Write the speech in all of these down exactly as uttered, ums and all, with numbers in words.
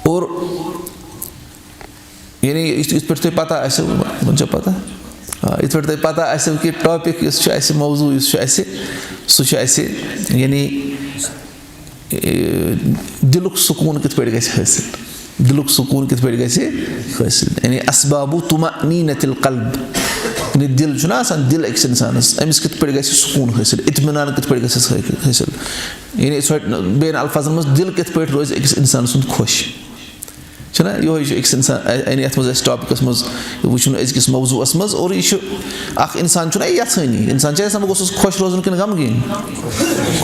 اور یعنی یِتھ یِتھ پٲٹھۍ تۄہہِ پتہ آسیو، وۄنۍ چھا پتہ؟ آ، یِتھ پٲٹھۍ تۄہہِ پتہ آسیو کہِ ٹاپک یُس چھُ اَسہِ، موضوع یُس چھُ اَسہِ، سُہ چھُ اَسہِ یعنی، اے، دِلُک سکوٗن کِتھ پٲٹھۍ گژھِ حٲصِل۔ دِلُک سکوٗن کِتھ پٲٹھۍ گژھِ حٲصِل؟ یعنی اسباب طمأنینة القلب۔ یعنی دِل چھُنہ آسان، دِل أکِس اِنسانَس، أمِس کِتھ پٲٹھۍ گژھِ سکوٗن حٲصِل، اطمینان کِتھ پٲٹھۍ گژھٮ۪س حٲصِل؟ یعنی یِتھ پٲٹھۍ بیٚیَن الفاظَن منٛز، دِل کِتھ پٲٹھۍ روزِ أکِس اِنسان سُنٛد خۄش؟ چھُنہ یِہوٚے چھُ أکِس اِنسان، یعنی یَتھ منٛز اَسہِ ٹاپِکَس منٛز وٕچھُن أزکِس موضوٗعَس منٛز۔ اور یہِ چھُ اَکھ اِنسان چھُنہ یَژھٲنی، اِنسان چھُ یَژھان بہٕ گوٚژھُس خۄش روزُن کِنہٕ غمگیٖن؟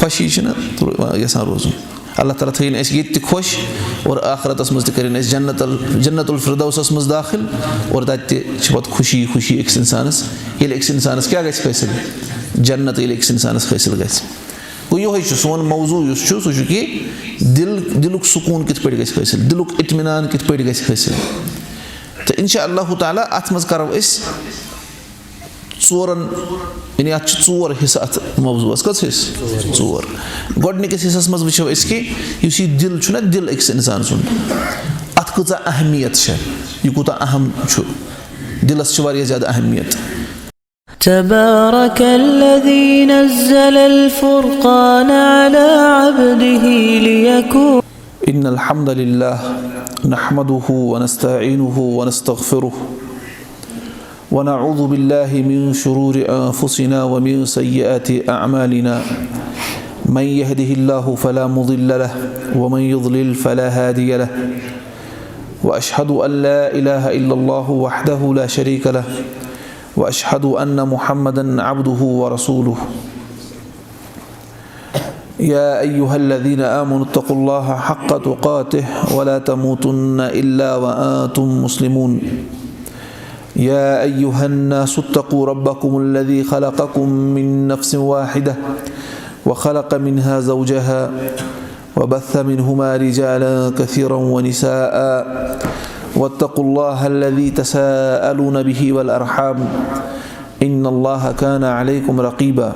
خۄشی چھِنہ یَژھان روزُن۔ اللہ تعالیٰ تھٲیِن اَسہِ ییٚتہِ تہِ خۄش اور آخرتَس منٛز تہِ کٔرِن اَسہِ جنت ال-، جنت الفردوسَس منٛز داخل، اور تَتہِ تہِ چھِ پَتہٕ خوشی خوشی أکِس اِنسانَس۔ ییٚلہِ أکِس اِنسانَس کیٛاہ گژھِ حٲصِل؟ جنت ییٚلہِ أکِس اِنسانَس حٲصِل گژھِ۔ گوٚو، یِہوٚے چھُ سون موضوع یُس چھُ، سُہ چھُ کہِ دِل، دِلُک سکوٗن کِتھ پٲٹھۍ گژھِ حٲصِل، دِلُک اطمینان کِتھ پٲٹھۍ گژھِ حٲصِل۔ تہٕ اِنشاء اللہ تعالیٰ اَتھ منٛز کَرو أسۍ ژورَن، یعنی اَتھ چھِ ژور حصہٕ اَتھ موضوعَس۔ کٔژ حصہٕ؟ ژور۔ گۄڈٕنِکِس حصَس منٛز وٕچھو أسۍ کہِ یُس یہِ دِل چھُنہ، دِل أکِس اِنسان سُنٛد، اَتھ کۭژاہ اہمیت چھےٚ، یہِ کوٗتاہ اہم چھُ، دِلَس چھِ واریاہ زیادٕ اہمیت۔ تبارك الذي نزل الفرقان على عبده ليكون إن الحمد لله نحمده ونستعينه ونستغفره ونعوذ بالله من شرور أنفسنا ومن سيئات أعمالنا. من يهده الله فلا مضل له ومن يضلل فلا هادي له. وأشهد أن لا إله إلا الله وحده لا شريك له. وأشهد أن محمدا عبده ورسوله. يا أيها الذين آمنوا اتقوا الله حق تقاته ولا تموتن إلا وأنتم مسلمون. يا أيها الناس اتقوا ربكم الذي خلقكم من نفس واحدة وخلق منها زوجها وبث منهما رجالا كثيرا ونساء واتقوا الله الذي تساءلون به والأرحام إن الله كان عليكم رقيبا.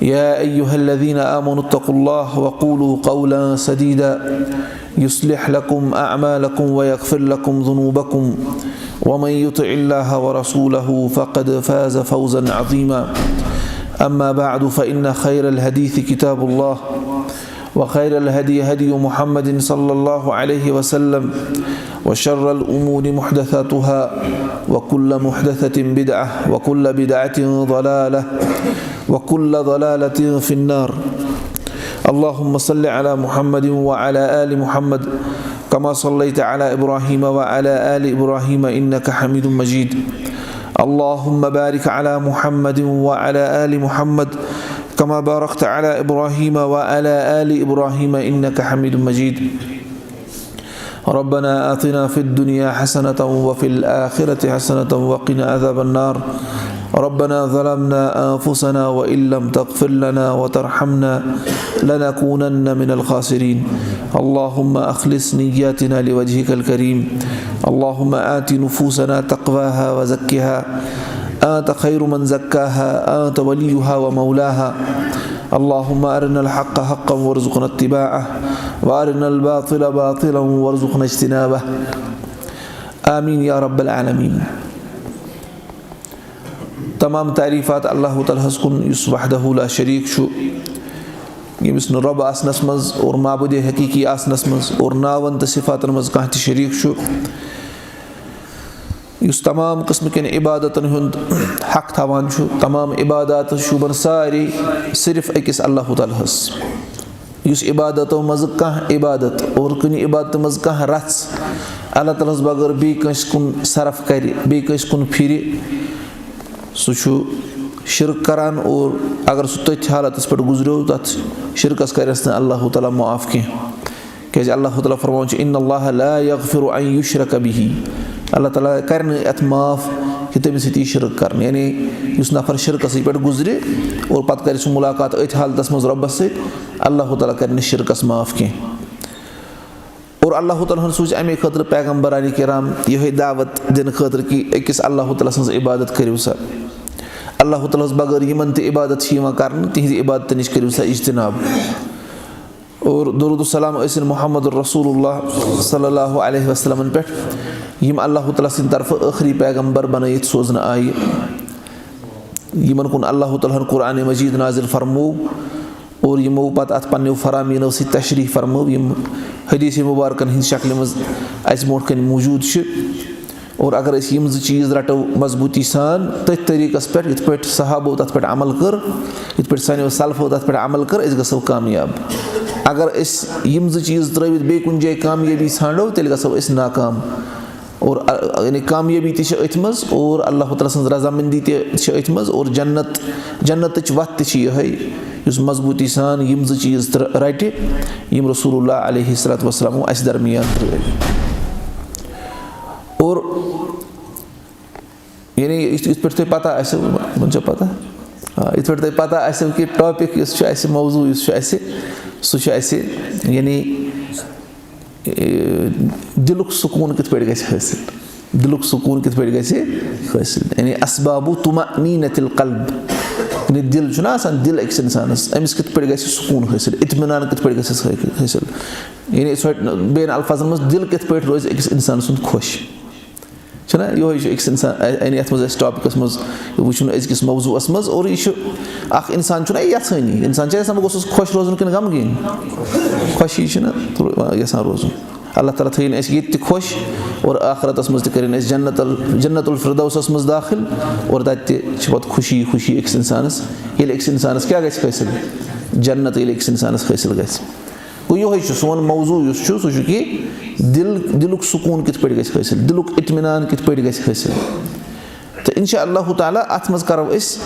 يا أيها الذين آمنوا اتقوا الله وقولوا قولا سديدا يصلح لكم أعمالكم ويغفر لكم ذنوبكم ومن يطع الله ورسوله فقد فاز فوزا عظيما. أما بعد، فإن خير الحديث كتاب الله، وخير الهدي هدي محمد صلى الله عليه وسلم، وشر الأمور محدثاتها، وكل محدثة بدعة، وكل بدعة ضلالة، وكل ضلالة في النار. اللهم صل على محمد وعلى آل محمد كما صليت على إبراهيم وعلى آل إبراهيم إنك حميد مجيد. اللهم بارك على محمد وعلى آل محمد كما باركت على إبراهيم وعلى آل إبراهيم إنك حميد مجيد. ربنا آتنا في الدنيا حسنة وفي الآخرة حسنة وقنا عذاب النار. ربنا ظلمنا أنفسنا وإن لم تغفر لنا وترحمنا لنكونن من الخاسرين. اللهم أخلص نياتنا لوجهك الكريم. اللهم آت نفوسنا تقواها وزكها أنت خير من زكاها أنت وليها ومولاها. اللهم أرنا الحق حقا وارزقنا اتباعه وأرنا الباطل باطلا وارزقنا اجتنابه. آمين يا رب العالمين. تمام تعریٖفات اللہ تعالیٰ ہَس کُن، یُس وحدہ لا شریٖک چھُ، ییٚمِس نہٕ رۄب آسنَس منٛز اور معبوٗدِ حقیٖقی آسنَس منٛز اور ناوَن تہٕ صفاتَن منٛز کانٛہہ تہِ شریٖک چھُ، یُس تمام قٕسمہٕ کٮ۪ن عبادتَن ہُنٛد حق تھاوان چھُ، تمام عبادات شوٗبَن سارے صرف أکِس اللہ تعالیٰ ہَس۔ یُس عبادتو منٛزٕ کانٛہہ عبادت اور کُنہِ عبادتہٕ منٛز کانٛہہ رژھ اللہ تعالیٰ ہَس بغٲر بیٚیہِ کٲنٛسہِ کُن صرف کرِ، بیٚیہِ کٲنٛسہِ کُن پھِرِ، سُہ چھُ شرک کران، اور اگر سُہ تٔتھۍ حالتس پٮ۪ٹھ گُزریو، تتھ شرکس کرٮ۪س نہٕ اللہ تعالیٰ معاف کینٛہہ۔ کیازِ اللہ تعالیٰ فرماوان چھُ، "ان اللہ لا یغفر ان یشرک بہ"، اللہ تعالیٰ کرِ نہٕ یتھ معاف کہِ تٔمِس سۭتۍ یی شرک کرنہٕ۔ یعنی یُس نفر شرکسٕے پٮ۪ٹھ گُزرِ اور پتہٕ کرِ سُہ ملاقات أتھۍ حالتس منٛز رۄبس سۭتۍ، اللہ تعالیٰ کرِ نہٕ شرکس معاف کینٛہہ۔ اور اللہ تعالیٰ ہن سوٗزۍ اَمے خٲطرٕ پیغمبران کرام، یِہوٚے دعوت دِنہٕ خٲطرٕ کہِ أکِس اللہ تعالیٰ سٕنٛز عبادت کٔرِو سا۔ اللہ تعالیٰ ہس بغٲر یِمن تہِ عبادت چھِ یِوان کرنہٕ، تِہنٛزِ عبادتہٕ نِش کٔرِو سا اجتناب۔ اور درود و سلام ٲسِن محمد رسول اللہ صلی اللہ علیہ وسلمن پٮ۪ٹھ، یِم اللہ تعالیٰ سٕنٛدِ طرفہٕ ٲخری پیغمبر بنٲیِتھ سوزنہٕ آیہِ، یِمن کُن اللہ تعالیٰ ہن قرآن مجید نازل فرموو اور یِمو پتہٕ اتھ پننیو فرامینو سۭتۍ تشریح فرمٲو، یِم حدیث مبارکن ہٕنٛز شکلہِ منٛز اسہِ برونٛٹھ کنہِ موجود چھِ۔ اور اگر أسۍ یِم زٕ چیٖز رَٹو مضبوٗطی سان، تٔتھۍ طریٖقَس پٮ۪ٹھ، یِتھ پٲٹھۍ صحابو تَتھ پٮ۪ٹھ عمل کٔر، یِتھ پٲٹھۍ سانیو سلفو تَتھ پٮ۪ٹھ عمل کٔر، أسۍ گژھو کامیاب۔ اگر أسۍ یِم زٕ چیٖز ترٛٲوِتھ بیٚیہِ کُنہِ جایہِ کامیٲبی ژھانٛڈو، تیٚلہِ گژھو أسۍ ناکام۔ اور، اَ، یعنی کامیٲبی تہِ چھِ أتھۍ منٛز، اور اللہ تعالیٰ سٕنٛز رضامندی تہِ چھِ أتھۍ منٛز، اور جنت، جنتٕچ وَتھ تہِ چھِ یِہوٚے، یُس مضبوٗطی سان یِم زٕ چیٖز تر-، رَٹہِ، یِم رسول اللہ علیہ الصلوۃ والسلامو اَسہِ درمیان ترٛٲوۍ۔ اور یعنی یِتھ، یِتھ پٲٹھۍ تۄہہِ پَتہ آسِو، وۄنۍ چھا پَتہ؟ آ، یِتھ پٲٹھۍ تۄہہِ پَتہ آسِو کہِ ٹاپِک یُس چھُ اَسہِ، موضوع یُس چھُ اَسہِ، سُہ چھُ اَسہِ، یعنی، اے، دِلُک سکوٗن کِتھ پٲٹھۍ گژھِ حٲصِل؟ دِلُک سکوٗن کِتھ پٲٹھۍ گژھِ حٲصِل؟ یعنی، اسباب طمأنینة القلب۔ یعنی، دِل چھُنہ آسان، دِل أکِس اِنسانَس، أمِس کِتھ پٲٹھۍ گژھِ سکوٗن حٲصِل؟ اطمینان کِتھ پٲٹھۍ گژھٮ۪س حٲصِل؟ یعنی، أسۍ وَنو بیٚیَن الفاظَن منٛز، دِل کِتھ پٲٹھۍ روزِ أکِس اِنسان سُنٛد خۄش؟ چھُنہ یِہوٚے چھُ أکِس اِنسان، یعنی یَتھ منٛز اَسہِ ٹاپِکَس منٛز وٕچھُن أزکِس موضوعَس منٛز، اور یہِ چھُ اَکھ اِنسان چھُنہ یَژھٲنی، اِنسان چھُ یَژھان بہٕ گوٚژھُس خۄش روزُن کِنہٕ غمگیٖن؟ خۄشی چھِنہ یَژھان روزُن۔ اللہ تعالیٰ تھٲیِن اَسہِ ییٚتہِ تہِ خۄش اور آخرتَس منٛز تہِ کٔرِن اَسہِ جنت ال-، جنت الفردوسَس منٛز داخل، اور تَتہِ تہِ چھِ پَتہٕ خوشی خوشی أکِس اِنسانَس، ییٚلہِ أکِس اِنسانَس کیٛاہ گژھِ حٲصِل؟ جنت ییٚلہِ أکِس اِنسانَس حٲصِل گژھِ۔ گوٚو، یِہوٚے چھُ سون موضوع یُس چھُ، سُہ چھُ کہِ دِل، دِلُک سکوٗن کِتھ پٲٹھۍ گژھِ حٲصِل، دِلُک اطمینان کِتھ پٲٹھۍ گژھِ حٲصِل۔ تہٕ اِنشاء اللہ تعالیٰ اَتھ منٛز کَرو أسۍ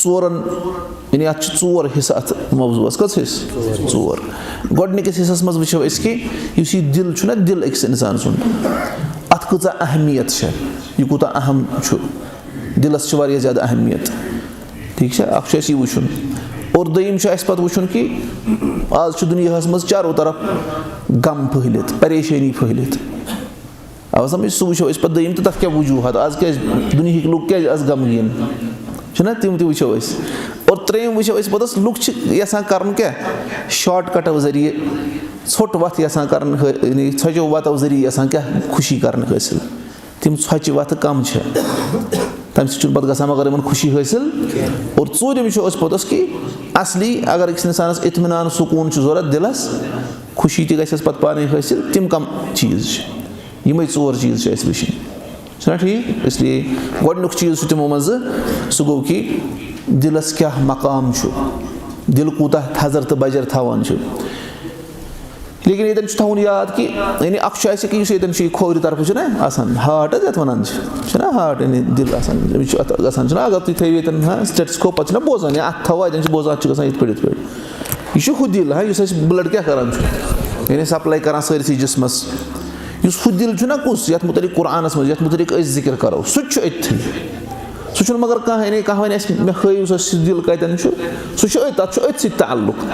ژورَن، یعنی اَتھ چھِ ژور حِصہٕ اَتھ موضوعَس۔ کٔژ حِصہٕ؟ ژور۔ گۄڈٕنِکِس حِصَس منٛز وٕچھو أسۍ کہِ یُس یہِ دِل چھُنہ، دِل أکِس اِنسان سُنٛد، اَتھ کۭژاہ اہمیت چھےٚ، یہِ کوٗتاہ اہم چھُ۔ دِلَس چھِ واریاہ زیادٕ اہمیت۔ ٹھیٖک چھا؟ اَکھ چھُ اَسہِ یہِ وٕچھُن۔ اور دوٚیِم چھُ اَسہِ پَتہٕ وٕچھُن کہِ آز چھُ دُنیاہَس منٛز چارو طرف غم پھٔہلِتھ، پریشٲنی پھٔہلِتھ۔ اَوٕ سَمجھ، سُہ وٕچھو أسۍ پَتہٕ دوٚیِم تہٕ تَتھ کیٛاہ وجوٗہات، آز کیٛازِ دُنیہٕکۍ لُکھ کیٛازِ آز غمگیٖن چھِنہ، تِم تہِ وٕچھو أسۍ۔ اور ترٛیٚیِم وٕچھو أسۍ پَتہٕ، لُکھ چھِ یَژھان کَرُن کیٛاہ؟ شارٹ کَٹو ذٔریعہٕ ژھوٚٹ وَتھ یَژھان کَرٕنۍ حٲ-، یعنی ژھۄچو وَتو ذٔریعہٕ یَژھان کیٛاہ؟ خوشی کَرٕنۍ حٲصِل۔ تِم ژھۄچہِ وَتھٕ کَم چھےٚ، تَمہِ سۭتۍ چھُنہٕ پَتہٕ گژھان مگر یِمَن خوشی حٲصِل۔ اور ژوٗرِم چھُ أسۍ پوٚتُس کہِ اَصلی اگر أکِس اِنسانَس اطمینان سکوٗن چھُ ضوٚرَتھ دِلَس، خوشی تہِ گژھٮ۪س پَتہٕ پانَے حٲصِل، تِم کَم چیٖز چھِ؟ یِمَے ژور چیٖز چھِ اَسہِ وٕچھِنۍ۔ چھُنہ ٹھیٖک؟ اس لیے گۄڈٕنیُک چیٖز چھُ تِمو منٛزٕ، سُہ گوٚو کہِ دِلَس کیٛاہ مقام چھُ، دِل کوٗتاہ تھَزَر تہٕ بَجَر تھاوان چھُ۔ لیکن ییٚتٮ۪ن چھُ تھاوُن یاد کہِ، یعنی، اَکھ چھُ اَسہِ کہِ یُس ییٚتٮ۪ن چھُ یہِ کھوورِ طرفہٕ چھُنہ آسان، ہارٹ حظ یَتھ وَنان چھِ، چھُنہ ہارٹ، یعنی دِل آسان، أمِس چھُ اَتھ گژھان، چھُنہ، اگر تُہۍ تھٲیِو ییٚتٮ۪ن، ہاں، stethoscope، پَتہٕ چھُنہ بوزان یا اَتھٕ تھاوو، اَتٮ۪ن چھُ بوزان، اَتھ چھُ گژھان یِتھ پٲٹھۍ، یِتھ پٲٹھۍ۔ یہِ چھُ ہُہ دِل، ہاں، یُس اَسہِ blood کیٛاہ کَران چھُ، یعنی supply کَران سٲرسٕے جِسمَس۔ یُس ہُہ دِل چھُنہ کُس، یَتھ مُتعلِق قرآنَس منٛز، یَتھ مُتعلِق أسۍ ذِکِر کَرو، سُہ تہِ چھُ أتھی۔ سُہ چھُنہٕ مگر کانٛہہ، یعنی کانٛہہ وَنہِ اَسہِ، مےٚ ہٲیِو سا سُہ دِل کَتٮ۪ن چھُ، سُہ چھُ أتھۍ، تَتھ چھُ أتھۍ سۭتۍ تعلق۔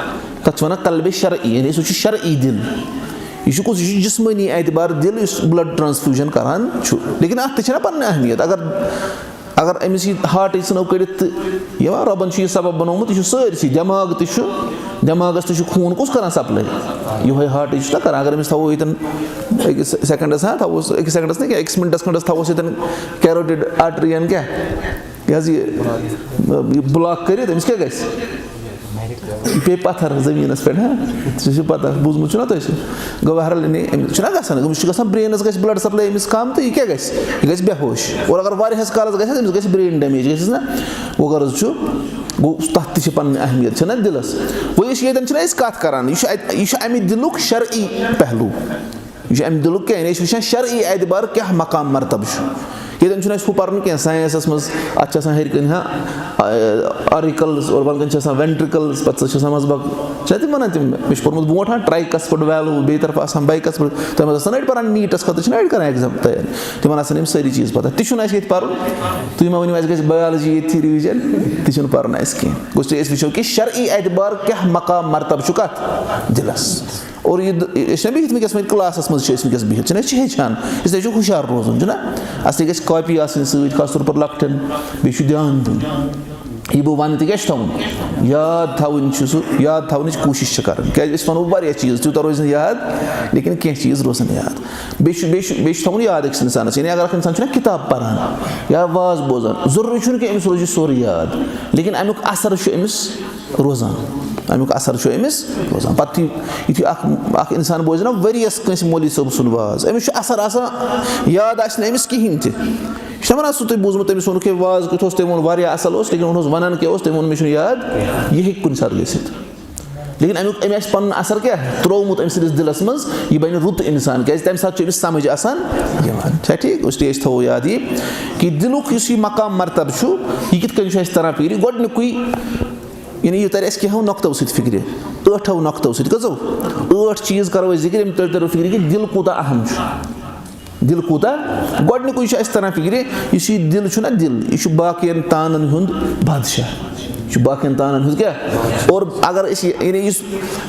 تَتھ چھِ وَنان قلبِ شرعی، یعنی سُہ چھُ شرعی دِل۔ یہِ چھُ کُس؟ یہِ چھُ جسمٲنی اعتبار دِل یُس blood transfusion کَران چھُ۔ لیکن اَتھ تہِ چھَنہ پَنٕنۍ اہمیت۔ اگر، اگر أمِس یہِ ہارٹٕے ژھٕنو کٔڑِتھ تہٕ یِوان، رۄبَن چھُ یہِ سبب بنوومُت، یہِ چھُ سٲرسٕے، دٮ۪ماغ تہِ چھُ، دٮ۪ماغَس تہِ چھُ خوٗن کُس کَران supply؟ یِہوٚے ہارٹٕے چھُ نہ کَران۔ اگر أمِس تھاوو ییٚتٮ۪ن أکِس سیکنڈَس، ہاں، تھاووس أکِس سیکنڈَس نہٕ کینٛہہ، أکِس مِنٹَس کھنٛڈَس تھاووس ییٚتٮ۪ن carotid artery یَن کیٛاہ؟ یہِ حظ یہِ، یہِ block کٔرِتھ، أمِس کیٛاہ گژھِ؟ یہِ پیٚیہِ پَتھر زٔمیٖنَس پٮ۪ٹھ، ہاں؟ سُہ چھُ پَتہ، بوٗزمُت چھُنہ تۄہہِ سُہ؟ گوٚو بہرحال، یعنی أمِس چھُنہ گژھان، أمِس چھُ گژھان brainَس گژھِ blood supply أمِس کَم تہٕ یہِ کیٛاہ گژھِ؟ یہِ گژھِ بے ہوش۔ اور اگر واریاہَس کالَس گژھٮ۪س، أمِس گژھِ brain damage، گژھٮ۪س نہ؟ گوٚو غرض چھُ، گوٚو تَتھ تہِ چھِ پَنٕنۍ اہمیت، چھَنہ دِلَس؟ وۄنۍ أسۍ ییٚتٮ۪ن چھِنہ أسۍ کَتھ کَران، یہِ چھُ اَتہِ، یہِ چھُ اَمہِ دِلُک شرعی پہلو۔ یہِ چھُ اَمہِ دِلُک کینٛہہ، یعنی أسۍ چھِ وٕچھان شرعی اعتبار کیٛاہ مقام مرتبہٕ چھُ۔ ییٚتٮ۪ن چھُنہٕ اَسہِ ہُہ پَرُن کینٛہہ، scienceَس منٛز، اَتھ چھِ آسان ہیٚرِ کَنہِ، ہاں، آ، auricles، اور بۄنہٕ کَنہِ چھِ آسان ventricles، پَتہٕ چھِ آسان منٛزٕ باگ، چھِنہ تِم وَنان تِم، مےٚ چھُ پوٚرمُت برونٛٹھ، ہاں، tricuspid valve، بیٚیہِ طرفہٕ آسان bicuspid، تَتھ منٛز آسان أڑۍ پَران NEETَس خٲطرٕ، چھِنہ أڑۍ کَران exam تیٲری، تِمَن آسان یِم سٲری چیٖز پَتہ۔ تہِ چھُنہٕ اَسہِ ییٚتہِ پَرُن، تُہۍ مہ ؤنِو اَسہِ گژھِ biology ییٚتھی revision، تہِ چھُنہٕ پَرُن اَسہِ کینٛہہ۔ گوٚژھ تُہۍ أسۍ وٕچھو کہِ شرعی اعتبار کیٛاہ مقام مرتبہٕ چھُ کَتھ دِلَس۔ اور یہِ د-، أسۍ چھِنہ بِہِتھ وٕنکیٚس وۄنۍ classَس منٛز چھِ أسۍ وٕنکیٚس بِہِتھ، چھِنہ أسۍ چھِ ہیٚچھان، اِسلیے چھُ ہُشار روزُن، چھُنہ؟ اَصلی گژھِ copy آسٕنۍ سۭتۍ، خاص طور پر لۄکٹٮ۪ن، بیٚیہِ چھُ دھیان دیُن۔ یہِ بہٕ وَنہٕ تہِ کیٛاہ چھُ تھاوُن؟ یاد تھاوٕنۍ چھُ سُہ، یاد تھاونٕچ کوٗشِش چھِ کَرٕنۍ۔ کیٛازِ أسۍ وَنو واریاہ چیٖز، تیوٗتاہ روزِ نہٕ یاد، لیکن کینٛہہ چیٖز روزَن یاد۔ بیٚیہِ چھُ، بیٚیہِ چھُ، بیٚیہِ چھُ تھاوُن یاد أکِس اِنسانَس، یعنی اگر اَکھ اِنسان چھُنہ کِتاب پَران یا واز بوزان، ضروٗری چھُنہٕ کہِ أمِس روزِ سورُے یاد، لیکن اَمیُک اثر چھُ أمِس روزان، اَمیُک اثر چھُ أمِس روزان۔ پَتہٕ یُتھُے، یُتھُے اَکھ، اَکھ اِنسان بوزِ نہ ؤریَس کٲنٛسہِ مولوی صٲب سُنٛد واز، أمِس چھُ اثر آسان، یاد آسہِ نہٕ أمِس کِہیٖنۍ تہِ۔ چھُنہ وَنان سُہ تۄہہِ بوٗزمُت، تٔمِس ووٚنُکھ ہے واز کیُتھ اوس، تٔمۍ ووٚن واریاہ اَصٕل اوس، لیکن ووٚنُس وَنان کیٛاہ اوس، تٔمۍ ووٚن مےٚ چھُنہٕ یاد، یہِ ہیٚکہِ کُنہِ ساتہٕ گٔژھِتھ۔ لیکن اَمیُک، أمۍ آسہِ پَنُن اَثر کیٛاہ ترٛوومُت أمۍ سٕنٛدِس دِلَس منٛز، یہِ بَنہِ رُت اِنسان، کیٛازِ تَمہِ ساتہٕ چھُ أمِس سَمٕجھ آسان یِوان۔ چھا ٹھیٖک؟ اس لیے أسۍ تھاوو یاد یہِ کہِ دِلُک یُس یہِ مقام مرتبہٕ چھُ، یہِ کِتھ کٔنۍ چھُ اَسہِ تَران فِکرِ؟ گۄڈٕنیُکُے، یعنی یہِ تَرِ اَسہِ کیٚنٛہو نۄقطو سۭتۍ فِکرِ، ٲٹھو نۄقطو سۭتۍ۔ کٔژو؟ ٲٹھ چیٖز کَرو أسۍ ذِکر، یِم تیٚلہِ تَرو فِکرِ کہِ دِل کوٗتاہ اَہَم چھُ۔ دِل کوٗتاہ؟ گۄڈٕنیُکُے چھُ اَسہِ تَران فِکرِ، یُس یہِ دِل چھُنہ، دِل، یہِ چھُ باقیَن تانَن ہُنٛد بادشاہ۔ یہِ چھُ باقیَن تانَن ہُنٛد کیٛاہ؟ اور اگر أسۍ یہِ، یعنی یُس،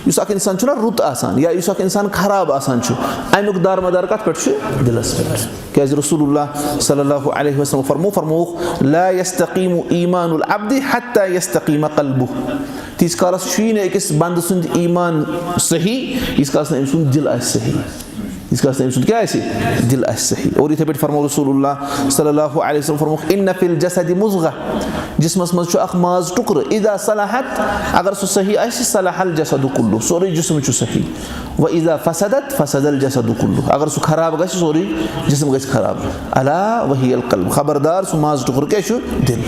یُس اَکھ اِنسان چھُنہ رُت آسان یا یُس اَکھ اِنسان خراب آسان چھُ، اَمیُک دارمدار کَتھ پٮ۪ٹھ چھُ؟ دِلَس پٮ۪ٹھ۔ کیٛازِ رسول اللہ صلی اللہ علیہ وسلم فرمو، فرمووُکھ، "لا يستقيم إيمان العبد حتى يستقيم قلبه"۔ تیٖتِس کالَس چھُیی نہٕ أکِس بنٛدٕ سُنٛد ایٖمان صحیح، ییٖتِس کالَس نہٕ أمۍ سُنٛد دِل آسہِ صحیح۔ ییٖتِس کالَس نہٕ أمۍ سُنٛد کیٛاہ آسہِ؟ دِل آسہِ صحیح۔ اور یِتھَے پٲٹھۍ فرموو رسول اللہ صلی اللہ علیہ وسلم، فرمووُکھ، "إن في الجسد مضغة"، جسمَس منٛز چھُ اَکھ ماز ٹُکرٕ، "إذا صلحت"، اگر سُہ صحیح آسہِ، "صلح الجسد كله"، سورُے جسم چھُ صحیح، "وإذا فسدت فسد الجسد كله"، اگر سُہ خراب گژھِ، سورُے جسم گژھِ خراب۔ "ألا وهي القلب"، خبردار، سُہ ماز ٹُکرٕ کیٛاہ چھُ؟ دِل۔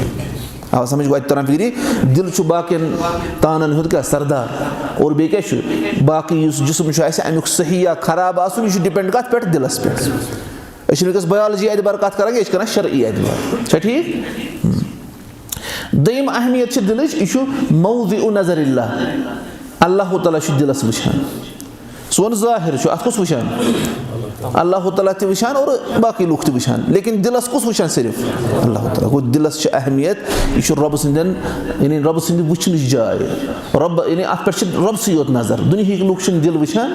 آو سمجھ؟ وۄنۍ تران فِکرِ، دِل چھُ باقین تانن ہُنٛد کیٛاہ؟ سردار۔ اور بیٚیہِ کیٛاہ چھُ؟ باقٕے یُس جسم چھُ اَسہِ، اَمیُک صحیح یا خراب آسُن، یہِ چھُ depend کَتھ پٮ۪ٹھ؟ دِلس پٮ۪ٹھ۔ أسۍ چھِنہٕ وٕنکیٚس biology اعتبار کَتھ کران کینٛہہ، أسۍ چھِ کران شرعی اعتبار۔ چھا ٹھیٖک؟ دوٚیِم اہمیت چھِ دِلٕچ، یہِ چھُ موضع نظر اللہ۔ اللہ تعالیٰ چھُ دِلس وٕچھان۔ سون ظٲہِر چھُ، اَتھ کُس وٕچھان؟ اللہ تعالیٰ تہِ وٕچھان اور باقٕے لُکھ تہِ وٕچھان، لیکن دِلَس کُس وٕچھان؟ صرف اللہ تعالیٰ۔ گوٚو، دِلَس چھِ اہمیت، یہِ چھُ رۄبہٕ سٕنٛدٮ۪ن، یعنی رۄبہٕ سٕنٛدِ وٕچھنٕچ جاے۔ رۄب، یعنی اَتھ پٮ۪ٹھ چھِ رۄبسٕے یوت نظر۔ دُنیہٕکۍ لُکھ چھِنہٕ دِل وٕچھان،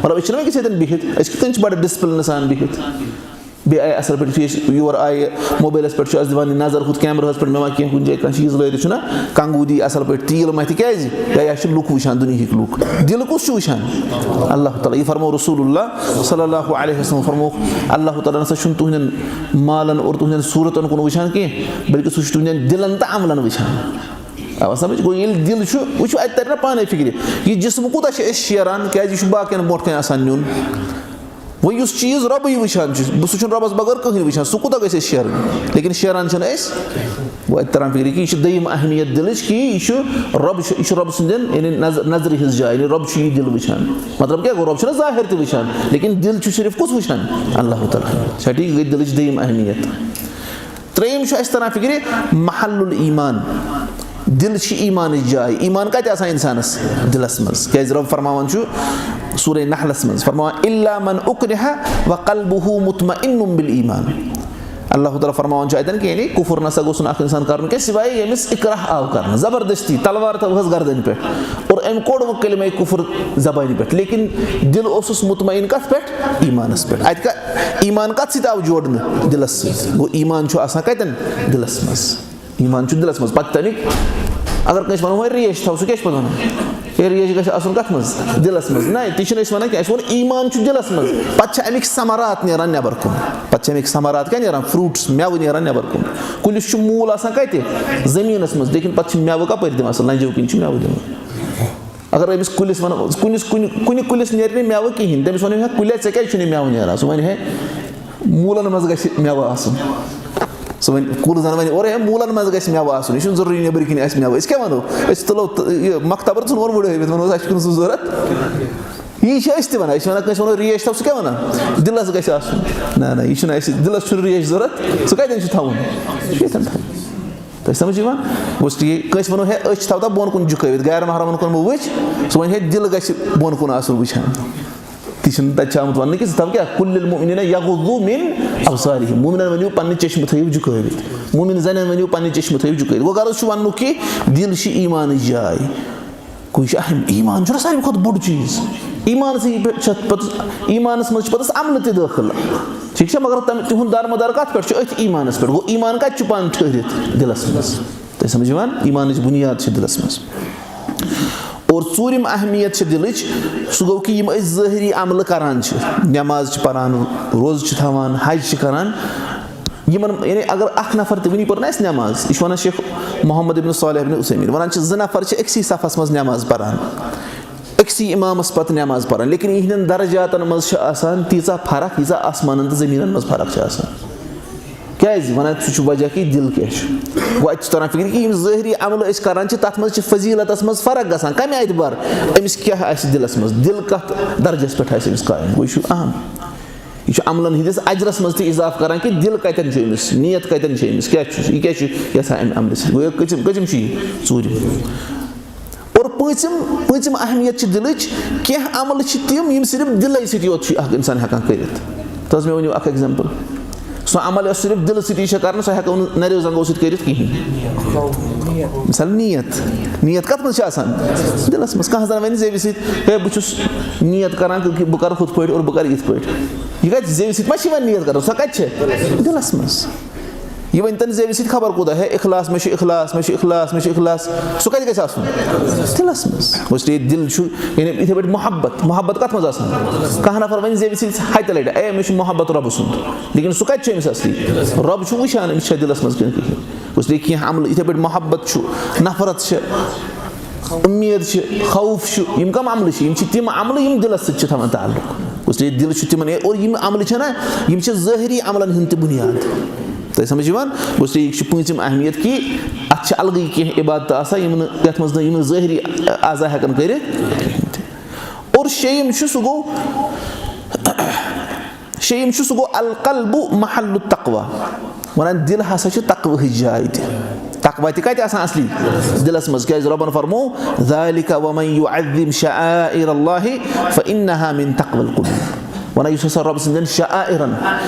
مطلب، أسۍ چھِنہٕ وٕنکیٚس ییٚتٮ۪ن بِہِتھ، أسۍ کِتھ کٔنۍ چھِ بَڑٕ discipline سان بِہِتھ؟ بیٚیہِ آیہِ اَصٕل پٲٹھۍ، یُتھُے أسۍ یور آیہِ، موبایلَس پٮ۪ٹھ چھُ اَسہِ دِوان یہِ نظر، ہُتھ کیمراہَس پٮ۪ٹھ مےٚ ما کینٛہہ کُنہِ جایہِ کانٛہہ چیٖز لٲرِتھ چھُنہ، کنٛگوٗ دی اَصٕل پٲٹھۍ، تیٖل مَتھِ، کیٛازِ؟ یا، یا چھِ لُکھ وٕچھان، دُنیہٕکۍ لُکھ۔ دِل کُس چھُ وٕچھان؟ اللہ تعالیٰ۔ یہِ فرموو رسول اللہ صلی اللہ علیہ وسلم، فرمووُکھ، اللہ تعالیٰ نَسا چھُنہٕ تُہٕنٛدٮ۪ن مالَن اور تُہٕنٛدٮ۪ن صوٗرتَن کُن وٕچھان کینٛہہ، بلکہِ سُہ چھُ تُہٕنٛدٮ۪ن دِلَن تہٕ عملَن وٕچھان۔ آ، سمجھ گوٚو، ییٚلہِ دِل چھُ، وٕچھِو، اَتہِ تَرِ نہ پانَے فِکرِ، یہِ جسم کوٗتاہ چھِ أسۍ شیران، کیٛازِ یہِ چھُ باقیَن برونٛٹھ کَنہِ آسان نیُن۔ وۄنۍ یُس چیٖز رۄبٕے وٕچھان چھُ، سُہ چھُنہٕ رۄبَس بغٲر کٕہٕنۍ وٕچھان، سُہ کوٗتاہ گژھِ اَسہِ شیرُن؟ لیکن شیران چھِنہٕ أسۍ۔ وۄنۍ اَتہِ تَران فِکرِ کہِ یہِ چھِ دوٚیِم اہمیت دِلٕچ کہِ یہِ چھُ رۄب چھُ، یہِ چھُ رۄب سٕنٛدٮ۪ن، یعنی نظ-، نظرِ ہِنٛز جاے، یعنی رۄب چھُ یہِ دِل وٕچھان۔ مطلب کیٛاہ گوٚو؟ رۄب چھُنہ ظٲہِر تہِ وٕچھان، لیکن دِل چھُ صرف کُس وٕچھان؟ اللہ تعالیٰ۔ چھا ٹھیٖک؟ گٔے دِلٕچ دوٚیِم اہمیت۔ ترٛیٚیِم چھُ اَسہِ تَران فِکرِ محل الایمان۔ دِل چھِ ایٖمانٕچ جاے۔ ایٖمان کَتہِ آسان اِنسانَس؟ دِلَس منٛز۔ کیٛازِ رۄب فرماوان چھُ سورہ نحلَس منٛز، فرماوان، "إلا من أكره وقلبه مطمئن بالإيمان"۔ اللہ تعالیٰ فرماوان چھُ اَتٮ۪ن کہِ یعنی کُفُر نہ سا گوٚژھ نہٕ اَکھ اِنسان کَرُن کینٛہہ، سِوایے ییٚمِس اِکراہ آو کَرنہٕ، زبردستی تلوار تھٲوہَس گردَنہِ پٮ۪ٹھ اور أمۍ کوٚڑ وۄنۍ کلمہ کُفُر زبانہِ پٮ۪ٹھ، لیکن دِل اوسُس مطمئن کَتھ پٮ۪ٹھ؟ ایٖمانَس پٮ۪ٹھ۔ اَتہِ کا-، ایٖمان کَتھ سۭتۍ آو جوڑنہٕ؟ دِلَس سۭتۍ۔ گوٚو، ایٖمان چھُ آسان کَتٮ۪ن؟ دِلَس منٛز۔ ایٖمان چھُ دِلَس منٛز۔ پَتہٕ تَمیُک اگر کٲنٛسہِ وَنو، "وۄنۍ ریش تھاو"، سُہ کیٛاہ چھُ پَتہٕ وَنان؟ ہے، ریش گژھِ آسُن کَتھ منٛز؟ دِلَس منٛز۔ نہ، تہِ چھِنہٕ أسۍ وَنان کینٛہہ۔ أسۍ وَنو، ایٖمان چھُ دِلَس منٛز۔ پَتہٕ چھِ اَمِکۍ ثمرات نیران نٮ۪بَر کُن۔ پَتہٕ چھِ اَمِکۍ ثمرات کیٛاہ نیران؟ Fruits، مٮ۪وٕ نیران نٮ۪بَر کُن۔ کُلِس چھُ موٗل آسان کَتہِ؟ زٔمیٖنَس منٛز۔ لیکن پَتہٕ چھِ مٮ۪وٕ کَپٲرۍ دِوان؟ سُہ لَنجو کِنۍ چھِ مٮ۪وٕ دِوان۔ اگر أمِس کُلِس وَنو، کُنِس، کُنہِ، کُنہِ کُلِس نیرِ نہٕ مٮ۪وٕ کِہیٖنۍ، تٔمِس وَنو، "ہے کُلیا، ژےٚ کیٛازِ چھُنہٕ مٮ۪وٕ نیران؟" سُہ وَنہِ، "ہے، موٗلَن منٛز گژھِ مٮ۪وٕ آسُن۔" سُہ وَنہِ، کُل زَن وَنہِ، "اورَے ہے، موٗلَن منٛز گژھِ مٮ۪وٕ آسُن، یہِ چھُنہٕ ضروٗری نیٚبٕرۍ کِنۍ آسہِ مٮ۪وٕ۔" أسۍ کیٛاہ وَنو؟ أسۍ تُلو تہٕ یہِ مۄختبر ژھٕنون وُڑٲوِتھ، وَنو، "اَسہِ چھُنہٕ سُہ ضوٚرَتھ۔" یی چھِ أسۍ تہِ وَنان، أسۍ چھِ وَنان، کٲنٛسہِ وَنو، "ریش تھاو"، سُہ کیٛاہ وَنان؟ دِلَس گژھِ آسُن۔ نہ، نہ، یہِ چھُنہٕ اَسہِ، دِلَس چھُنہٕ ریش ضوٚرَتھ، سُہ کَتٮ۪ن چھُ تھاوُن؟ یہِ چھُ ییٚتٮ۪ن تھاوُن۔ تۄہہِ سمجھ یِوان؟ گوٚو ٹھیٖک، کٲنٛسہِ وَنو، "ہے، أچھ تھاو تہٕ بۄن کُن جُکٲوِتھ"، غیر محرمن کُن مہٕ وٕچھ، سُہ وَنہِ، "ہے، دِل گژھِ بۄن کُن آسُن وٕچھان۔" تہِ چھُنہٕ تَتہِ چھُ آمُت وَننہٕ کہِ ژٕ تھاو کیٛاہ، "قل للمؤمنین یغضوا من ابصارہم"، مومنن ؤنِو، پننہِ چشمہٕ تھٲیِو جُکٲوِتھ، مومن زنٮ۪ن ؤنِو، پننہِ چشمہٕ تھٲیِو جُکٲوِتھ۔ گوٚو غرض چھُ وَننُک کہِ دِل چھِ ایٖمانٕچ جاے۔ گوٚو یہِ چھُ اہم، ایٖمان چھُنہ ساروی کھۄتہٕ بوٚڑ چیٖز۔ ایٖمانسٕے پٮ۪ٹھ چھِ پَتہٕ، ایٖمانَس منٛز چھِ پَتہٕ اَسہِ عملہٕ تہِ دٲخٕل۔ ٹھیٖک چھا؟ مگر تَمہِ، تِہُنٛد دارمدار کَتھ پٮ۪ٹھ چھُ؟ أتھۍ ایٖمانَس پٮ۪ٹھ۔ گوٚو، ایٖمان کَتہِ چھُ پانہٕ ٹھٔہرِتھ؟ دِلَس منٛز۔ تۄہہِ سمجھ یِوان؟ ایٖمانٕچ بُنیاد چھِ دِلس منٛز۔ اور ژوٗرِم اہمیت چھِ دِلٕچ، سُہ گوٚو کہِ یِم أسۍ ظٲہری عملہٕ کران چھِ، نٮ۪ماز چھِ پران، روزٕ چھِ تھاوان، حج چھِ کران، یِمن، یعنی اگر اکھ نفر تہِ وٕنی پٔر نہ اَسہِ نٮ۪ماز، یہِ چھُ وَنان شیخ محمد ابن صالح ابن عثیمین، وَنان چھِ زٕ نفر چھِ أکسٕے صفس منٛز نٮ۪ماز پران، أکسٕے امامس پتہٕ نٮ۪ماز پران، لیکن یِہنٛدٮ۪ن درجاتن منٛز چھِ آسان تیٖژاہ فرق، ییٖژاہ آسمانن تہٕ زٔمیٖنن منٛز فرق چھِ آسان۔ کیازِ؟ وَنان سُہ چھُ وجہ کہِ دِل کیٛاہ چھُ۔ گوٚو اَتہِ چھُ تران فِکرِ کہِ یِم ظٲہری عملہٕ أسۍ کران چھِ، تَتھ منٛز چھِ فضیٖلتَس منٛز فرق گژھان۔ کَمہِ اعتبار؟ أمِس کیٛاہ آسہِ دِلَس منٛز؟ دِل کَتھ درجَس پٮ۪ٹھ آسہِ أمِس قٲیِم؟ گوٚو یہِ چھُ اہم۔ یہِ چھُ عملَن ہٕنٛدِس اجرَس منٛز تہِ اضافہٕ کران کہِ دِل کَتٮ۪ن چھُ أمِس، نیت کَتٮ۪ن چھِ أمِس، کیٛاہ چھُ یہِ، کیٛاہ چھُ یَژھان اَمہِ عملہِ سۭتۍ۔ گوٚو کٔژِم، کٔژِم چھُ یہِ؟ ژوٗرِم۔ اور پوٗنٛژِم، پوٗنٛژِم اہمیت چھِ دِلٕچ۔ کینٛہہ عمل چھِ تِم، یِم صرف دِلٕے سۭتۍ یوت چھُ اکھ انسان ہٮ۪کان کٔرِتھ۔ تۄہہِ حظ مےٚ ؤنِو اکھ example۔ سُہ عمل یۄس صرف دِلہٕ سۭتی چھےٚ کران، سۄ ہٮ۪کو نہٕ نریو زنٛگو سۭتۍ کٔرِتھ کِہیٖنۍ۔ مثال، نیت۔ نیت کتھ منٛز چھِ آسان؟ دِلس منٛز۔ کانٛہہ زن ونہِ زیوِ سۭتۍ، "ہے، بہٕ چھُس نیت کران کہِ بہٕ کرٕ ہُتھ پٲٹھۍ اور بہٕ کرٕ یِتھ پٲٹھۍ۔" یہِ کتہِ؟ زیوِ سۭتۍ ما چھِ یِوان نیت کرنہٕ؟ سۄ کتہِ چھےٚ؟ دِلس منٛز۔ یہِ ؤنۍ تن زیوِ سۭتۍ خبر کوٗتاہ، ہے، اخلاص، مےٚ چھُ اخلاص، مےٚ چھُ اخلاص، مےٚ چھُ اخلاص۔ سُہ کتہِ گژھِ آسُن؟ دِلس منٛز۔ اس لیے دِل چھُ، یعنی یِتھے پٲٹھۍ محبت، محبت کتھ منٛز آسان؟ کانٛہہ نفر ونہِ زیوِ سۭتۍ ہتہِ لٹہِ، "اے، مےٚ چھُ محبت رۄبہٕ سُنٛد"، لیکن سُہ کتہِ چھُ أمِس اصلی؟ رۄب چھُ وٕچھان أمِس چھا دِلس منٛز کِنہٕ کِہیٖنۍ۔ اس لیے کینٛہہ عملہٕ یِتھے پٲٹھۍ محبت چھُ، نفرت چھِ، امید چھِ، خوف چھُ، یِم کم عملہٕ چھِ؟ یِم چھِ تِم عملہٕ یِم دِلس سۭتۍ چھِ تھاوان تعلق۔ اس لیے دِل چھُ تِمن، اور یِم عملہٕ چھِنہ، یِم چھِ ظٲہری عملن ہُنٛد تہِ بُنیاد۔ تۄہہِ سمجھ یِوان؟ گوٚو، یہِ چھُ پوٗنٛژِم اہمیت کہِ اَتھ چھِ الگٕے کینٛہہ عبادتہٕ آسان، یِم نہٕ، یَتھ منٛز نہٕ یِم نہٕ ظٲہری اعضا ہٮ۪کَن کٔرِتھ۔ اور شیٚیِم چھُ، سُہ گوٚو، شیٚیِم چھُ، سُہ گوٚو القلب محل التقوی۔ وَنان، دِل ہسا چھُ تقوہٕچ جاے تہِ۔ تقوی تہِ کَتہِ آسان اصلی؟ دِلَس منٛز۔ کیٛازِ رۄبَن فرموو، "ذَلِكَ وَمَن يُعَظِّمْ شَعَائِرَ اللَّهِ فَإِنَّهَا مِن تَقْوَى الْقُلُوبِ۔" وَنان، یُس ہسا رۄب سٕنٛدٮ۪ن شعائرن،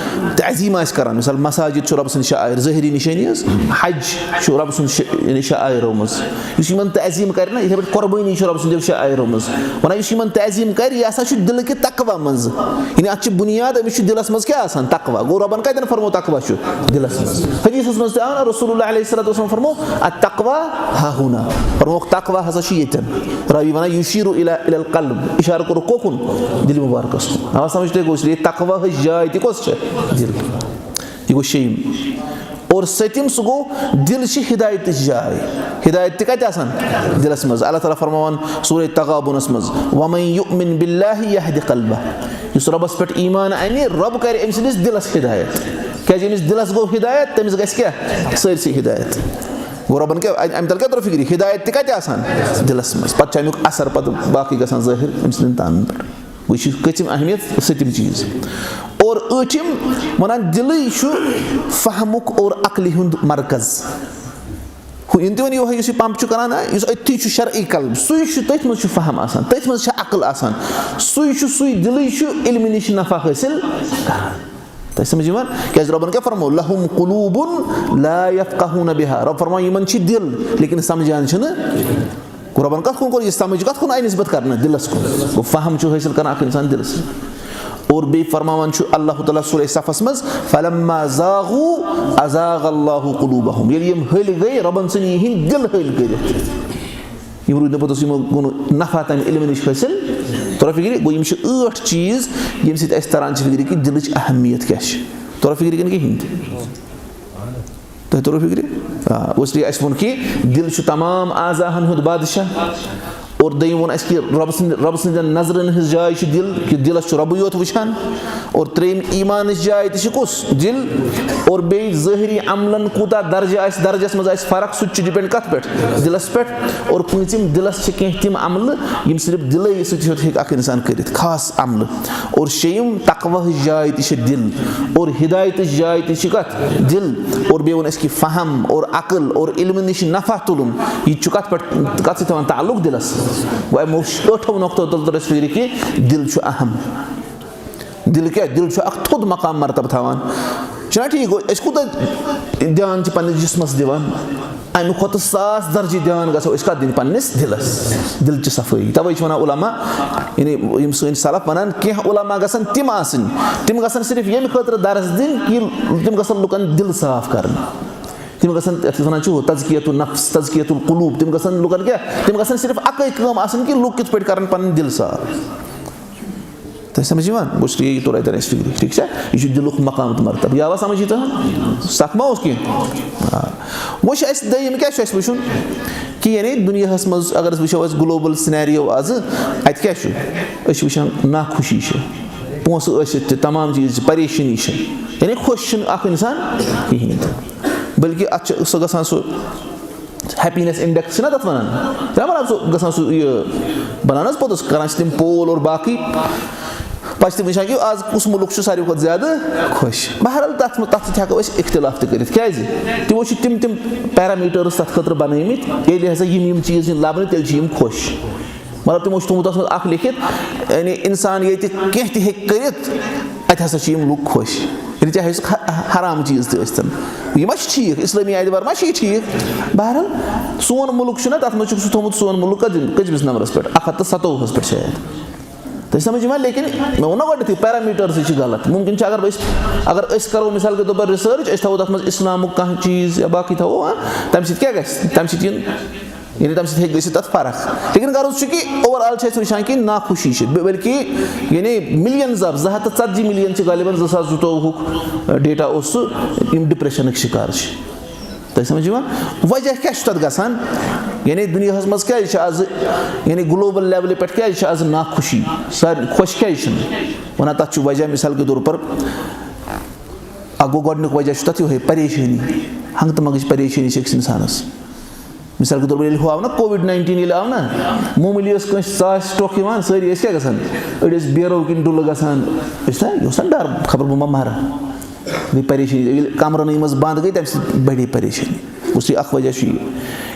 تعظیٖم آسہِ کران، مثال، مساجد چھُ رۄب سٕنٛدۍ شعائر، ظٲہری نِشٲنی حظ، حج چھُ رۄب سٕنٛدۍ شع-، یعنی شعائرو منٛز، یُس یِمن تعظیٖم کرِ نا، یِتھے پٲٹھۍ قۄربٲنی چھُ رۄب سٕنٛدیو شعائرو منٛز۔ وَنان، یُس یِمن تعظیٖم کرِ، یہِ ہسا چھُ دِلہٕ کہِ تقوی منٛز، یعنی اتھ چھِ بُنیاد، أمِس چھُ دِلس منٛز کیٛاہ آسان؟ تقوی۔ گوٚو، رۄبن کتٮ۪ن فرموو تقوی چھُ؟ دِلس منٛز۔ حدیثس منٛز تہِ آو نا، رسول اللہ علیہ الصلوۃ والسلام فرموو، "التقوی ها هنا"، فرمووُکھ، تقوی ہسا چھُ ییٚتٮ۪ن۔ راوی وَنان، "یُشیٖرُ الی، الی القلب"، اِشارٕ کوٚرُکھ کوکُن؟ دِلہِ مُبارکَس کُن۔ اَوا سمجھ تۄہہِ؟ گوٚو، اس لیے تقویٰ ہٕنٛز جاے تہِ کۄس چھےٚ؟ دِل۔ یہِ گوٚو شیٚیِم۔ اور سٔتِم، سُہ گوٚو، دِل چھِ ہدایتٕچ جاے۔ ہدایت تہِ کَتہِ آسان؟ دِلَس منٛز۔ اللہ تعالیٰ فرماوان سورہ تغابنَس منٛز، "وَمَن یُؤْمِن بِاللَّهِ یَہْدِ قَلْبَهُ"، یُس رۄبَس پٮ۪ٹھ ایٖمان اَنہِ، رۄب کَرِ أمۍ سٕنٛدِس دِلَس ہدایت۔ کیٛازِ أمِس دِلَس گوٚو ہدایت، تٔمِس گژھِ کیٛاہ؟ سٲرسٕے ہدایت۔ گوٚو رۄبن کیٛاہ، اَمہِ تَل کیٛاہ ترٛوو فِکرِ؟ ہدایت تہِ کَتہِ آسان؟ دِلَس منٛز۔ پَتہٕ چھُ اَمیُک اثر پَتہٕ باقٕے گژھان ظٲہِر أمۍ سٕنٛدٮ۪ن تانَن پٮ۪ٹھ۔ گوٚو یہِ چھِ کٔژِم اہمیت، سٔتِم چیٖز۔ اور ٲٹھِم وَنان، دِلٕے چھُ فہمُک اور عقلہِ ہُنٛد مرکز۔ ہُہ یِم تہِ وۄنۍ یِہوٚے یُس یہِ پمپ چھُ کران، نہ، یُس أتھی چھُ شرعی قلب، سُے چھُ، تٔتھۍ منٛز چھُ فہم آسان، تٔتھۍ منٛز چھِ عقل آسان، سُے چھُ، سُے دِلٕے چھُ علمہِ نِش نفع حٲصِل کران۔ تۄہہِ سمجھ یِوان؟ کیٛازِ رۄبن کیٛاہ فرموو؟ "لَهُمْ قُلُوبٌ لَا يَفْقَهُونَ بِهَا"۔ رۄب فرماوان، یِمن چھِ دِل، لیکن سمجھان چھِنہٕ۔ گوٚو رۄبن کتھ کُن کوٚر یہِ سمجھ، کتھ کُن آیہِ نسبت کرنہٕ؟ دِلس کُن۔ گوٚو فہم چھُ حٲصِل کران اکھ انسان دِلس۔ اور بیٚیہِ فرماوان چھُ اللہ تعالیٰ سورہ صفس منٛز، "فَلَمَّا زَاغُوا أَزَاغَ اللَّهُ قُلُوبَهُمْ"، ییٚلہِ یِم ۂلۍ گٔے، رۄبن ژھٕنۍ یِہِنٛدۍ دِل ۂلۍ کٔرِتھ۔ یِم روٗدۍ نہٕ پوٚتُس، یِمو گوٚو نہٕ نفع تَمہِ علمہٕ نِش حٲصِل۔ تۄہہِ فِکرِ؟ گوٚو، یِم چھِ ٲٹھ چیٖز، ییٚمہِ سۭتۍ اَسہِ تَران چھِ فِکرِ کہِ دِلٕچ اہمیت کیٛاہ چھِ۔ تۄہہِ فِکرِ کِنہٕ کِہیٖنۍ تہِ؟ تۄہہِ توٚرُو فِکرِ؟ آ، اس لیے اَسہِ ووٚن کہِ دِل چھُ تمام اعضاہَن ہُنٛد بادشاہ۔ اور دوٚیِم ووٚن اَسہِ کہِ رۄبہٕ سٕنٛدِ، رۄبہٕ سٕنٛدٮ۪ن نظرَن ہٕنٛز جاے چھِ دِل، کہِ دِلَس چھُ رۄبٕے یوت وٕچھان۔ اور ترٛیٚیِم، ایٖمانٕچ جاے تہِ چھِ کُس؟ دِل۔ اور بیٚیہِ ظٲہری عملن کوٗتاہ درجہٕ آسہِ، درجس منٛز آسہِ فرق، سُہ تہِ چھُ depend کتھ پٮ۪ٹھ؟ دِلس پٮ۪ٹھ۔ اور پوٗنٛژِم، دِلس چھِ کینٛہہ تِم عملہٕ یِم صرف دِلے سۭتۍ یوت ہیٚکہِ اکھ انسان کٔرِتھ، خاص عملہٕ۔ اور شیٚیِم، تقویٰ ہٕچ جاے تہِ چھِ دِل، اور ہدایتٕچ جاے تہِ چھِ کتھ؟ دِل۔ اور بیٚیہِ ووٚن اَسہِ کہِ فہم اور عقل اور علمہٕ نِش نفع تُلُن، یہِ تہِ چھُ کتھ پٮ۪ٹھ، کتھ سۭتۍ تھاوان تعلق؟ دِلس۔ وۄنۍ یِمو ٲٹھو نۄقطو تُل تر أسۍ فِکرِ کہِ دِل چھُ اہم۔ دِل کیٛاہ؟ دِل چھُ اکھ تھوٚد مقام مرتبہٕ تھاوان۔ چھُنہ ٹھیٖک؟ گوٚو، أسۍ کوٗتاہ دیان چھِ پننِس جسمس دِوان؟ امہِ کھۄتہٕ ساس درجہِ دیان گژھو أسۍ کتھ دِنۍ؟ پننِس دِلس۔ دِل چھِ صفٲیی۔ توے چھِ ونان علماء، یعنی یِم سٲنۍ سلف ونان، کینٛہہ علماء گژھن تِم آسٕنۍ، تِم گژھن صرف ییٚمہِ خٲطرٕ درس دِنۍ کہِ تِم گژھن لُکن دِل صاف کرٕنۍ۔ تِم گژھن، یَتھ أسۍ وَنان چھِ تزکیت النفس، تزکیت القلوب، تِم گژھن لُکَن کیٛاہ؟ تِم گژھن صرف اَکٕے کٲم آسٕنۍ کہِ لُکھ کِتھ پٲٹھۍ کَرَن پَنٕنۍ دِل صاف۔ تۄہہِ سَمٕجھ یِوان؟ بہٕ چھُس یہِ تورَے تَرِ اَسہِ فِکرِ، ٹھیٖک چھا؟ یہِ چھُ دِلُک مقام تہٕ مرتبہٕ۔ یہِ آوا سَمٕجھ یہِ تۄہہِ؟ سَکھ ما اوس کینٛہہ؟ آ۔ وۄنۍ چھُ اَسہِ دوٚیِم کیٛاہ چھُ اَسہِ وٕچھُن؟ کہِ یعنی دُنیاہَس منٛز اگر أسۍ وٕچھو، اَسہِ global scenario آزٕ، اَتہِ کیٛاہ چھُ؟ أسۍ چھِ وٕچھان ناخوشی چھِ، پونٛسہٕ ٲسِتھ تہِ، تمام چیٖز چھِ، پریشٲنی چھِ۔ یعنی خۄش چھُنہٕ اَکھ اِنسان کِہیٖنۍ تہِ، بلکہِ اَتھ چھُ سُہ گژھان سُہ happiness index چھِنہ تَتھ وَنان، چھِنہ وَنان سُہ گژھان سُہ یہِ بَنان حظ پوٚتُس، کَران چھِ تِم poll اور باقٕے، پَتہٕ چھِ تِم وٕچھان کہِ آز کُس مُلُک چھُ ساروی کھۄتہٕ زیادٕ خۄش۔ بہرحال تَتھ منٛز، تَتھ سۭتۍ ہٮ۪کو أسۍ اختلاف تہِ کٔرِتھ۔ کیٛازِ؟ تِمو چھِ تِم تِم parameters تَتھ خٲطرٕ بَنٲومٕتۍ، ییٚلہِ ہسا یِم یِم چیٖز یِن لَبنہٕ، تیٚلہِ چھِ یِم خۄش۔ مطلب تِمو چھُ تھوٚمُت تَتھ منٛز اَکھ لیکھِتھ، یعنی اِنسان ییٚتہِ کینٛہہ تہِ ہیٚکہِ کٔرِتھ، اَتہِ ہسا چھِ یِم لُکھ خۄش۔ یعنی چاہے سُہ حرام چیٖز تہِ ٲسۍتَن۔ یِم ہا چھِ ٹھیٖک، اِسلٲمی اعتبار ما چھِ یہِ ٹھیٖک؟ بہرحال، سون مُلُک چھُنہ، تَتھ منٛز چھُکھ سُہ تھوٚمُت سون مُلُک کٔژِم-، کٔژمِس نمبرَس پٮ۪ٹھ؟ اَکھ ہَتھ تہٕ سَتووُہَس پٮ۪ٹھ شاید۔ تۄہہِ چھِ سَمٕجھ یِوان؟ لیکِن مےٚ ووٚن نہ گۄڈٕنٮ۪تھٕے، parameters چھِ غلط۔ مُمکِن چھُ اگر بہٕ أسۍ، اگر أسۍ کَرو مِثال کے طور پر research، أسۍ تھاوو تَتھ منٛز اِسلامُک کانٛہہ چیٖز یا باقٕے تھاوو، ہاں، تَمہِ سۭتۍ کیٛاہ گژھِ؟ تَمہِ سۭتۍ یِن، یعنی تَمہِ سۭتۍ ہیٚکہِ گٔژھِتھ تَتھ فرق۔ لیکِن غرض چھُ کہِ overall چھِ أسۍ وٕچھان کہِ ناخوشی چھِ، بلکہِ یعنی millions of، زٕ ہَتھ تہٕ ژَتجی million چھِ غالباً زٕ ساس زٕتووُہُک data اوس سُہ، یِم depressionٕکۍ شِکار چھِ۔ تۄہہِ سَمٕجھ یِوان؟ وجہ کیٛاہ چھُ تَتھ گژھان؟ یعنی دُنیاہَس منٛز کیٛازِ چھِ آزٕ، یعنی global levelہِ پٮ۪ٹھ کیٛازِ چھِ آزٕ ناخوشی؟ سارنٕے خۄش کیٛازِ چھِنہٕ؟ وَنان تَتھ چھُ وجہ، مِثال کے طور پر، اَکھ گوٚو گۄڈٕنیُک وجہ چھُ تَتھ یِہوٚے پریشٲنی، ہنٛگتہٕ منٛگٕچ پریشٲنی چھِ أکِس اِنسانَس۔ مِثال کے طور پر ییٚلہِ ہُہ آو نہ، COVID nineteen ییٚلہِ آو نہ، معموٗلی ٲس کٲنٛسہِ ژاسہِ ٹۄکھ یِوان، سٲری ٲسۍ کیٛاہ گژھان؟ أڑۍ ٲسۍ بیرو کِنۍ ڈُلہٕ گژھان، أسۍ چھِنہ، یہِ اوس نہ ڈَر، خبر بہٕ ما مَرٕ۔ گٔے پریشٲنی۔ ییٚلہِ کَمرَن منٛز بنٛد گٔے، تَمہِ سۭتۍ بَڑے پریشٲنی۔ گوٚو سُہ اَکھ وجہ چھُ یہِ۔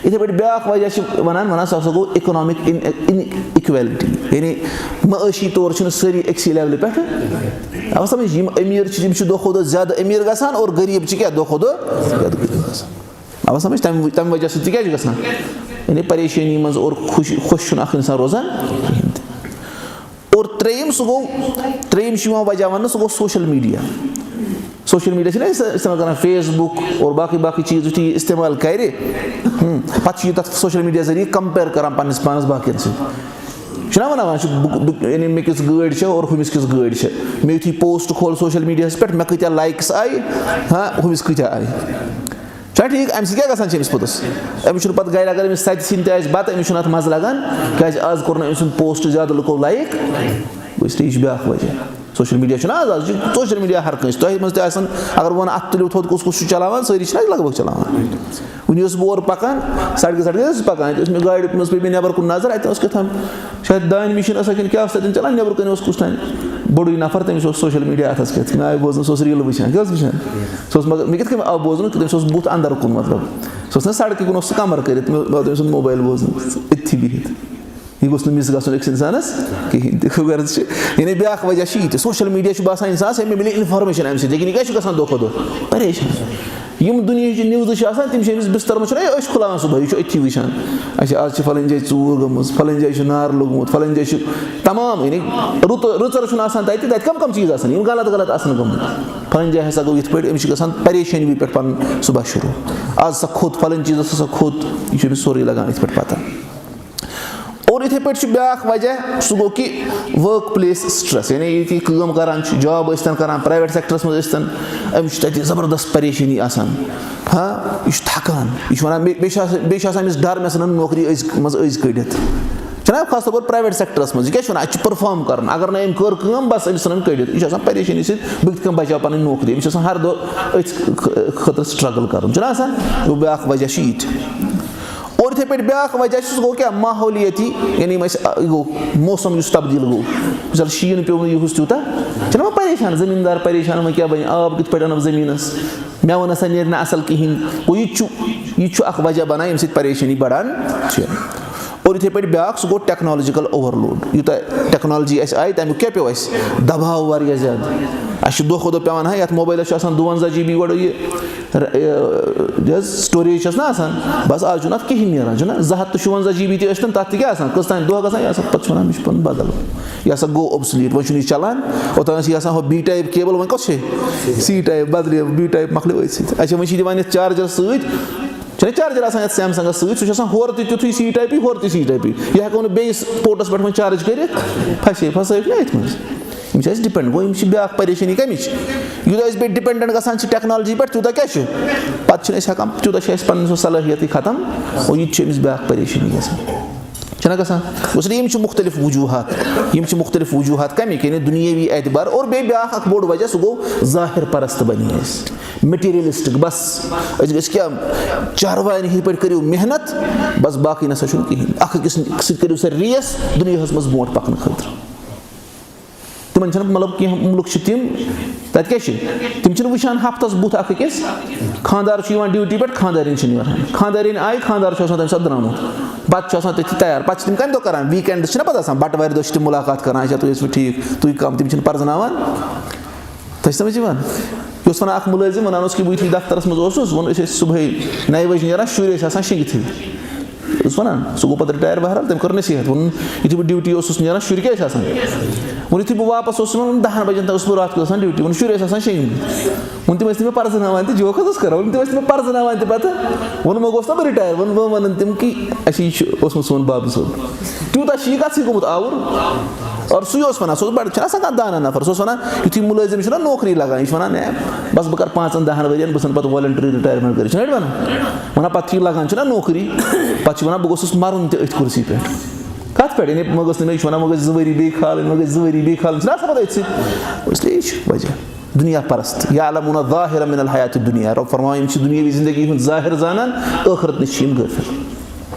یِتھَے پٲٹھۍ بیٛاکھ وجہ چھِ وَنان، وَنان سُہ ہسا گوٚو economic in-، inequality، یعنی معٲشی طور چھِنہٕ سٲری أکسٕے levelہِ پٮ۪ٹھ۔ اَوٕ سَمٕجھ، یِم أمیٖر چھِ، یِم چھِ دۄہ کھۄتہٕ دۄہ زیادٕ أمیٖر گژھان اور غریٖب چھِ کیٛاہ، دۄہ کھۄتہٕ دۄہ زیادٕ غریٖب گژھان۔ اَوٕ سَمٕجھ، تَمہِ، تَمہِ وجہ سۭتۍ تہِ کیٛاہ چھُ گژھان؟ یعنی پریشٲنی منٛز اور خوشی، خۄش چھُنہٕ اَکھ اِنسان روزان کِہیٖنۍ تہِ۔ اور ترٛیٚیِم سُہ گوٚو، ترٛیٚیِم چھُ یِوان وجہ وَننہٕ، سُہ گوٚو social media۔ Social media چھِنہ أسۍ استعمال کران، Facebook اور باقٕے باقٕے چیٖز، یُتھُے یہِ استعمال کرِ، ہُم، پَتہٕ چھُ یہِ تَتھ social media ذٔریعہٕ compare کران پنٛنِس پانَس باقیَن سۭتۍ۔ چھُنہ وَنان، وَنان چھُ بہٕ، بہٕ، یعنی مےٚ کِژھ گٲڑۍ چھےٚ اور ہُمِس کِژھ گٲڑۍ چھےٚ۔ مےٚ یُتھُے post کھول social mediaہَس پٮ۪ٹھ، مےٚ کۭتیٛاہ likes آیہِ، ہاں، ہُمِس کۭتیٛاہ آیہِ۔ چھا ٹھیٖک؟ اَمہِ سۭتۍ کیٛاہ گژھان چھِ أمِس پوٚتُس؟ أمِس چھُنہٕ پَتہٕ گَرِ، اگر أمِس سَتہِ سِنۍ تہِ آسہِ بَتہٕ، أمِس چھُنہٕ اَتھ مَزٕ لَگان، کیٛازِ آز کوٚر نہٕ أمۍ سُنٛد post زیادٕ لُکو like۔ گوٚو، اس لیے یہِ چھُ بیٛاکھ وجہ۔ Social media چھُنہٕ آز، آز چھُ social media ہر کٲنٛسہِ، تۄہہِ منٛز تہِ آسَن، اگر وۄنۍ اَتھٕ تُلِو تھوٚد کُس کُس چھُ چلاوان، سٲری چھِنہٕ لگ بگ چلاوان۔ وٕنہِ اوسُس بہٕ اورٕ پَکان، سڑکہِ سڑکہِ ٲسٕس پَکان، اَتہِ اوس مےٚ گاڑِ منٛز پے مےٚ نٮ۪بَر کُن نظر، اَتہِ اوس کیٛاہ تام شاید دانہِ مِشیٖن ٲسا کِنہٕ کیٛاہ اوس تَتٮ۪ن چَلان، نٮ۪برٕ کَنہِ اوس کُس تام بوٚڑُے نفر، تٔمِس اوس social media اَتھَس کٮ۪تھ۔ مےٚ آیہِ بوزنہٕ، سُہ اوس reel وٕچھان۔ کیٛاہ اوس وٕچھان؟ سُہ اوس مگر، مےٚ کِتھ کٔنۍ آو بوزنہٕ کہِ تٔمِس اوس بُتھ اَندَر کُن، مطلب، سُہ اوس نہ سڑکہِ کُن، اوس سُہ کَمَر کٔرِتھ، مےٚ، مےٚ اوس تٔمۍ سُنٛد mobile بوزنہٕ أتھی بِہِتھ۔ یہِ گوٚژھ نہٕ miss گژھُن أکِس اِنسانَس کِہیٖنۍ تہِ۔ غرض چھِ، یعنی بیٛاکھ وجہ چھِ یہِ تہِ، social media چھُ باسان اِنسانَس، ہے، مےٚ مِلہِ information اَمہِ سۭتۍ، لیکن یہِ کیٛاہ چھُ گژھان دۄہ کھۄتہٕ دۄہ؟ پریشان۔ یِم دُنیہٕچہِ newsہٕ چھِ آسان، تِم چھِ أمِس بِستَر منٛز، چھُنہ یہِ أچھ کھُلاوان صُبحٲے، یہِ چھُ أتھی وٕچھان۔ اچھا، آز چھِ فلٲنۍ جایہِ ژوٗر گٔمٕژ، فلٲنۍ جایہِ چھُ نار لوٚگمُت، فلٲنۍ جایہِ چھُ تمام، یعنی رُت-، رٕژَر چھُنہٕ آسان تَتہِ، تَتہِ کَم کَم چیٖز آسان، یِم غلط غلط آسان گٔمٕتۍ۔ فلٲنۍ جایہِ ہسا گوٚو یِتھ پٲٹھۍ، أمِس چھِ گژھان پریشٲنی پٮ۪ٹھ پَنُن صُبح شروٗع۔ آز سا کھوٚت، فلٲنۍ چیٖزَس ہسا کھوٚت، یہِ چھُ أمِس سورُے لَگان أتھۍ پٮ۪ٹھ پَتہ۔ اور یِتھَے پٲٹھۍ چھُ بیٛاکھ وجہ، سُہ گوٚو کہِ work place stress، یعنی ییٚتہِ یہِ کٲم کَران چھُ، job ٲسۍتَن کَران، private sectorَس منٛز ٲسۍتَن، أمِس چھُ تَتہِ زبردست پریشٲنی آسان۔ ہاں، یہِ چھُ تھکان، یہِ چھُ وَنان، مےٚ، بیٚیہِ چھُ آسان، بیٚیہِ چھُ آسان أمِس ڈَر، مےٚ ژھٕنَن نوکری أزۍ منٛز أزۍ کٔڑِتھ۔ جناب، خاص طور پر private sectorَس منٛز، یہِ کیٛاہ چھُ وَنان، اَتہِ چھُ perform کَرُن، اگر نہٕ أمۍ کٔر کٲم، بَس، أمِس ژھٕنَن کٔڑِتھ۔ یہِ چھُ آسان پریشٲنی سۭتۍ، بہٕ کِتھ کٔنۍ بَچاو پَنٕنۍ نوکری، أمِس چھُ آسان ہر دۄہ أتھۍ خٲطرٕ struggle کَرُن، چھُنہ آسان؟ گوٚو بیٛاکھ وجہ چھُ یہِ تہِ۔ اور یِتھَے پٲٹھۍ بیٛاکھ وجہ چھُ، سُہ گوٚو کیٛاہ؟ ماحولیٲتی، یعنی یِم اَسہِ، یہِ گوٚو موسم یُس تبدیٖل گوٚو، مِثال شیٖن پیوٚو نہٕ یِہُس تیوٗتاہ، چھِنہ وۄنۍ پریشان، زٔمیٖندار پریشان، وۄنۍ کیٛاہ بَنہِ، آب کِتھ پٲٹھۍ اَنو زٔمیٖنَس، مٮ۪وٕ نہ سا نیرِ نہٕ اَصٕل کِہیٖنۍ۔ گوٚو یہِ تہِ چھُ، یہِ تہِ چھُ اَکھ وجہ بَنان، ییٚمہِ سۭتۍ پریشٲنی بَڑان چھِ۔ اور یِتھَے پٲٹھۍ بیٛاکھ، سُہ گوٚو ٹیکنالوجیکل اوورلوڈ۔ یوٗتاہ ٹیکنالوجی اَسہِ آیہِ، تَمیُک کیٛاہ پیوٚو اَسہِ؟ دباو واریاہ زیادٕ۔ اَسہِ چھُ دۄہ کھۄتہٕ دۄہ پٮ۪وان، ہا، یَتھ موبایلَس چھُ آسان دُوَنزاہ جی بی گۄڈٕ یہِ، ر-، یہِ حظ storage چھَس نہ آسان، بَس آز چھُنہٕ اَتھ کِہیٖنۍ نیران، چھُنہ؟ زٕ ہَتھ تہٕ شُوَنزاہ جی بی تہِ ٲسۍتَن، تَتھ تہِ کیٛاہ آسان؟ کٔژ تام دۄہ گژھان، یہِ آسان، پَتہٕ چھُ وَنان، مےٚ چھُ پَنُن بدل، یہِ ہسا گوٚو obsolete، وۄنۍ چھُنہٕ یہِ چلان۔ اوٚتام ٲس یہِ آسان ہُہ B type cable، وۄنۍ کۄس چھے؟ C type بدلیو، B type مۄکلیو أتھۍ سۭتۍ۔ اچھا، وۄنۍ چھِ دِوان یَتھ charger سۭتۍ، چھُنہ charger آسان یَتھ Samsung-س سۭتۍ، سُہ چھُ آسان ہورٕ تہِ تیُتھُے C type-ٕے، ہورٕ تہِ C type-ٕے۔ یہِ ہٮ۪کو نہٕ بیٚیِس port-س پٮ۪ٹھ وۄنۍ charge کٔرِتھ، پھَسے، پھَسٲیِکھ نہ أتھۍ منٛز۔ یِم چھِ اَسہِ depend، گوٚو یِم چھِ بیٛاکھ پریشٲنی کَمِچ؟ یوٗتاہ أسۍ بیٚیہِ dependent گژھان چھِ ٹیکنالجی پٮ۪ٹھ، تیوٗتاہ کیٛاہ چھُ؟ پَتہٕ چھِنہٕ أسۍ ہٮ۪کان، تیوٗتاہ چھِ اَسہِ پَنٕنۍ سۄ صلٲحیت یہِ ختم، اور یہِ تہِ چھِ أمِس بیٛاکھ پریشٲنی گژھان۔ چھِنہ گژھان؟ اس لیے یِم چھِ مُختلف وجوٗہات، یِم چھِ مُختلف وجوٗہات کَمِکۍ؟ یعنی دُنیٲوی اعتبار۔ اور بیٚیہِ بیٛاکھ اَکھ بوٚڑ وجہ، سُہ گوٚو ظاہر پرست بَنی أسۍ، materialistic۔ بَس، أسۍ گٔژھۍ کیٛاہ، چاروایَن ہِنٛدۍ پٲٹھۍ کٔرِو محنت، بَس، باقٕے نہ سا چھُنہٕ کِہیٖنۍ۔ اَکھ أکِس سۭتۍ کٔرِو سا ریس دُنیاہَس منٛز برونٛٹھ پَکنہٕ خٲطرٕ۔ تِمن چھنہٕ، مطلب، کینٛہہ مُلک چھِ تِم، تتہِ کیٛاہ چھِ؟ تِم چھِنہٕ وٕچھان ہفتس بُتھ اکھ أکِس۔ خانٛدار چھُ یِوان ڈیوٹی پٮ۪ٹھ، خانٛدارِنۍ چھِ نیران، خانٛدارِنۍ آیہِ، خانٛدار چھُ آسان تمہِ ساتہٕ درٛامُت، بتہٕ چھُ آسان تٔتھی تیار۔ پتہٕ چھِ تِم کمہِ دۄہ کران؟ weekend چھِنہ پتہٕ آسان، بٹہٕ وارِ دۄہ چھِ تِم مُلاقات کران، اچھا، تُہۍ ٲسوٕ ٹھیٖک، تُہۍ کم؟ تِم چھِنہٕ پرزناوان۔ تۄہہِ چھِ سمجھ یِوان؟ یہِ اوس ونان اکھ مُلٲزِم، ونان اوس کہِ بہٕ یُتھُے دفترس منٛز اوسُس، وۄنۍ ٲسۍ أسۍ صبحٲے نَیہِ بجہِ نیران، شُرۍ ٲسۍ آسان شیٚنگِتھٕے۔ اوس ونان، سُہ گوٚو پتہٕ retire، بہرحال، تٔمۍ کٔر نصیحت، ووٚنُن، یُتھُے بہٕ ڈیوٹی اوسُس نیران، شُرۍ کیٛاہ ٲسۍ آسان؟ ووٚن، یُتھُے بہٕ واپس اوسُس یِوان، دَہَن بجن تام اوسُس بہٕ راتھ کیُتھ آسان ڈیوٹی، ووٚن، شُرۍ ٲسۍ آسان شیٚنگمٕتۍ۔ ووٚن، تِم ٲسۍ نہٕ مےٚ پرزناوان تہِ، joke حظ اوس کران، ووٚن، تِم ٲسۍ نہٕ مےٚ پرزناوان تہِ پتہٕ۔ ووٚنمو گوٚژھ نا بہٕ retire، ووٚن، وۄنۍ ونان تِم کہِ اَسہِ یہِ چھُ اوسمُت سون بابہٕ صٲب۔ تیوٗتاہ چھِ یہِ کَتھ سۭتۍ گوٚمُت آوُر۔ اور سُے اوس وَنان، سُہ اوس بَڑٕ، چھُنہ آسان کانٛہہ دانا نفر، سُہ اوس وَنان، یُتھُے مُلٲزِم چھُنہ نوکری لگان، یہِ چھُ وَنان، "ہے، بس بہٕ کَرٕ پانٛژَن دَہَن ؤرِین، بہٕ ژھٕنہٕ پَتہٕ voluntary retirement کٔرِتھ"، چھُنہ اَتہِ وَنان؟ وَنان، پَتہٕ چھُ یہِ لگان، چھُنہ نوکری، پَتہٕ چھُ وَنان، "بہٕ گوٚژھُس مَرُن تہِ أتھۍ کُرسی پٮ۪ٹھ۔" کَتھ پٮ۪ٹھ؟ یعنی، مےٚ گٔژھ نہٕ مےٚ، یہِ چھُ وَنان، مےٚ گٔژھ زٕ ؤری بیٚیہِ کھالٕنۍ، مےٚ گٔژھ زٕ ؤری بیٚیہِ کھالٕنۍ، چھُنہ آسان پَتہٕ أتھۍ سۭتۍ؟ اس لیے یہِ چھُ وجہ۔ دُنیا پرست، یعلمون ظاہرا من الحیات الدنیا۔ رۄب فرماوان، یِم چھِ دُنیاوی زندگی ہُنٛد ظاہر زانان، ٲخرت نِش چھِ یِم غٲفِل۔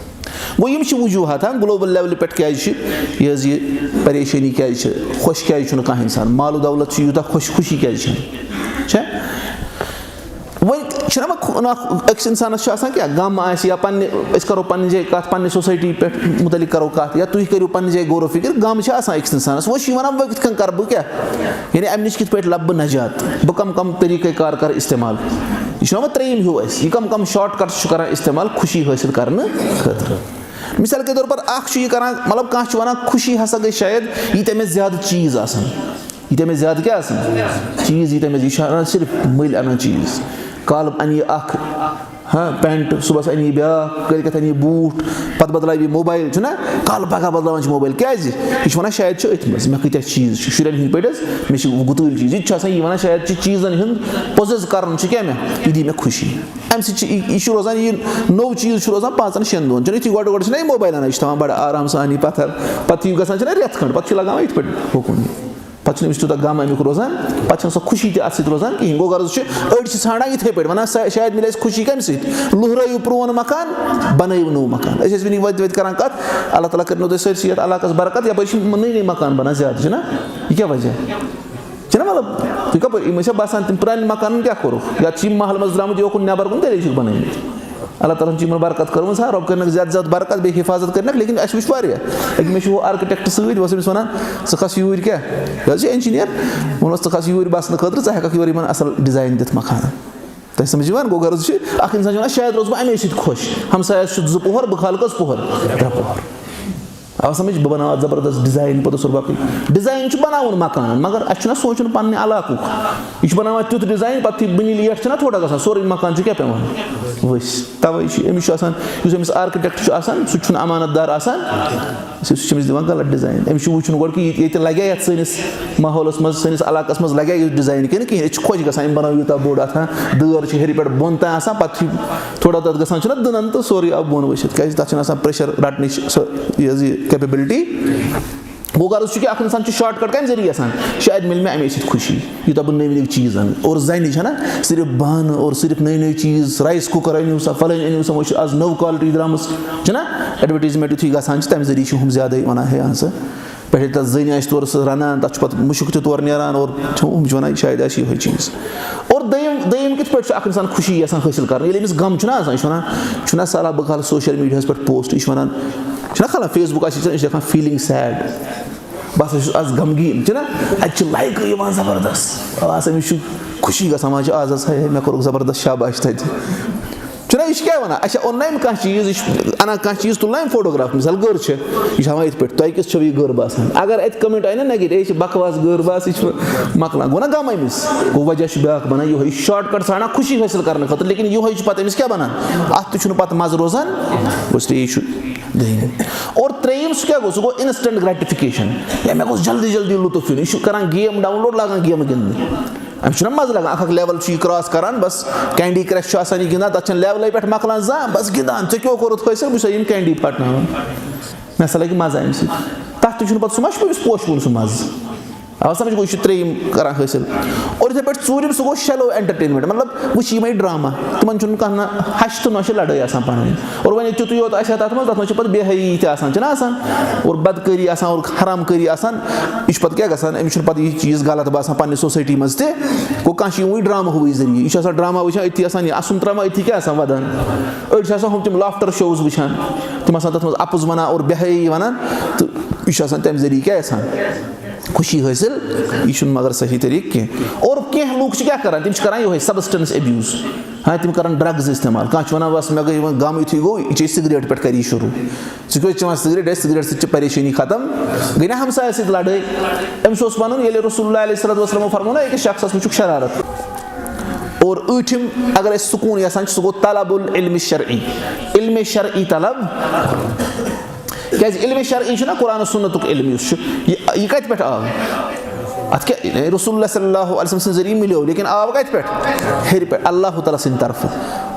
گوٚو، یِم چھِ وجوٗہات، ہاں، global level پٮ۪ٹھ کیٛازِ چھِ یہِ حظ یہِ پریشٲنی کیٛازِ چھِ، خۄش کیٛازِ چھُنہٕ کانٛہہ اِنسان، مال و دولت چھُ یوٗتاہ خۄش، خوشی کیٛازِ چھَنہٕ؟ چھےٚ؟ وۄنۍ چھِنہ وۄنۍ خو-، نا-، أکِس اِنسانَس چھُ آسان کیٛاہ، غم آسہِ یا پنٛنہِ، أسۍ کَرو پنٛنہِ جایہِ کَتھ، پنٛنہِ society پٮ۪ٹھ مُتعلِق کَرو کَتھ، یا تُہۍ کٔرِو پنٛنہِ جایہِ غور و فِکر، غم چھِ آسان أکِس اِنسانَس۔ وۄنۍ چھُ یہِ وَنان، وۄنۍ کِتھ کٔنۍ کَرٕ بہٕ کیٛاہ؟ یعنی اَمہِ نِش کِتھ پٲٹھۍ لَبہٕ بہٕ نجات؟ بہٕ کَم کَم طریٖقہٕ کار کَرٕ استعمال؟ یہِ چھُنہ وۄنۍ ترٛیٚیِم ہیوٗ اَسہِ، یہِ کَم کَم shortcuts چھُ کَران استعمال خوشی حٲصِل کَرنہٕ خٲطرٕ۔ مثال کے طور پر اکھ چھُ یہِ کران، مطلب، کانٛہہ چھُ وَنان، خوشی ہسا گٔے شاید ییٖتیٛاہ مےٚ زیادٕ چیٖز آسَن، ییٖتیٛاہ مےٚ زیادٕ کیٛاہ آسَن؟ چیٖز ییٖتیٛاہ مےٚ، یہِ چھُ اَنان صرف مٔلۍ اَنان چیٖز۔ کالہٕ اَنہِ یہِ اکھ، ہاں، pant، صُبحَس اَنہِ یہِ بیٛاکھ، کٲلۍ کٮ۪تھ اَنہِ یہِ بوٗٹھ، پَتہٕ بدلاوِ یہِ موبایل، چھُنہ؟ کالہٕ پگاہ بدلاوان چھِ موبایل۔ کیٛازِ؟ یہِ چھُ وَنان، شاید چھُ أتھۍ منٛز، مےٚ کۭتیٛاہ چیٖز چھِ، شُرٮ۪ن ہِنٛدۍ پٲٹھۍ حظ، مےٚ چھِ گُتٲلۍ چیٖز۔ یہِ تہِ چھُ آسان، یہِ وَنان، شاید چھِ چیٖزَن ہُنٛد possess کَرُن چھُ کیٛاہ مےٚ، یہِ دی مےٚ خوشی۔ اَمہِ سۭتۍ چھِ یہِ، یہِ چھُ روزان، یہِ نوٚو چیٖز چھُ روزان پانٛژَن شٮ۪ن دۄہَن۔ چھُنہٕ یِتھُے گۄڈٕ گۄڈٕ چھِنہ یہِ موبایل اَنان، یہِ چھِ تھاوان بَڑٕ آرام سان یہِ پَتھر، پَتہٕ یہِ گژھان چھِنہ رٮ۪تھ کھنٛڈ، پَتہٕ چھُ لَگان یِتھ پٲٹھۍ ہُکُن یہِ۔ پَتہٕ چھُنہٕ أمِس تیوٗتاہ غم اَمیُک روزان، پَتہٕ چھَنہٕ سۄ خوشی تہِ اَتھ سۭتۍ روزان کِہیٖنۍ۔ گوٚو غرض چھُ، أڑۍ چھِ ژھانٛڈان یِتھَے پٲٹھۍ، وَنان، سا-، شاید مِلہِ اَسہِ خوشی کَمہِ سۭتۍ؟ لُہرٲیِو پرٛون مکان، بَنٲیِو نوٚو مکان۔ أسۍ ٲسۍ وٕنی وَتہِ وَتہِ کَران کَتھ، اللہ تعالیٰ کٔرِنو تۄہہِ سٲرسٕے یَتھ علاقَس برکت، یَپٲرۍ چھِ نٔے نٔے مکان بَنان زیادٕ، چھِنہ؟ یہِ کیٛاہ وجہ؟ چھِنہ مطلب، تُہۍ کَپٲرۍ، یِم ٲسیا باسان تِم پرٛانٮ۪ن مکانَن کیٛاہ کوٚرُکھ؟ یا چھِ یِم محلہٕ منٛز درٛامٕتۍ یوکُن نٮ۪بر کُن، تیٚلے چھِکھ بَنٲومٕتۍ۔ اللہ تعالیٰ ہَن چھِ یِمَن برکت کٔرمٕژ، ہا، رۄب کٔرِنَکھ زیادٕ زیادٕ برکت، بیٚیہِ حفاظت کٔرِنَکھ، لیکن اَسہِ وٕچھ واریاہ۔ أکۍ مےٚ چھُ ہُہ architect سۭتۍ، بہٕ اوسُس أمِس وَنان، "ژٕ کھَس یوٗرۍ کیٛاہ؟" یہِ حظ چھِ engineer، ووٚنمَس، "ژٕ کھَس یوٗرۍ بَسنہٕ خٲطرٕ، ژٕ ہٮ۪کَکھ یورٕ یِمَن اَصٕل design دِتھ مکانَن۔" تۄہہِ سَمجھ یِوان؟ گوٚو غرض چھُ، اَکھ اِنسان چھُ وَنان، "شاید روزٕ بہٕ اَمے سۭتۍ خۄش، ہمسایَس چھُ زٕ پوٚہَر، بہٕ کھالہٕ کٔژ پوٚہَر؟ ترٛےٚ پوٚہَر۔" آو سمجھ؟ بہٕ بناوٕ اَتھ زبردست design، پوٚتُس اور باقٕے۔ Design چھُ بناوُن مکانن، مگر اَسہِ چھُنہ سونٛچُن پننہِ علاقُک۔ یہِ چھُ بناوان تیُتھ design، پتہٕ یُتھُے بٕنہِ late چھُنہ تھوڑا گژھان، سورُے مکان چھُ کیٛاہ پٮ۪وان؟ ؤسۍ۔ تَوَے چھُ أمِس چھُ آسان، یُس أمِس architect چھُ آسان، سُہ تہِ چھُنہٕ امانت دار آسان۔ سُہ، سُہ چھُ أمِس دِوان غلط design۔ أمِس چھُ وٕچھُن گۄڈٕ کہِ یہِ، ییٚتہِ لگیٛاہ یَتھ سٲنِس ماحولَس منٛز، سٲنِس علاقَس منٛز لگیٛاہ یُتھ design کِنہٕ کِہیٖنۍ۔ أسۍ چھِ خۄش گژھان، أمۍ بنٲو یوٗتاہ بوٚڑ اَتھ، ہاں، دٲر چھِ ہیٚرِ پٮ۪ٹھ بۄن تام آسان، پَتہٕ چھِ تھوڑا تَتھ گژھان چھُنہ دٕنَن تہٕ سورُے آو بۄن ؤسِتھ، کیٛازِ تَتھ چھُنہٕ آسان pressure رَٹنٕچ سۄ، یہِ حظ یہِ capability۔ گوٚو غرض چھُ کہِ اَکھ اِنسان چھُ shortcut کَمہِ ذٔریعہٕ یَژھان؟ شاید مِلہِ مےٚ اَمے سۭتۍ خوشی، یوٗتاہ بہٕ نٔوۍ نٔوۍ چیٖز اَنہٕ۔ اور زَنہِ چھَنہ صرف بانہٕ اور صرف نٔوۍ نٔوۍ چیٖز، rice cooker أنِو سا، فَلٲنۍ أنِو سا، وۄنۍ چھِ آز نٔو quality درٛامٕژ، چھَنہ advertisement یُتھُے گژھان چھِ، تَمہِ ذٔریعہٕ چھِ ہُم زیادَے وَنان، ہے اَن سا۔ پٮ۪ٹھٕ ییٚلہِ تَتھ زٔنۍ آسہِ تورٕ سُہ رَنان، تَتھ چھُ پَتہٕ مُشُک تہِ تورٕ نیران، اور چھُ، ہُم چھِ وَنان، "شاید آسہِ یِہوٚے چیٖز۔" اور دوٚیِم، دوٚیِم کِتھ پٲٹھۍ چھُ اَکھ اِنسان خوشی یَژھان حٲصِل کَرُن؟ ییٚلہِ أمِس غم چھُنہ آسان، یہِ چھُ وَنان، چھُنہ سہلاب، بہٕ کھالہٕ social media ہَس پٮ۪ٹھ post، یہِ چھُ وَنان، چھُنہ کھلان Facebook آسہِ، یہِ چھِ لیکھان feeling sad، بہٕ ہسا چھُس آز غمگیٖن، چھُنہ؟ اَتہِ چھِ لایکہٕ یِوان زبردست، آز أمِس چھُ خوشی گژھان، وۄنۍ چھِ آز ہسا ہے مےٚ کوٚرُکھ زبردست شاباش تَتہِ۔ چھُنہ، یہِ چھُ کیٛاہ وَنان؟ اچھا، اوٚن نہ أمۍ کانٛہہ چیٖز، یہِ چھُ اَنان کانٛہہ چیٖز، تُل نہ أمۍ فوٹوگراف، مثال گٔر چھِ، یہِ چھُ ہاوان یِتھ پٲٹھۍ، تۄہہِ کِژھ چھَو یہِ گٔر باسان؟ اگر اَتہِ comment آیہِ نہ negative، "ہے، یہِ چھِ بکواس گٔر بس، یہِ چھِ مۄکلان"، گوٚو نہ غم أمِس؟ گوٚو وجہ چھُ بیٛاکھ بَنان یِہوٚے، یہِ چھُ shortcut ژھانٛڈان خوشی حٲصِل کرنہٕ خٲطرٕ، لیکن یِہوٚے چھُ پَتہٕ أمِس کیٛاہ بَنان؟ اَتھ تہِ چھُنہٕ پَتہٕ مَزٕ روزان، گوٚو اس لیے یہِ چھُ دٔیِم۔ اور ترٛیٚیِم سُہ کیٛاہ گوٚو؟ سُہ گوٚو instant gratification، یا مےٚ گوٚژھ جلدی جلدی لطف یُن، یہِ چھُ کران game download، لاگان گیمہٕ گِنٛدنہِ۔ أمِس چھُنہ مَزٕ لگان، اکھ اکھ level چھُ یہِ cross کران، بس Candy Crush چھُ آسان یہِ گِنٛدان، تَتھ چھَنہٕ levelٕے پٮ۪ٹھ مۄکلان زانٛہہ، بس گِنٛدان، ژےٚ کیٛاہ کوٚرُتھ حٲصِل، بہٕ چھُسے یِم Candy پھٹناوان۔ مےٚ ہسا لگہِ مَزٕ اَمہِ سۭتۍ۔ تَتھ تہِ چھُنہٕ پَتہٕ، سُہ ما چھُ أمِس پوشہٕ وُن سُہ مَزٕ؟ اَوَ سَمجھ گوٚو، یہِ چھُ ترٛیٚیِم کران حٲصِل۔ اور یِتھَے پٲٹھۍ ژوٗرِم، سُہ گوٚو shallow entertainment، مطلب وٕچھ یِمَے drama، تِمَن چھُنہٕ کانٛہہ نہ ہَش تہٕ نہ چھِ لڑٲے آسان پانہٕ ؤنۍ۔ اور وۄنۍ ییٚتہِ تیُتُے یوت آسہِ ہا تَتھ منٛز، تَتھ منٛز چھِ پَتہٕ بے حیٲیی تہِ آسان، چھِنہ آسان؟ اور بدکٲری آسان، اور حرام کٲری آسان۔ یہِ چھُ پَتہٕ کیٛاہ گژھان؟ أمِس چھُنہٕ پَتہٕ یہِ چیٖز غلط باسان پنٛنہِ society منٛز تہِ۔ گوٚو کانٛہہ چھُ یِوان drama ہُوٕے ذٔریعہٕ، یہِ چھُ آسان drama وٕچھان، أتھی آسان یہِ اَسُن ترٛاوان، أتھی کیٛاہ آسان وَدان۔ أڑۍ چھِ آسان ہُم تِم laughter shows وٕچھان، تِم آسان تَتھ منٛز اَپُز وَنان اور بے حیٲیی وَنان، تہٕ یہِ چھُ آسان تَمہِ ذٔریعہٕ کیٛاہ آسان؟ خوشی حٲصِل، یہِ چھُنہٕ مگر صحیح طریٖقہٕ کینٛہہ۔ اور کینٛہہ لوٗکھ چھِ کیٛاہ کَران؟ تِم چھِ کَران یِہوٚے substance abuse۔ ہاں، تِم کَران drugs استعمال۔ کانٛہہ چھُ وَنان، "بَس، مےٚ گٔے وۄنۍ غم، یُتھُے گوٚو، یہِ چے cigarette پٮ۪ٹھ کَری شروٗع۔" ژٕ کیٛازِ چٮ۪وان cigarette؟ ہے، cigarette سۭتۍ چھِ پریشٲنی ختم۔ گٔے نہ ہمسایَس سۭتۍ لڑٲے؟ أمِس اوس وَنُن، ییٚلہِ رسول اللہ علیہ الصلوۃ والسلامو فرموو نہ، أکِس شخصَس وٕچھُکھ شرارت۔ اور ٲٹھِم، اگر أسۍ سکوٗن یَژھان چھِ، سُہ گوٚو طلب العلم الشرعی، علم شرعی طلب۔ کیٛازِ علم شرعی چھُنہ قرآن و سنتُک علم یُس چھُ، یہِ، یہِ کَتہِ پٮ۪ٹھ آو؟ اَتھ کیٛاہ، یعنی رسول اللہ صلی اللہ علیہ وسلم سٕنٛدِ ذٔریعہٕ مِلیو، لیکن آو کَتہِ پٮ۪ٹھ؟ ہیٚرِ پٮ۪ٹھ، اللہ تعالیٰ سٕنٛدِ طرفہٕ۔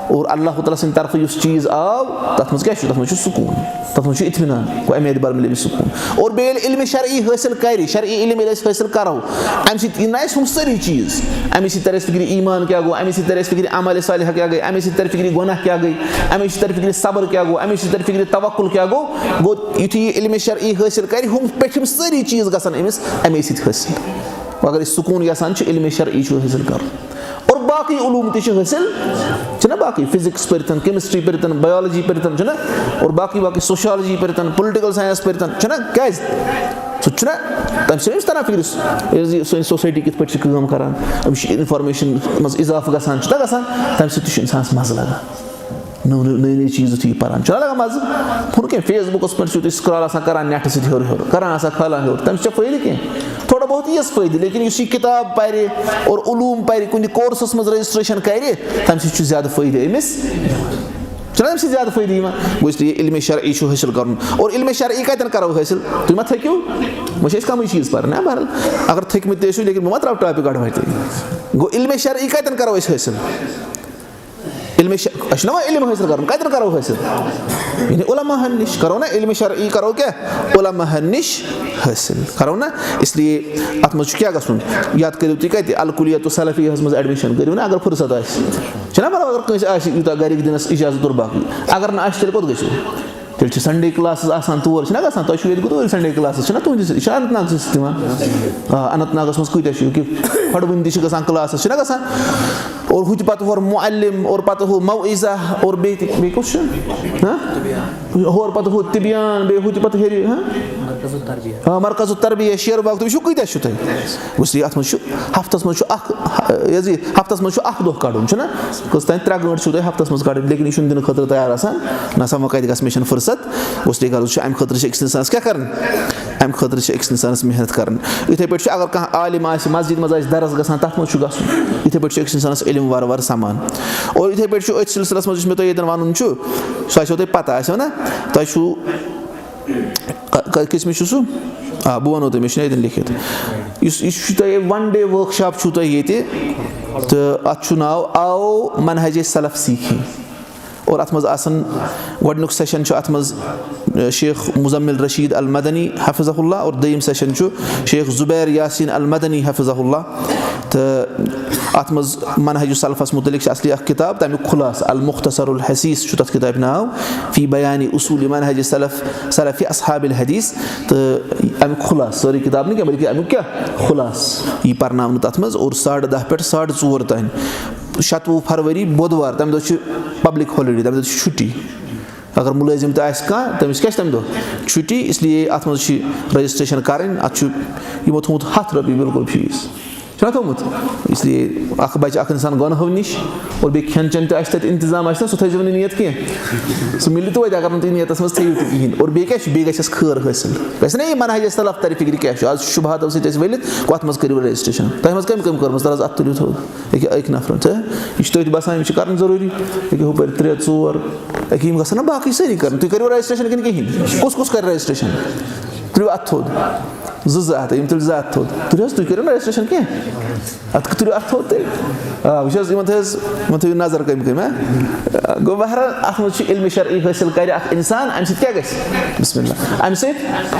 اور اللہ تعالیٰ سٕنٛدِ طرفہٕ یُس چیٖز آو، تَتھ منٛز کیٛاہ چھُ؟ تَتھ منٛز چھُ سکوٗن، تَتھ منٛز چھُ اطمینان، گوٚو اَمہِ اعتبار مِلہِ أمِس سکوٗن۔ اور بیٚیہِ ییٚلہِ علم شرعی حٲصِل کَرِ، شرعی علم ییٚلہِ اَسہِ حٲصِل کَرو، اَمہِ سۭتۍ یِن نہ اَسہِ ہُم سٲری چیٖز۔ اَمہِ سۭتۍ تَرِ اَسہِ فِکرِ ایٖمان کیٛاہ گوٚو، اَمہِ سۭتۍ تَرِ اَسہِ فِکرِ عمل صالحہ کیٛاہ گٔے، اَمہِ سۭتۍ تَرِ فِکرِ گۄناہ کیٛاہ گٔے، اَمہِ سۭتۍ تَرِ فِکرِ صبر کیٛاہ گوٚو، اَمہِ سۭتۍ تَرِ فِکرِ توکل کیٛاہ گوٚو۔ گوٚو یُتھُے یہِ علم شرعی حٲصِل کَرِ، ہُم پیٚٹھِم سٲری چیٖز گژھن أمِس اَمے سۭتۍ حٲصِل۔ وۄنۍ اگر أسۍ سکوٗن یَژھان چھِ، علم شرعی چھُ حٲصِل کَرُن۔ اور باقٕے علوٗم تہِ چھِ حٲصِل، چھِنہ باقٕے physics پٔرِتن، chemistry پٔرِتن، biology پٔرِتن، چھِنہ؟ اور باقٕے باقٕے sociology پٔرِتن، political science پٔرِتن، چھِنہ؟ کیٛازِ؟ سُہ تہِ چھُنہ، تَمہِ سۭتۍ چھِ أمِس تَران فِکرِ، یہِ زِ سٲنۍ society کِتھ پٲٹھۍ چھِ کٲم کَران، أمِس چھِ information منٛز اضافہٕ گژھان، چھُنہ گژھان؟ تَمہِ سۭتۍ تہِ چھُ اِنسانَس مَزٕ لَگان۔ نٔو نٔو، نٔے نٔے چیٖز یُتھُے یہِ پَران چھُ، لگان مَزٕ۔ ہُنٛد کینٛہہ Facebook پٮ۪ٹھ چھُ تُہۍ scroll آسان کَران، نٮ۪ٹَس سۭتۍ ہیوٚر ہیوٚر، کَران آسان کھالان ہیوٚر، تَمہِ سۭتۍ چھا فٲیدٕ کینٛہہ؟ تھوڑا بہت یِیَس فٲیدٕ، لیکن یُس یہِ کِتاب پَرِ اور علوٗم پَرِ، کُنہِ courseس منٛز registration کَرِ، تَمہِ سۭتۍ چھُ زیادٕ فٲیدٕ أمِس۔ چھُنہ اَمہِ سۭتۍ زیادٕ فٲیدٕ یِوان؟ گوٚو اس لیے علم شرعی چھُ حٲصِل کَرُن۔ اور علم شرعی کَتٮ۪ن کَرو حٲصِل؟ تُہۍ ما تھٔکِو؟ وۄنۍ چھِ أسۍ کَمٕے چیٖز پَران، نہ بہرحال، اگر تھٔکمٕتۍ تہِ ٲسِو، لیکن بہٕ ما ترٛاوٕ topic گۄڈٕ وَتہِ۔ گوٚو علم شرعی کَتٮ۪ن کَرو أسۍ حٲصِل؟ علم ش-، اَسہِ چھُنہ وۄنۍ علم حٲصِل کَرُن، کَتٮ۪ن کَرو حٲصِل؟ یعنی علماء ہَن نِش کَرو نہ، علم شرعی کَرو کیٛاہ؟ علماء ہَن نِش حٲصِل کَرو نہ۔ اس لیے اَتھ منٛز چھُ کیٛاہ گژھُن؟ یَتھ کٔرِو تُہۍ کَتہِ؟ الکلیۃ السلفیہ ہَس منٛز admission کٔرِو نہ، اگر فرصت آسہِ۔ چھُنہ پَرواے، اگر کٲنٛسہِ آسہِ یوٗتاہ گَرِکۍ دِنَس اِجازت اور باقٕے۔ اگر نہٕ آسہِ، تیٚلہِ کوٚت گٔژھِو؟ تیٚلہِ چھِ Sunday classes آسان تور، چھِنہ گژھان؟ تۄہہِ چھُو ییٚتہِ گُتٲلۍ Sunday classes، چھِنہ تُہٕنٛدِس، یہِ چھِ اننت ناگسٕے سۭتۍ یِوان۔ آ، اننت ناگس منٛز کۭتیٛاہ چھِ، یہِ کہِ کھۄڈوٕنۍ تہِ چھِ گژھان classes، چھِنہ گژھان؟ اور ہُتہِ پتہٕ ہورٕ معلم، اور پتہٕ ہُہ موعظہ، اور بیٚیہِ تہِ، بیٚیہِ کُس چھُ؟ ہاں؟ ہورٕ پتہٕ ہُہ تبیان، بیٚیہِ ہُتہِ پتہٕ ہیٚرِ، ہاں؟ مرکز التربیہ۔ آ، مرکز التربیہ، شیر باغ، تُہۍ وٕچھِو کۭتیٛاہ چھِو تۄہہِ۔ وٕچھ، اَتھ منٛز چھُ، ہفتس منٛز چھُ اکھ، یہِ حظ یہِ، ہفتس منٛز چھُ اکھ دۄہ کڑُن، چھُنہ؟ کٔژ تام ترٛےٚ گٲنٛٹہٕ چھُو تۄہہِ ہفتس منٛز کڑٕنۍ، لیکن یہِ چھُنہٕ دِنہٕ خٲطرٕ تیار آسان۔ نہ سا، وۄنۍ کتہِ گژھِ، مےٚ چھَنہٕ فرصت۔ اس لیے غرض چھُ، اَمہِ خٲطرٕ چھِ أکِس اِنسانَس کیٛاہ کَرٕنۍ؟ اَمہِ خٲطرٕ چھِ أکِس اِنسانَس محنت کَرٕنۍ۔ یِتھَے پٲٹھۍ چھُ، اگر کانٛہہ عالِم آسہِ، مسجد منٛز آسہِ درس گژھان، تَتھ منٛز چھُ گژھُن۔ یِتھَے پٲٹھۍ چھُ أکِس اِنسانَس علم وارٕ وارٕ سَمان۔ اور یِتھَے پٲٹھۍ چھُ أتھۍ سلسلس منٛز، یُس مےٚ تۄہہِ ییٚتٮ۪ن وَنُن چھُ، سُہ آسیو تۄہہِ پَتہ، آسیو نہ؟ تۄہہِ چھُو، ک-، ک-، کٔژمہِ چھُ سُہ؟ آ، بہٕ وَنو تۄہہِ، مےٚ چھُنہٕ ییٚتٮ۪ن لیکھِتھ۔ یُس، یہِ چھُ تۄہہِ one day workshop چھُو تۄہہِ ییٚتہِ، تہٕ اَتھ چھُ ناو آؤ منہج سلف سیکھیں۔ اور اَتھ منٛز آسَن، گۄڈٕنیُک session چھُ اَتھ منٛز، اَ، شیخ مزمل رشید المدنی حفظہ اللہ، اور دوٚیِم session چھُ شیخ زبیر یاسین المدنی حفظہ اللہ۔ تہٕ اَتھ منٛز منہج سلفس متعلق چھِ اصلی اکھ کِتاب، تَمیُک خُلاصہٕ، المختصر الحثیث چھُ تَتھ کِتابہِ ناو، فی بیان اصول منہج سلف، سلف اصحاب الحدیث۔ تہٕ اَمیُک خُلاصہٕ، سٲرٕے کِتاب نہٕ کینٛہہ، بلکہِ اَمیُک کیٛاہ خُلاصہٕ یی پرناونہٕ تَتھ منٛز۔ اور ساڑٕ دَہ پٮ۪ٹھ ساڑٕ ژور تام، شَتوُہ فروری بۄدوار، تَمہِ دۄہ چھِ public holiday، تَمہِ دۄہ چھِ چھُٹی۔ اگر مُلٲزِم تہِ آسہِ کانٛہہ، تٔمِس کیٛاہ چھِ تَمہِ دۄہ چھُٹی، اس لیے اَتھ منٛز چھِ registration کَرٕنۍ، اَتھ چھُ یِمو تھوٚومُت ہَتھ رۄپیہِ بِلکُل fees۔ چھُنہ تھوٚومُت؟ اس لیے اَکھ بَچہِ اَکھ اِنسان گۄنہو نِش، اور بیٚیہِ کھٮ۪ن چٮ۪ن تہِ آسہِ تَتہِ اِنتظام آسہِ نہ، سُہ تھٲیزیو نہٕ نیت کینٛہہ۔ سُہ مِلہِ توتہِ، اگر نہٕ تُہۍ نیتَس منٛز تھٲیِو تہِ کِہیٖنۍ۔ اور بیٚیہِ کیٛاہ چھُ؟ بیٚیہِ گژھٮ۪س خٲر حٲصِل۔ گژھِ نہ یہِ منہج سلف ترِ فِکرِ کیٛاہ چھُ؟ آز چھُ شُبہاتو سۭتۍ أسۍ ؤلِتھ، کَتھ منٛز کٔرِو registration؟ تۄہہِ منٛز کٔمۍ کٔمۍ کٔرمٕژ؟ تَلہٕ حظ اَتھ تُلِو تھوٚد۔ أکہِ، أکۍ نفرَن، ژےٚ، یہِ چھُ تٔتھۍ باسان، یِم چھِ کَرٕنۍ ضروٗری۔ أکہِ ہُپٲرۍ ترٛےٚ، ژور، أکہِ یِم گژھن نہ باقٕے سٲری کَرٕنۍ۔ تُہۍ کٔرِو registration کِنہٕ کِہیٖنۍ؟ کُس کُس کَرِ registration؟ تُلِو اَتھ تھوٚد۔ زٕ زٕ ہَتھ، یِم تُلۍ زٕ ہَتھ تھوٚد۔ تُلِو حظ، تُہۍ کٔرِو نہ registration کینٛہہ۔ اَتھ تُلِو اَتھ تھوٚد تیٚلہِ۔ آ، وٕچھ حظ، یِمَن تھٲیِو حظ، یِمَن تھٲیِو نظر کٔمۍ کٔمۍ، ہا؟ گوٚو بہرحال، اَتھ منٛز چھُ علمِ شرعی حٲصِل کَرِ اَکھ اِنسان، اَمہِ سۭتۍ کیٛاہ گژھِ؟ بسم اللہ۔ اَمہِ سۭتۍ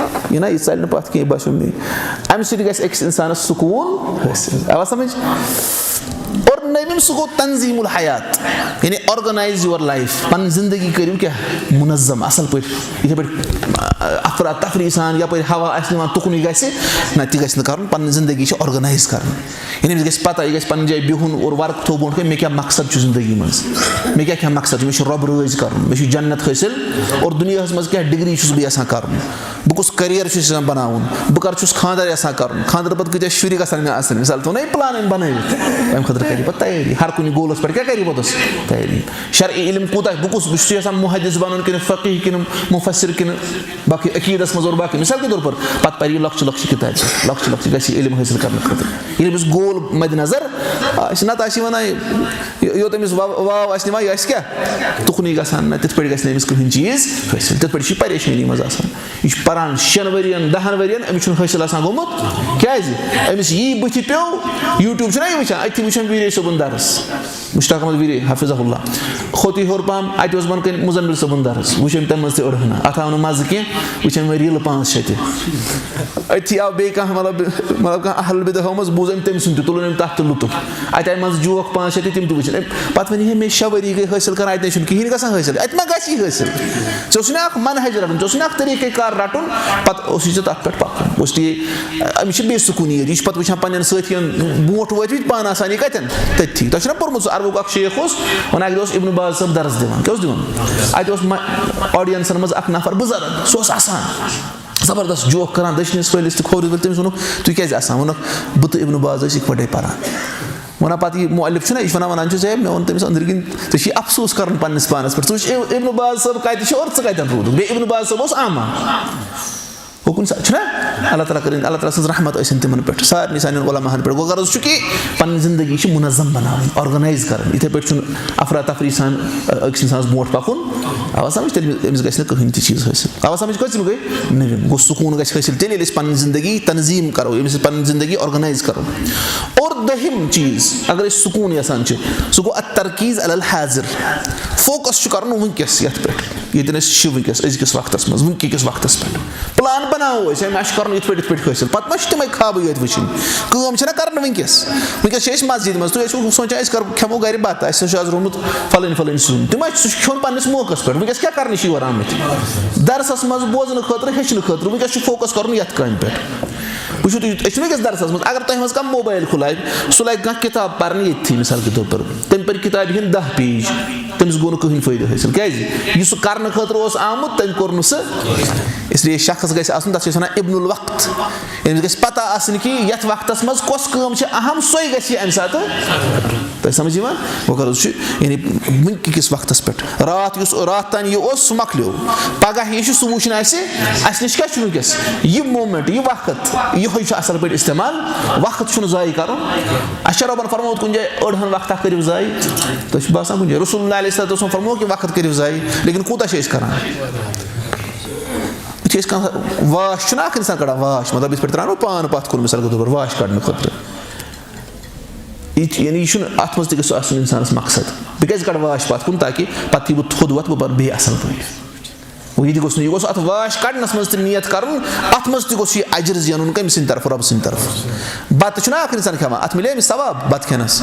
یہِ نہ، یہِ ژَلہِ نہٕ پَتھ کینٛہہ، یہِ باسیو مےٚ۔ اَمہِ سۭتۍ گژھِ أکِس اِنسانَس سکوٗن حٲصِل۔ آوا سَمٕجھ؟ اور نٔوِم، سُہ گوٚو تنظیٖم الحیات، یعنی organize your life۔ پَنٕنۍ زِندگی کٔرِو کیٛاہ؟ مُنظم، اَصٕل پٲٹھۍ۔ یِتھَے پٲٹھۍ، آ، افرا تفری سان یَپٲرۍ ہوا آسہِ نِوان، تُکنُے گژھِ نہ، تہِ گژھِ نہٕ کَرُن۔ پَنٕنۍ زِندگی چھِ organize کَرٕنۍ۔ یعنی أمِس گژھِ پَتہ، یہِ گژھِ پَنٕنہِ جایہِ بِہُن اور work تھوٚو برونٛٹھ کَنہِ، مےٚ کیٛاہ مقصد چھُ زِندگی منٛز؟ مےٚ کیٛاہ کیٛاہ مقصد چھُ؟ مےٚ چھُ رۄب رٲضۍ کَرُن، مےٚ چھُ جنت حٲصِل، اور دُنیاہَس منٛز کیٛاہ degree چھُس بہٕ یَژھان کَرُن؟ بہٕ کُس career چھُس یَژھان بَناوُن؟ بہٕ کَر چھُس خانٛدَر یَژھان کَرُن؟ خانٛدرٕ پَتہٕ کۭتیٛاہ شُرۍ گژھن مےٚ آسٕنۍ؟ مِثال تھوٚو نہ یہِ planning بَنٲوِتھ، اَمہِ خٲطرٕ کَرِ پَتہٕ تیٲری۔ ہر کُنہِ goalَس پٮ۪ٹھ کیٛاہ کَرِ پَتہٕ تیٲری؟ شرعی علم کوٗتاہ، بہٕ کُس، بہٕ چھُس یَژھان محدث بَنُن کِنہٕ فقیٖح کِنہٕ مُفسِر کِنہٕ باقٕے عقیٖدَس منٛز اور باقٕے، مِثال کے طور پر، پَتہٕ پَرِ یہِ لۄکچہِ لۄکچہِ کِتابہِ، لۄکچہِ لۄکچہِ گژھِ یہِ علم حٲصِل کَرنہٕ خٲطرٕ۔ ییٚلہِ أمِس goal مَدِ نظر آسہِ، نَتہٕ آسہِ یہِ وَنان، یہِ، یہِ، یوٚت أمِس واو، واو آسہِ نِوان، یہِ آسہِ کیٛاہ؟ تُکنُے گژھان۔ نہ، تِتھ پٲٹھۍ گژھِ نہٕ أمِس کٕہٕنۍ چیٖز حٲصِل۔ تِتھ پٲٹھۍ چھِ یہِ پریشٲنی منٛز آسان۔ یہِ چھُ پَران شٮ۪ن ؤرِین، دَہَن ؤرِین، أمِس چھُنہٕ حٲصِل آسان گوٚمُت۔ کیٛازِ؟ أمِس یی بٕتھِ پیوٚو، YouTube چھُنہ یہِ وٕچھان، أتھی وٕچھان ویٖرے صٲبُن درس۔ مشتاق احمد ویٖرے حفظہ اللہ۔ کھوٚت یہِ ہیوٚر پَہَم، اَتہِ اوس بۄنہٕ کَنہِ مُزمِل صٲبُن درس، وٕچھ أمۍ تَمہِ منٛز تہِ أڑ ہنا۔ اَتھ آو نہٕ مَزٕ کینٛہہ، وٕچھ أمۍ وۄنۍ ریٖلہٕ پانٛژھ شےٚ تہِ۔ أتھی آو بیٚیہِ کانٛہہ، مطلب، مطلب، کانٛہہ اہل بدعہ آمٕژ، بوٗز أمۍ تٔمۍ سُنٛد تہِ، تُلُن أمۍ تَتھ تہِ لُطُف۔ اَتہِ آیہِ منٛزٕ joke پانٛژھ شےٚ تہِ، تِم تہِ وٕچھِنۍ۔ أمۍ پَتہٕ وَنہِ ہے، مےٚ شےٚ ؤری گٔے حٲصِل کَران، اَتہِ نَے چھُنہٕ کِہیٖنۍ گژھان حٲصِل۔ اَتہِ ما گژھِ یہِ حٲصِل؟ ژےٚ اوسُے نہ اَکھ منہج رَٹُن، ژےٚ اوسُے نہ اَکھ طریٖقہ کار رَٹُن، پَتہٕ اوسُے ژےٚ تَتھ پٮ۪ٹھ پَکُن۔ گوٚژھ تی، أمِس چھِ بے سکوٗنی یٲتۍ۔ یہِ چھُ پَتہٕ وٕچھان پَنٕنٮ۪ن سٲتھیَن برونٛٹھ وٲتمٕتۍ، پانہٕ آسان یہِ کَتٮ۪ن؟ تٔتھی۔ تۄہہِ چھُنہ پوٚرمُت سُہ عربُک اَکھ شیخ اوس، وَنان، اَکہِ دۄہ اوس ابن باز صٲب درس دِوان۔ کیٛاہ اوس دِوان؟ اَتہِ اوس audienceن منٛز اَکھ نفر بُزرگ، سُہ اوس اَسان۔ زبردست joke کران، دٔچھنِس پھٲلِس تہٕ کھوورِس پھٲلِس۔ تٔمِس ووٚنُکھ، "تُہۍ کیٛازِ اَسان؟" ووٚنُکھ، "بہٕ تہٕ ابن باز ٲسۍ یِکوَٹَے پَران۔" وَنان پَتہٕ یہِ مُؤلِف چھُنہ، یہِ چھُ وَنان، وَنان چھُ، "زِ ہے، مےٚ ووٚن تٔمِس أنٛدرٕ کِنۍ، ژےٚ چھُے اَفسوٗس کَرُن پنٛنِس پانَس پٮ۪ٹھ۔ ژٕ وٕچھ، اب-، ابن باز صٲب کَتہِ چھُ اور ژٕ کَتٮ۪ن روٗدُکھ؟" بیٚیہِ ابن باز صٲب اوس عامہ۔ ہُہ کُنہِ ساتہٕ چھُنہ، اللہ تعالیٰ کٔرِنۍ، اللہ تعالیٰ سٕنٛز رحمت ٲسِن تِمَن پٮ۪ٹھ، سارنٕے سانٮ۪ن علماہَن پٮ۪ٹھ۔ گوٚو غرض چھُ کہِ پَنٕنۍ زِندگی چھِ مُنظم بَناوٕنۍ، organize کَرٕنۍ، یِتھَے پٲٹھۍ چھُنہٕ افرا تفری سان، أ، أکِس اِنسانَس برونٛٹھ پَکُن۔ آوا سَمٕجھ؟ تیٚلہِ أمِس گژھِ نہٕ کٕہٕنۍ تہِ چیٖز حٲصِل۔ آوا سَمٕجھ؟ کٔژِم گٔے؟ نٔوِم۔ گوٚو، سکوٗن گژھِ حٲصِل تیٚلہِ، ییٚلہِ أسۍ پَنٕنۍ زِندگی تنظیٖم کَرو، ییٚمہِ سۭتۍ پَنٕنۍ زِندگی organize کَرو۔ اور دٔہِم چیٖز، اگر أسۍ سکوٗن یَژھان چھِ، سُہ گوٚو الترکیز علی الحاضر۔ Focus چھُ کَرُن وٕنکیٚس یَتھ پٮ۪ٹھ، ییٚتٮ۪ن أسۍ چھِ وٕنکیٚس، أزکِس وقتَس منٛز، وٕنکیٚکِس وقتَس پٮ۪ٹھ۔ Plan بَناوو أسۍ، أمۍ اَسہِ چھُ کَرُن یِتھ پٲٹھۍ، یِتھ پٲٹھۍ حٲصِل۔ پَتہٕ ما چھِ تِمَے خوابٕے یٲتۍ وٕچھِنۍ؟ کٲم چھَنہ کَرٕنۍ وٕنکیٚس۔ وٕنکیٚس چھِ أسۍ مسجدِ منٛز، تُہۍ ٲسِو سونٛچان، أسۍ کَرو، کھٮ۪مو گَرِ بَتہٕ، اَسہِ چھُ آز روٚنمُت فَلٲنۍ فَلٲنۍ سیُن۔ تِم حظ چھِ، سُہ چھُ کھیوٚن پنٛنِس موقعَس پٮ۪ٹھ۔ وٕنکیٚس کیٛاہ کَرنہِ چھِ یور آمٕتۍ؟ درسَس منٛز بوزنہٕ خٲطرٕ، ہیٚچھنہٕ خٲطرٕ۔ وٕنکیٚس چھُ focus کَرُن یَتھ کامہِ پٮ۪ٹھ۔ وٕچھِو تُہۍ، أسۍ چھِنہٕ وٕنکیٚس درسَس منٛز، اگر تۄہہِ منٛز کانٛہہ موبایِل کھُلاوِ، سُہ لاگہِ کانٛہہ کِتاب پَرنہِ ییٚتھی، مِثال کے طور پر، تٔمۍ پٔرۍ کِتابہِ ہِنٛدۍ دَہ page، تٔمِس گوٚو نہٕ کٕہٕنۍ فٲیدٕ حٲصِل۔ کیٛازِ؟ یُس سُہ کَرنہٕ خٲطرٕ اوس آمُت، تٔمۍ کوٚر نہٕ سُہ۔ اس لیے شخص گژھِ آسُن، تَتھ چھِ أسۍ وَنان ابن الوقت۔ أمِس گژھِ پَتہ آسٕنۍ کہِ یَتھ وقتَس منٛز کۄس کٲم چھِ اَہَم، سۄے گژھِ یہِ اَمہِ ساتہٕ۔ تۄہہِ سَمٕجھ یِوان؟ وۄنۍ کَرو، سُہ چھُ، یعنی، وٕنکہِ کِس وقتَس پٮ۪ٹھ۔ راتھ یُس، راتھ تام یہِ اوس، سُہ مۄکلیو۔ پَگاہ یہِ چھُ، سُہ وٕچھُن اَسہِ، اَسہِ نِش کیٛاہ چھُ وٕنکیٚس؟ یہِ moment، یہِ وقت، یِہوٚے چھُ اَصٕل پٲٹھۍ استعمال۔ وقت چھُنہٕ ضایع کَرُن۔ اَسہِ چھا رۄبَن فرمومُت کُنہِ جایہِ أڑہَن وقتہ کٔرِو ضایع؟ تۄہہِ چھُ باسان کُنہِ جایہِ؟ رسول اللہ علیہ الصلوۃ والسلام فرموو کہِ وقت کٔرِو ضایع، لیکن کوٗتاہ چھِ أسۍ کَران؟ یُتھُے أسۍ کانٛہہ واش چھُنہ اَکھ اِنسان کَڑان، واش، مطلب، یِتھ پٲٹھۍ ترٛاونو پان پَتھ کُن، مِثال کے طور پر، واش کَڑنہٕ خٲطرٕ۔ یہِ چھُ، یعنی، یہِ چھُنہٕ، اَتھ منٛز تہِ گژھِ آسُن اِنسانَس مقصد۔ بہٕ کیٛازِ کَڑٕ واش پَتھ کُن؟ تاکہِ پَتہٕ یہِ بہٕ تھوٚد وَتھٕ، بہٕ پَرٕ بیٚیہِ اَصٕل پٲٹھۍ۔ وۄنۍ یہِ تہِ گوٚژھ نہٕ، یہِ گوٚژھ اَتھ واش کَڑنَس منٛز تہِ نیت کَرُن، اَتھ منٛز تہِ گوٚژھ یہِ اجر زینُن کٔمۍ سٕنٛدِ طرفہٕ؟ رۄب سٕنٛدِ طرفہٕ۔ بَتہٕ چھُنہ اَکھ اِنسان کھٮ۪وان، اَتھ مِلے أمِس ثواب بَتہٕ کھٮ۪نَس؟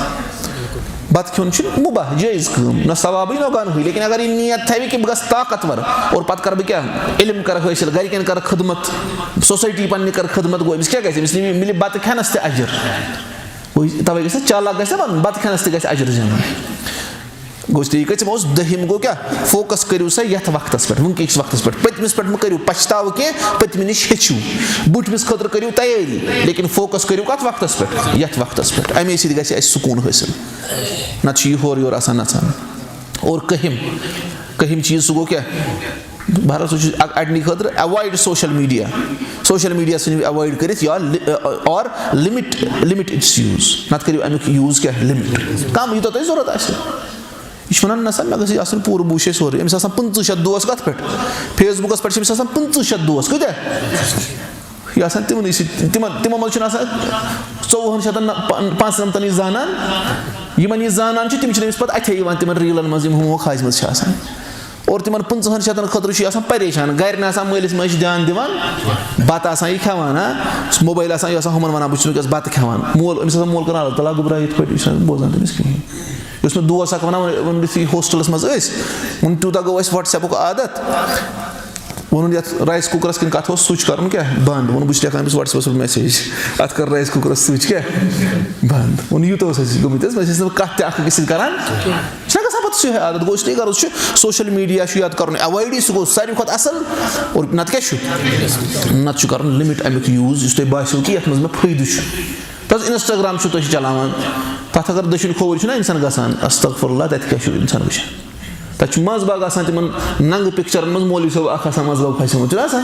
بَتہٕ کھیوٚن چھُ مُباح، جٲیِز کٲم، نہ ثوابٕے نہ گۄنہٕے۔ لیکن اگر یہِ نیت تھاوِ کہِ بہٕ گژھٕ طاقتور اور پَتہٕ کَرٕ بہٕ کیٛاہ؟ علم کَرٕ حٲصِل، گَرِکٮ۪ن کَرٕ خدمت، society پنٛنہِ کَرٕ خدمت، گوٚو أمِس کیٛاہ گژھِ؟ أمِس مِلہِ بَتہٕ کھٮ۪نَس تہِ اجر۔ گوٚو تَوَے گژھِ نہ چالاک گژھِ نہ بَنُن، بَتہٕ کھٮ۪نَس تہِ گژھِ اجر زینُن۔ گوٚو، تہٕ یہِ کٔژِم اوس؟ دٔہِم گوٚو کیٛاہ؟ فوکس کٔرِو سا یَتھ وقتس پٮ۪ٹھ، وٕنکیٚکِس وقتس پٮ۪ٹھ۔ پٔتمِس پٮ۪ٹھ مہٕ کٔرِو پچھتاوٕ کینٛہہ، پٔتمِس نِش ہیٚچھِو۔ بُتھمِس خٲطرٕ کٔرِو تیٲری، لیکن فوکس کٔرِو کَتھ وقتس پٮ۪ٹھ؟ یَتھ وقتس پٮ۪ٹھ۔ اَمے سۭتۍ گژھِ اَسہِ سکوٗن حٲصِل، نَتہٕ چھُ یہِ ہورٕ یورٕ آسان نَژان۔ اور کٔہِم، کٔہِم چیٖز، سُہ گوٚو کیٛاہ؟ بہرحال، سُہ چھُ اَ-، اَڑنی خٲطرٕ avoid social media۔ Social media ژھٕنِو avoid کٔرِتھ یا li-، or limit، limit its use۔ نَتہٕ کٔرِو اَمیُک use کیٛاہ؟ Limit۔ کَم، یوٗتاہ تۄہہِ ضوٚرَتھ آسہِ۔ یہِ چھُ وَنان، "نہ سا، مےٚ گژھِ یہِ آسُن پوٗرٕ، بہٕ وٕچھے سورُے۔" أمِس آسان پٕنٛژٕہ شیٚتھ دوس۔ کَتھ پٮ۪ٹھ؟ Facebook-س پٮ۪ٹھ چھِ أمِس آسان پٕنٛژٕہ شیٚتھ دوس۔ کۭتیٛاہ؟ یہِ آسان تِمنٕے سۭتۍ، تِمن، تِمو منٛز چھُنہٕ آسان ژوٚوُہن شیٚتن نہ-، پا-، پانٛژنمتن یہِ زانان۔ یِمن یہِ زانان چھُ، تِم چھِنہٕ أمِس پَتہٕ اَتھے یِوان، تِمن ریٖلن منٛز یِم ہومو کھاجمٕژ چھِ آسان۔ اور تِمن پٕنٛژٕہن شیٚتن خٲطرٕ چھُ یہِ آسان پریشان، گرِ نہٕ آسان مٲلِس ماجہِ دیان دِوان، بَتہٕ آسان یہِ کھٮ۪وان، ہا؟ موبایل آسان، یہِ آسان ہُمن وَنان، "بہٕ چھُس وٕنکیٚس بَتہٕ کھٮ۪وان۔" مول، أمِس آسان مول کران، "اللہ تعالیٰ گوٚبرا یِتھ پٲٹھۍ"، یہِ چھُنہٕ بوزان تٔمِس کِہیٖنۍ۔ یُس مےٚ دوس اکھ وَنان، وۄنۍ، وۄنۍ یُتھُے ہوسٹلس منٛز ٲسۍ، وۄنۍ تیوٗتاہ گوٚو اَسہِ WhatsApp-ُک عادت، ووٚنُن، یَتھ رایس کُکرَس کِنۍ کَتھ اوس سُچ کَرُن کیٛاہ؟ بنٛد۔ ووٚنُن، بہٕ چھُس لیکھان أمِس WhatsApp-َس پٮ۪ٹھ message، اَتھ کَر رایس کُکرَس سُچ کیٛاہ؟ بنٛد۔ ووٚنُن، یوٗتاہ اوس اَسہِ گوٚمُت حظ، وۄنۍ چھِ أسۍ نہٕ کَتھ تہِ اَکھ أکِس سۭتۍ کَران۔ چھُنہ گژھان پَتہٕ سُے عادت؟ گوٚو، اس لیے کَرو، چھُ social media چھُ یاد کَرُن avoid، سُہ گوٚو ساروی کھۄتہٕ اَصٕل۔ اور نَتہٕ کیٛاہ چھُ؟ نَتہٕ چھُ کَرُن limit اَمیُک use، یُس تۄہہِ باسیو کہِ یَتھ منٛز مےٚ فٲیدٕ چھُ۔ تَتھ Instagram چھُ تُہۍ چھِ چلاوان، تَتھ اگر دٔچھِنۍ کھووُر چھُنہ اِنسان گژھان، استغفر اللہ، تَتہِ کیٛاہ چھُ اِنسان وٕچھان؟ تَتہِ چھُ منٛزٕ باگ آسان تِمَن ننٛگہٕ picture-ن منٛز مولوی صٲب اَکھ آسان منٛزٕ باگ پھَسیومُت، چھُنہ آسان؟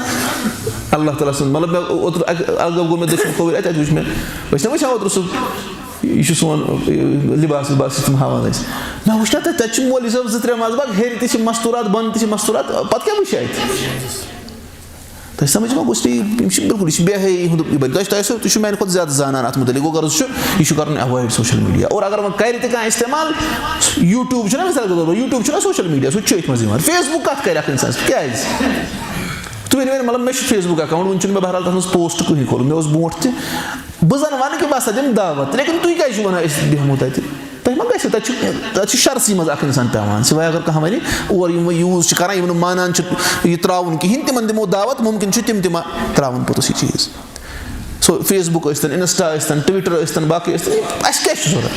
اللہ تعالیٰ سُنٛد، مطلب، مےٚ اوترٕ اَکہِ، اَکہِ دۄہ گوٚو مےٚ دٔچھِنۍ کھووُر، اَتہِ، اَتہِ وٕچھ مےٚ، أسۍ چھِنہ وٕچھان اوترٕ سُہ، یہِ چھُ سون، یہِ لباس وِباس یُس تِم ہاوان ٲسۍ۔ مےٚ وٕچھ نہ تَتہِ، تَتہِ چھِ مولوی صٲب زٕ ترٛےٚ منٛزٕ باگ، ہیٚرِ تہِ چھِ مستوٗرات، بۄنہٕ تہِ چھِ مستوٗرات، پَتہٕ کیٛاہ وٕچھِ اَتہِ؟ تۄہہِ سمجھ ما گوٚژھ تُہۍ، یِم چھِ بِلکُل، یہِ چھِ بے حیٲیی ہُنٛد، یہِ بَنہِ۔ تۄہہِ، تۄہہِ سُہ، تُہۍ چھِو میٛانہِ کھۄتہٕ زیادٕ زانان اَتھ مُتعلِق۔ گوٚو غرض چھُ، یہِ چھُ کَرُن avoid social media۔ اور اگر وۄنۍ کَرِ تہِ کانٛہہ اِستعمال، YouTube چھُنہ، مثال کے طور پر، YouTube چھُنہ social media، سُہ تہِ چھُ أتھۍ منٛز یِوان۔ Facebook کَتھ کَرِ اَکھ اِنسان، کیٛازِ؟ تُہۍ ؤنِو وۄنۍ، مطلب، مےٚ چھُ Facebook account، وٕنہِ چھُنہٕ مےٚ بہرحال تَتھ منٛز post کٕہٕنۍ کھولمُت، مےٚ اوس برونٛٹھ تہِ۔ بہٕ زَن وَنہٕ کہِ بہٕ ہسا دِمہٕ دعوت، لیکن تُہۍ کیٛازِ چھِو وَنان أسۍ بیٚہمو تَتہِ؟ تۄہہِ ما گژھِ، تَتہِ چھُ، تَتہِ چھِ شرسٕے منٛز اَکھ اِنسان پٮ۪وان، سِوایہِ اگر کانٛہہ وَنہِ، اور یِم وۄنۍ use چھِ کَران، یِم نہٕ مانان چھِ یہِ ترٛاوُن کِہیٖنۍ، تِمَن دِمو دعوت، مُمکِن چھُ تِم تہِ ما ترٛاوَن پوٚتُس یہِ چیٖز۔ سُہ Facebook ٲسۍتَن، Insta ٲسۍتَن، Twitter ٲسۍتَن، باقٕے ٲسۍتَن، اَسہِ کیٛاہ چھُ ضوٚرَتھ؟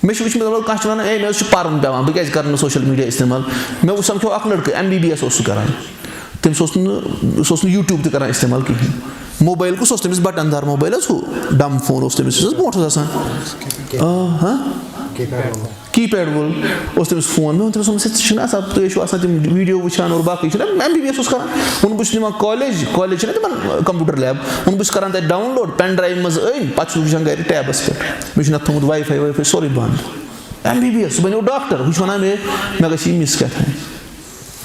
مےٚ چھُ وٕچھمُت، مطلب، کانٛہہ چھُ وَنان، "اے، مےٚ حظ چھُ پَرُن پٮ۪وان، بہٕ کیٛازِ کَرٕ نہٕ social media استعمال؟" مےٚ وٕچھ، سَمکھیو اَکھ لٔڑکہٕ، MBBS اوس سُہ کَران، تٔمِس اوس نہٕ، سُہ اوس نہٕ YouTube تہِ کَران استعمال کِہیٖنۍ۔ موبایل کُس اوس تٔمِس؟ بٹن دار موبایل حظ، ہُہ dumb phone اوس تٔمِس، یُس حظ برونٛٹھ اوس آسان۔ آ، ہاں؟ Keypad وول۔ Keypad وول اوس تٔمِس phone۔ مےٚ ووٚن تٔمِس، ووٚنمَس، "ہے، ژٕ چھُکھ نہ آسان، تُہۍ ٲسِو آسان تِم video وٕچھان اور باقٕے چھُنہ، MBBS اوس کران۔" ووٚن، "بہٕ چھُس نِوان college، college چھِنہ تِمن computer lab، ووٚن، بہٕ چھُس کران تَتہِ download، pen drive منٛز أنۍ، پَتہٕ چھُس بہٕ وٕچھان گرِ tabس پٮ۪ٹھ۔ مےٚ چھُنہ تھوٚمُت Wi-Fi وای فاے سورُے بنٛد۔" MBBS، سُہ بَنیو doctor، ہُہ چھُ وَنان، مےٚ، مےٚ گژھِ یہِ miss کیٛاہ تام۔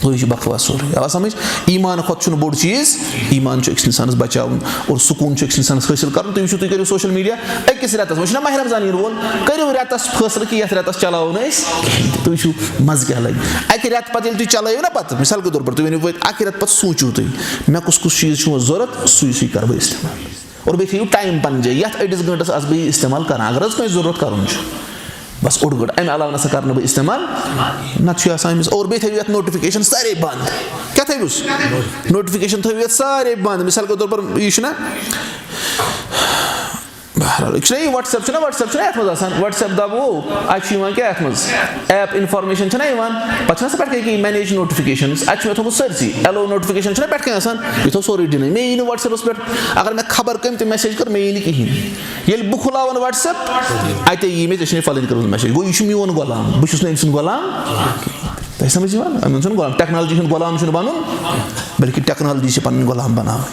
گوٚو، یہِ چھُ بکواس سورُے۔ اَوَ سمجھ؟ ایمان کھۄتہٕ چھُنہٕ بوٚڑ چیٖز۔ ایمان چھُ أکِس اِنسانَس بچاوُن اور سکوٗن چھُ أکِس اِنسانَس حٲصِل کَرُن۔ تُہۍ وٕچھِو، تُہۍ کٔرِو social media أکِس رٮ۪تَس، وۄنۍ چھُنہ ماہِ رمضان یِنہٕ وول، کٔرِو رٮ۪تَس فٲصلہٕ کہِ یَتھ رٮ۪تَس چلاوو نہٕ أسۍ کِہیٖنۍ تہِ۔ تُہۍ وٕچھِو مَزٕ کیٛاہ لَگہِ۔ اَکہِ رٮ۪تہٕ پَتہٕ ییٚلہِ تُہۍ چلٲیِو نہ پَتہٕ، مِثال کے طور پر، تُہۍ ؤنِو، وۄنۍ اَکہِ رٮ۪تہٕ پَتہٕ سوٗنٛچِو تُہۍ، مےٚ کُس کُس چیٖز چھُ وۄنۍ ضوٚرَتھ، سُے سُے کَرٕ بہٕ استعمال۔ اور بیٚیہِ تھٲیِو time پَنٕنۍ جایہِ، یَتھ أڑِس گٲنٛٹَس آسہٕ بہٕ یہِ استعمال کَران، اگر حظ کٲنٛسہِ ضوٚرَتھ کَرُن چھُ۔ بس اوٚڑ گٲنٛٹہٕ، اَمہِ علاوٕ نہ سا کَرٕ نہٕ بہٕ استعمال، نَتہٕ چھُ آسان أمِس۔ اور بیٚیہِ تھٲیِو یَتھ notification سارے بنٛد۔ کیٛاہ تھٲیوُس؟ Notification تھٲیِو یَتھ سارے بنٛد۔ مثال کے طور پر، یہِ چھُنہ، بہرحال، یہِ چھُنہ یہِ WhatsApp چھُنہ، WhatsApp چھُنہ یَتھ منٛز آسان، WhatsApp دَبو، اَتہِ چھُ یِوان کیٛاہ اَتھ منٛز؟ App information چھَنہ یِوان، پَتہٕ چھُنہ سُہ پٮ۪ٹھ کَنہِ کہِ manage notifications، اَتہِ چھُ مےٚ تھوٚمُت سٲرسٕے، allow notification چھُنہ پٮ۪ٹھ کَنہِ آسان، یہِ تھوٚو سورُے ڈِنٕے۔ مےٚ یی نہٕ WhatsApp-س پٮ۪ٹھ، اگر مےٚ خبر کٔمۍ تہِ message کٔر، مےٚ یی نہٕ کِہیٖنۍ۔ ییٚلہِ بہٕ کھُلاوَن WhatsApp، اَتے یی مےٚ، ژےٚ چھِ مےٚ فَلٲنۍ کٔرمٕژ message۔ گوٚو، یہِ چھُ میون غلام، بہٕ چھُس نہٕ أمۍ سُنٛد غلام۔ تۄہہِ سمجھ یِوان؟ أمۍ سُنٛد غلام، technology ہُنٛد غلام چھُنہٕ بَنُن، بلکہِ technology چھِ پَنٕنۍ غلام بَناوٕنۍ۔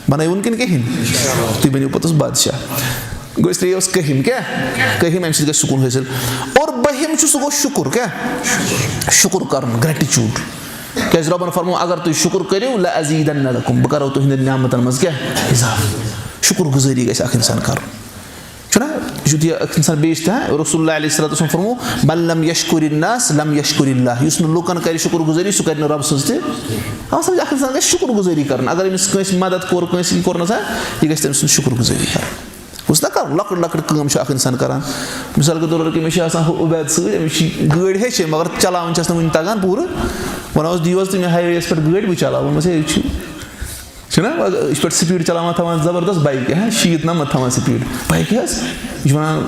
بَنٲیوُن کِنہٕ کِہیٖنۍ؟ تُہۍ بٔنِو پوٚتُس بادشاہ۔ گوٚو، اس لیے اوس کٔہِم کیٛاہ؟ کٔہِم، اَمہِ سۭتۍ گژھِ سکوٗن حٲصِل۔ اور بٔہِم چھُ، سُہ گوٚو شُکُر کیٛاہ؟ شُکُر کَرُن، gratitude۔ کیٛازِ رۄبَن فرموو، اگر تُہۍ شُکُر کٔرِو، لَأَزِیدَنَّ لَکُم، بہٕ کَرو تُہٕنٛدٮ۪ن نعمتَن منٛز کیٛاہ؟ اِضافہٕ۔ شُکُر گُزٲری گژھِ اَکھ اِنسان کَرُن۔ چھُنہ؟ یُتھ یہِ اِنسان بیٚیِس تہِ، ہاں، رسول اللہ علیہ الصلوۃ والسلام فرموو، "من لم یشکر الناس لم یشکر اللہ"، یُس نہٕ لُکَن کَرِ شُکُر گُزٲری، سُہ کَرِ نہٕ رۄب سٕنٛز تہِ۔ اَصل اَکھ اِنسان گژھِ شُکُر گُزٲری کَرُن۔ اگر أمِس کٲنٛسہِ مدد کوٚر، کٲنٛسہِ یہِ کوٚر نہ سا، یہِ گژھِ تٔمۍ سٕنٛز شُکُر گُزٲری کَرٕنۍ۔ گوٚژھ نہ کَرُن، لۄکٕٹ لۄکٕٹ کٲم چھُ اَکھ اِنسان کَران۔ مِثال کے طور پر، کہِ مےٚ چھِ آسان ہُہ عُبید سۭتۍ، أمِس چھِ گٲڑۍ ہیٚچھے، مگر چلاوٕنۍ چھَس نہٕ وٕنہِ تَگان پوٗرٕ۔ وَنان اوس، "دِیِو حظ تُہۍ مےٚ highway-یَس پٮ۪ٹھ گٲڑۍ، بہٕ چلاوٕ"۔ ووٚنمَس، "ہے، یہِ چھُ"، چھُنہ، یہِ چھُ پٮ۪ٹھ speed چلاوان، تھاوان زبردست bike، ہاں، شیٖتھ نَمَتھ تھاوان speed bike حظ۔ یہِ چھُ وَنان،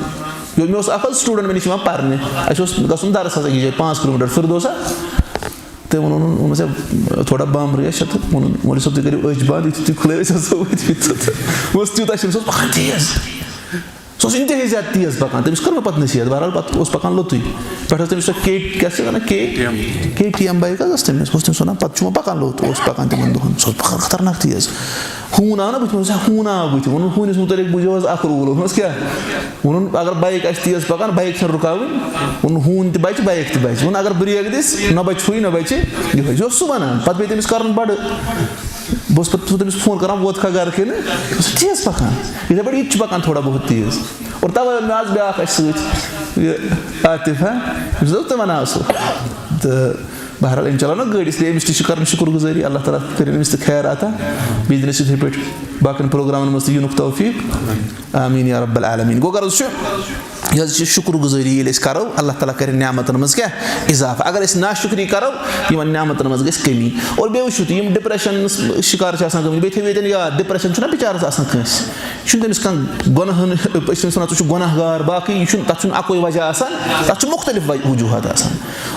یہِ مےٚ اوس اَکھ حظ student مےٚ نِش یِوان پَرنہِ۔ اَسہِ اوس گژھُن درس حظ أکِس جایہِ، پانٛژھ کِلوٗ میٖٹر، فِردوسا۔ تہٕ ووٚنُن، ووٚنُن، "سا، تھوڑا بامبرٕے چھےٚ" تہٕ ووٚنُن، "مولوی صٲب، تُہۍ کٔرِو أچھ بنٛد، یُتھُے تُہۍ کھُلٲیِو، أسۍ آسو ؤتھۍ مٕتۍ." تہٕ بہٕ اوسُس تیوٗتاہ شِن، سُہ اوس پَکان تیز۔ سُہ اوس اِنتِہٲیی زیادٕ تیز پَکان۔ تٔمِس کٔر مےٚ پَتہٕ نصیٖحت، بہرحال پَتہٕ اوس پَکان لوٚتُے۔ پٮ۪ٹھٕ ٲس تٔمِس سۄ کے، کیٛاہ چھِ وَنان، کے، کے ٹی ایم بایِک حظ ٲس تٔمِس۔ بہٕ اوسُس تٔمِس وَنان، پَتہٕ چھُ وۄنۍ پَکان لوٚت، اوس پَکان تِمَن دۄہَن۔ سُہ اوس پَکان خطرناک تیز۔ ہوٗن آو نا بٕتھِ، مےٚ دوٚپمَس، "ہے، ہوٗن آو بٕتھِ۔" ووٚنُن، "ہوٗنِس مُتعلِق بوٗزِو حظ اَکھ rule۔" ووٚنمَس، "کیٛاہ؟" ووٚنُن، "اگر بایِک آسہِ تیز پَکان، بایِک چھَنہٕ رُکاوٕنۍ۔" ووٚنُن، "ہوٗن تہِ بَچہِ، بایِک تہِ بَچہِ۔" ووٚنُن، "اگر برٛیک دِس، نہ بَچہِ ہُے، نہ بَچہِ یِہوٚے۔" یہِ اوس سُہ وَنان۔ پَتہٕ پیٚیہِ تٔمِس کَرُن بَڑٕ، بہٕ اوسُس پَتہٕ تٔمِس فون کَران، "ووتکھا گَرٕ کِنہٕ؟" بہٕ اوسُس تیز پَکان، یِتھَے پٲٹھۍ یہِ تہِ چھُ پَکان تھوڑا بہت تیز۔ اور تَوَے آو مےٚ آز بیٛاکھ اَسہِ سۭتۍ، یہِ عاطف، ہا، ییٚمِس اوس تہِ وَنان سُہ۔ تہٕ بہرحال، أمۍ چلاو نہ گٲڑۍ، اس لیے أمِس تہِ چھِ کَرٕنۍ شُکُر گُزٲری، اللہ تعالیٰ کٔرِنۍ أمِس تہِ خیر عطا۔ بیٚیہِ دِنَس یِتھَے پٲٹھۍ باقٕیَن پروگرامَن منٛز تہِ یِنُک توفیٖق۔ آمیٖن یا رب العالمیٖن۔ گوٚو غرض چھُ، یہِ حظ چھِ شُکُر گُزٲری، ییٚلہِ أسۍ کَرو، اللہ تعالیٰ کَرِ نعمتَن منٛز کیٛاہ؟ اضافہٕ۔ اگر أسۍ ناشُکری کَرو، یِمَن نعمتَن منٛز گژھِ کٔمی۔ اور بیٚیہِ وٕچھِو تُہۍ، یِم depression شِکار چھِ آسان گٔمٕتۍ، بیٚیہِ تھٲیِو ییٚتٮ۪ن یاد، depression چھُنہ بِچارَس آسان کٲنٛسہِ، یہِ چھُنہٕ تٔمِس کانٛہہ گۄناہَن، أسۍ چھِ تٔمِس وَنان، "ژٕ چھُکھ گۄناہ گار"، باقٕے یہِ چھُنہٕ، تَتھ چھُنہٕ اَکُے وجہ آسان، تَتھ چھُ مُختلف وج-، وجوٗہات آسان۔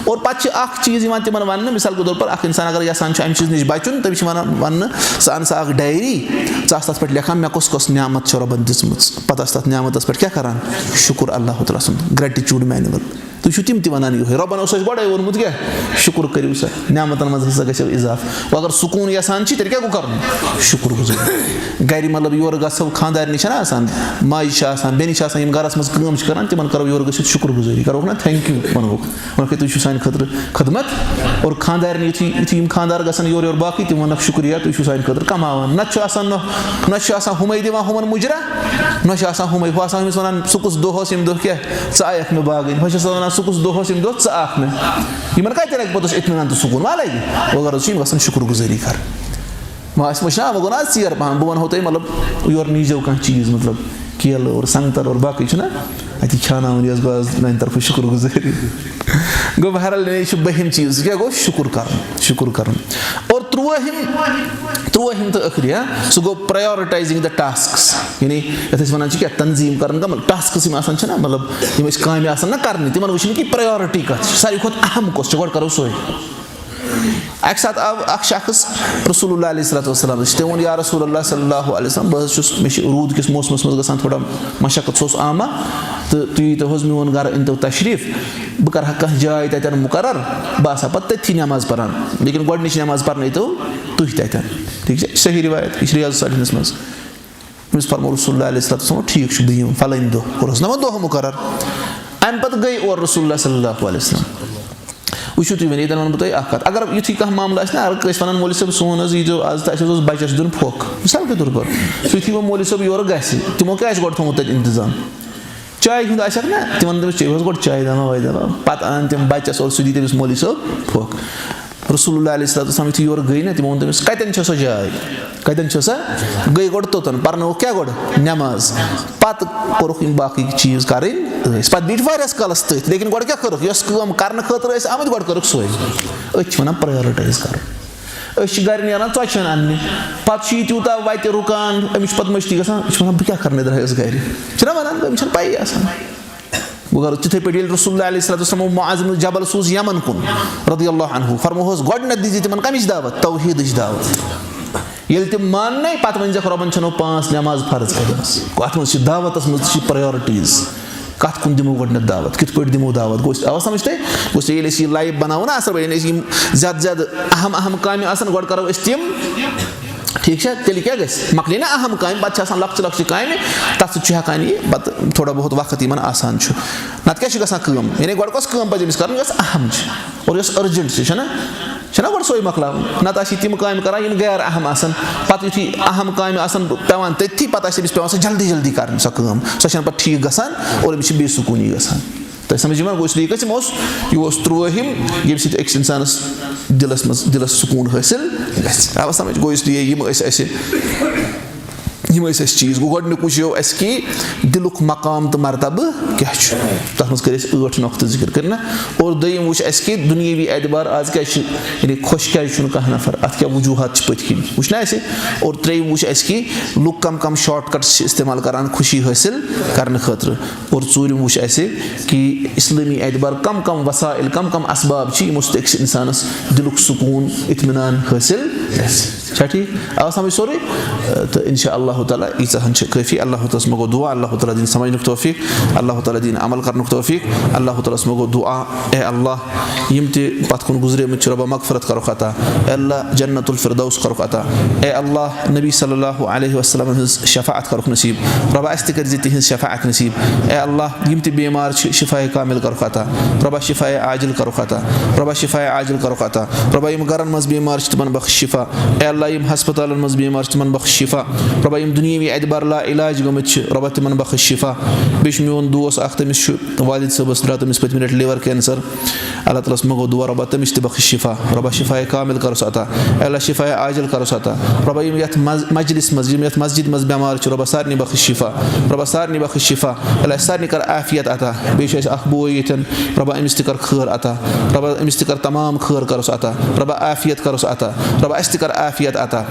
اور پَتہٕ چھِ اَکھ چیٖز یِوان تِمَن وَننہٕ، مِثال کے طور پر اَکھ اِنسان اگر یَژھان چھُ اَمہِ چیٖز نِش بَچُن، تٔمِس چھِ وَنان، وَننہٕ، "ژٕ اَن سا اَکھ ڈایری، ژٕ آس تَتھ پٮ۪ٹھ لیکھان، مےٚ کۄس کۄس نعمت چھِ رۄبَن دِژمٕژ۔" پَتہٕ آس تَتھ نعمتَس پٮ۪ٹھ کیٛاہ کَران؟ شُکُر اللہ تعالیٰ سُنٛد، gratitude manual۔ تُہۍ چھِو تِم تہِ وَنان یِہوٚے، رۄبَن اوس اَسہِ گۄڈَے ووٚنمُت کیٛاہ؟ شُکُر کٔرِو سا، نعمتَن منٛز ہسا گژھیو اضافہٕ۔ وۄنۍ اگر سکوٗن یَژھان چھِ، تیٚلہِ کیٛاہ گوٚو کَرُن؟ شُکُر گُزٲری۔ گَرِ مطلب یورٕ گژھو، خانٛدارنہِ چھَنہ آسان، ماجہِ چھِ آسان، بیٚنہِ چھِ آسان، یِم گَرَس منٛز کٲم چھِ کَران، تِمَن کَرو یورٕ گٔژھِتھ شُکُر گُزٲری، کَرہوکھ نہ thank you وَنہوکھ، وَنہوکھ ہے تُہۍ چھِو سانہِ خٲطرٕ خدمت۔ اور خانٛدارنہِ یُتھُے، یُتھُے یِم خانٛدار گژھن یورٕ یورٕ باقٕے، تِم وَنَکھ شُکریہ، تُہۍ چھِو سانہِ خٲطرٕ کَماوان۔ نَتہٕ چھُ آسان نہ، نہ چھُ آسان ہُمَے دِوان ہُمَن مُجرا، نہ چھُ آسان ہُمَے، ہُہ آسان أمِس وَنان، "ژٕ کُس دۄہ اوس ییٚمہِ دۄہ کیٛاہ ژٕ آیَکھ مےٚ باغٕنۍ؟" ہۄ چھَس وَنان، "ژٕ کُس دۄہ اوس ییٚمہِ دۄہ ژٕ آکھ مےٚ؟" یِمَن کَتہِ لَگہِ پوٚتُس اطمینان تہٕ سکوٗن؟ ما لَگہِ؟ وۄنۍ غرض چھُ یِم گژھن شُکُر گُزٲری کَرٕنۍ۔ وۄنۍ آسہِ مٔشراوان، وۄنۍ گوٚو نہ آز ژیر پَہَم، بہٕ وَنہو تۄہہِ مطلب یورٕ نیٖزیو کانٛہہ چیٖز، مطلب کیلہٕ اور سنٛگتر اور باقٕے چھُنہ اَتہِ کھیٛاناوان، یۄس گوٚو آز میٛانہِ طرفہٕ شُکُر گُزٲری۔ گوٚو بہرحال، یہِ چھُ بٔہِم چیٖز، کیٛاہ گوٚو؟ شُکُر کَرُن، شُکُر کَرُن۔ اور تُرٛوٲہِم، تُرٛوٲہِم تہٕ ٲخری، ہا، سُہ گوٚو prioritizing the tasks۔ یعنی یَتھ أسۍ وَنان چھِ کیٛاہ، تنظیٖم کَرُن، کانٛہہ مطلب tasks یِم آسان چھِنہ، مطلب یِم أسۍ کامہِ آسان نہ کَرنہِ، تِمَن وٕچھِنۍ کہِ priority کَتھ چھِ، ساروی کھۄتہٕ اہم کۄس چھِ، گۄڈٕ کَرو سۄے۔ اَکہِ ساتہٕ آو اَکھ شخص رسول اللہ علیہ الصلوۃ والسلام نِش، تٔمۍ ووٚن، "یا رسول اللہ صلی اللہ علیہ وسلم، بہٕ حظ چھُس، مےٚ چھِ روٗد کِس موسمَس منٛز گژھان تھوڑا مشقت، سُہ اوس آمہ، تہٕ تُہۍ ییٖتو حظ میون گَرٕ، أنۍتو تشریٖف، بہٕ کَرٕ ہا کانٛہہ جاے تَتٮ۪ن مُقرر، بہٕ آسہٕ ہا پَتہٕ تٔتھی نٮ۪ماز پَران، لیکِن گۄڈٕنِچ نٮ۪ماز پَرنٲیتو تُہۍ تَتٮ۪ن۔" ٹھیٖک چھا؟ صحیح رِوایت، یہِ چھِ ریاض الصالحیٖنَس منٛز۔ أمِس فرموو رسول اللہ علیہ الصلوۃ والسلام، "ٹھیٖک چھُ، بہٕ یِمہٕ فلٲنۍ دۄہ۔" کوٚرہَس نا وۄنۍ دۄہ مُقرر۔ اَمہِ پَتہٕ گٔے اورٕ رسول اللہ صلی اللہ علیہ وسلم۔ وٕچھِو تُہۍ وۄنۍ، ییٚتٮ۪ن وَنہٕ بہٕ تۄہہِ اَکھ کَتھ۔ اگر یُتھُے کانٛہہ معاملہٕ آسہِ نا، اگر کٲنٛسہِ وَنان، "مولوی صٲب، سون حظ ییٖزیو آز تہٕ اَسہِ حظ اوس بَچَس دیُن پھۄکھ"، مِثال کے طور پر، سُہ یُتھُے وۄنۍ مولوی صٲب یورٕ گژھِ، تِمو کیٛاہ آسہِ گۄڈٕ تھوٚمُت تَتہِ اِنتِظام؟ چایہِ ہُنٛد آسٮ۪کھ نا، تِمَن دَپٮ۪س، "چیٚیِو حظ گۄڈٕ چاے دامہ واے دامہ"، پَتہٕ اَنَن تِم بَچَس اورٕ، سُہ دی تٔمِس مولوی صٲب پھۄکھ۔ رسول اللہ علیہ الصلوۃ والسلام یُتھُے یورٕ گٔے نا، تِمو ووٚن تٔمِس، "کَتٮ۪ن چھےٚ سۄ جاے؟ کَتٮ۪ن چھےٚ سۄ؟" گٔے گۄڈٕ توٚتَن، پَرنووُکھ کیٛاہ گۄڈٕ؟ نٮ۪ماز۔ پَتہٕ کوٚرُکھ یِم باقٕے چیٖز کَرٕنۍ ٲسۍ۔ پَتہٕ بیٖٹھۍ واریاہَس کالَس تٔتھۍ، لیکِن گۄڈٕ کیٛاہ کٔرٕکھ؟ یۄس کٲم کَرنہٕ خٲطرٕ ٲسۍ آمٕتۍ، گۄڈٕ کٔرٕکھ سۄے۔ أتھۍ چھِ وَنان prioritize کَرُن۔ أسۍ چھِ گَرِ نیران ژۄچہِ ہَن اَننہِ، پَتہٕ چھُ یہِ تیوٗتاہ وَتہِ رُکان، أمِس چھُ پَتہٕ مٔشتٕے گژھان، یہِ چھُ وَنان، "بہٕ کیٛاہ کَرٕ نٮ۪درا یَس گَرِ؟" چھُنہ وَنان، أمِس چھَنہٕ پَیی آسان۔ گوٚو غرض، تِتھَے پٲٹھۍ ییٚلہِ رسول اللہ علیہ الصلوۃ والسلام معاذ بن جبل سوٗز یمن کُن، رضی اللہ عنہ، فرموہس، "گۄڈٕنٮ۪تھ دیٖزِ تِمن کَمِچ دعوت؟ توحیٖدٕچ دعوت۔ ییٚلہِ تِم ماننے، پتہٕ ؤنۍزٮ۪کھ، رۄبن چھَنو پانٛژھ نٮ۪ماز فرض کٔرمٕژ۔" گوٚو، اَتھ منٛز چھِ دعوتس منٛز تہِ چھِ priorities، کَتھ کُن دِمو گۄڈٕنٮ۪تھ دعوت، کِتھ پٲٹھۍ دِمو دعوت۔ گوٚو، آوا سمجھ تۄہہِ؟ گوٚو، ییٚلہِ أسۍ یہِ live بناوو نا اَصٕل پٲٹھۍ، ییٚلہِ أسۍ یِم زیادٕ زیادٕ اہم اہم کامہِ آسن، گۄڈٕ کرو أسۍ تِم۔ ٹھیٖک چھا؟ تیٚلہِ کیٛاہ گژھِ؟ مۄکلے نا اہم کامہِ، پتہٕ چھِ آسان لۄکچہِ لۄکچہِ کامہِ، تَتھ سۭتۍ چھُ ہٮ۪کان یہِ پتہٕ تھوڑا بہت وقت یِمن آسان چھُ۔ نتہٕ کیٛاہ چھِ گژھان کٲم؟ یعنی گۄڈٕ کۄس کٲم پزِ أمِس کرٕنۍ؟ یۄس اہم چھِ اور یۄس urgent چھِ، چھَنا؟ چھَنا گۄڈٕ سۄے مۄکلاوٕنۍ؟ نتہٕ آسہِ یہِ تِم کامہِ کران، یِم غیر اہم آسن۔ پتہٕ یُتھُے اہم کامہِ آسن پٮ۪وان تٔتھی، پتہٕ آسہِ أمِس پٮ۪وان سۄ جلدی جلدی کرٕنۍ سۄ کٲم۔ سۄ چھَنہٕ پتہٕ ٹھیٖک گژھان اور أمِس چھِ بے سکوٗنی گژھان۔ تۄہہِ سمجھ یِوان؟ گوٚو، اس لیے گژھِ یِم اوس، یہِ اوس تُرٛوٲہِم، ییٚمہِ سۭتۍ أکِس اِنسانَس دِلَس منٛز، دِلَس سکوٗن حٲصِل گژھِ۔ آوا سمجھ؟ گوٚو، اس لیے یِم ٲسۍ اَسہِ یِم ٲسۍ اَسہِ چیٖز۔ گوٚو، گۄڈٕنیُک وٕچھو اَسہِ کہِ دِلُک مقام تہٕ مرتبہٕ کیٛاہ چھُ۔ تَتھ منٛز کٔرۍ اَسہِ ٲٹھ نۄقطہٕ ذِکر کٔرۍ نہ۔ اور دوٚیِم وٕچھ اَسہِ کہِ دُنیٲوی اعتبار آز کیٛاہ چھِ، یعنی خۄش کیٛازِ چھُنہٕ کانٛہہ نفر، اَتھ کیٛاہ وجوٗہات چھِ پٔتۍ کِنۍ، وٕچھ نہ اَسہِ۔ اور ترٛیٚیِم وٕچھ اَسہِ کہِ لُکھ کَم کَم shortcuts چھِ استعمال کَران خوشی حٲصِل کَرنہٕ خٲطرٕ۔ اور ژوٗرِم وٕچھ اَسہِ کہِ اِسلٲمی اعتبار کَم کَم وسائل، کَم کَم اسباب چھِ، یِمو سۭتۍ أکِس اِنسانَس دِلُک سکوٗن، اطمینان حٲصِل گژھِ۔ چھا ٹھیٖک؟ آو سمجھ سورُے؟ تہٕ انشاء اللہ تعالیٰ ییٖژاہ ہن چھِ کٲفی۔ اللہ تعالیٰ ہس منٛگو دعا، اللہ تعالیٰ دِن سمجھنُک توفیق، اللہ تعالیٰ دِن عمل کرنُک توفیق۔ اللہ تعالیٰ ہس منٛگو دعا، اے اللہ، یِم تہِ پتھ کُن گُزریمٕتۍ چھِ، رۄبا مغفرت کرُکھ عطا، اے اللہ جنت الفردوس کرُکھ عطا، اے اللہ نبی صلی اللہ علیہ وسلم ہٕنٛز شفاعت کرُکھ نصیب، رۄبا اسہِ تہِ کٔرۍ زِ تِہنٛز شفاعت نصیب، اے اللہ یِم تہِ بیمار چھِ شفاء کامل کرُکھ عطا، رۄبا شفاء عاجل کرُکھ عطا، رۄبا شفاء عاجل کرُکھ عطا، رۄبا یِم گرن منٛز بیمار چھِ تِمن بخش شفا، اے اللہ یِم ہسپتالن منٛز بیمار چھِ تِمن بخش شفا، رۄبا یِم دُنیٲوی اعتبار لا علاج گٔمٕتۍ چھِ رۄبا تِمن بخش شفا۔ بیٚیہِ چھُ میون دوس اکھ، تٔمِس چھُ والد صٲبس درٛاو تٔمِس پٔتمہِ لٹہِ liver cancer، اللہ تعالیٰ ہس منٛگو دعا رۄبا تٔمِس تہِ بخش شفا، رۄبا شفاء کامل کرُس عطا، اے اللہ شفاء عاجل کرُس عطا، رۄبا یِم یتھ مز-، مجلس منٛز، یِم یتھ مسجد منٛز بیمار چھِ رۄبا سارنٕے بخش شفا، رۄبا سارنٕے بخش شفا، اے اللہ سارنٕے کر عافیت عطا، بیٚیہِ چھُ اَسہِ اکھ بوے ییٚتٮ۪ن، رۄبا أمِس تہِ کر خٲر عطا، رۄبا أمِس تہِ کر تمام خٲر کرُس عطا، رۄبا عافیت کرُس عطا، رۄبا اَسہِ تہِ کر عافیت عطا۔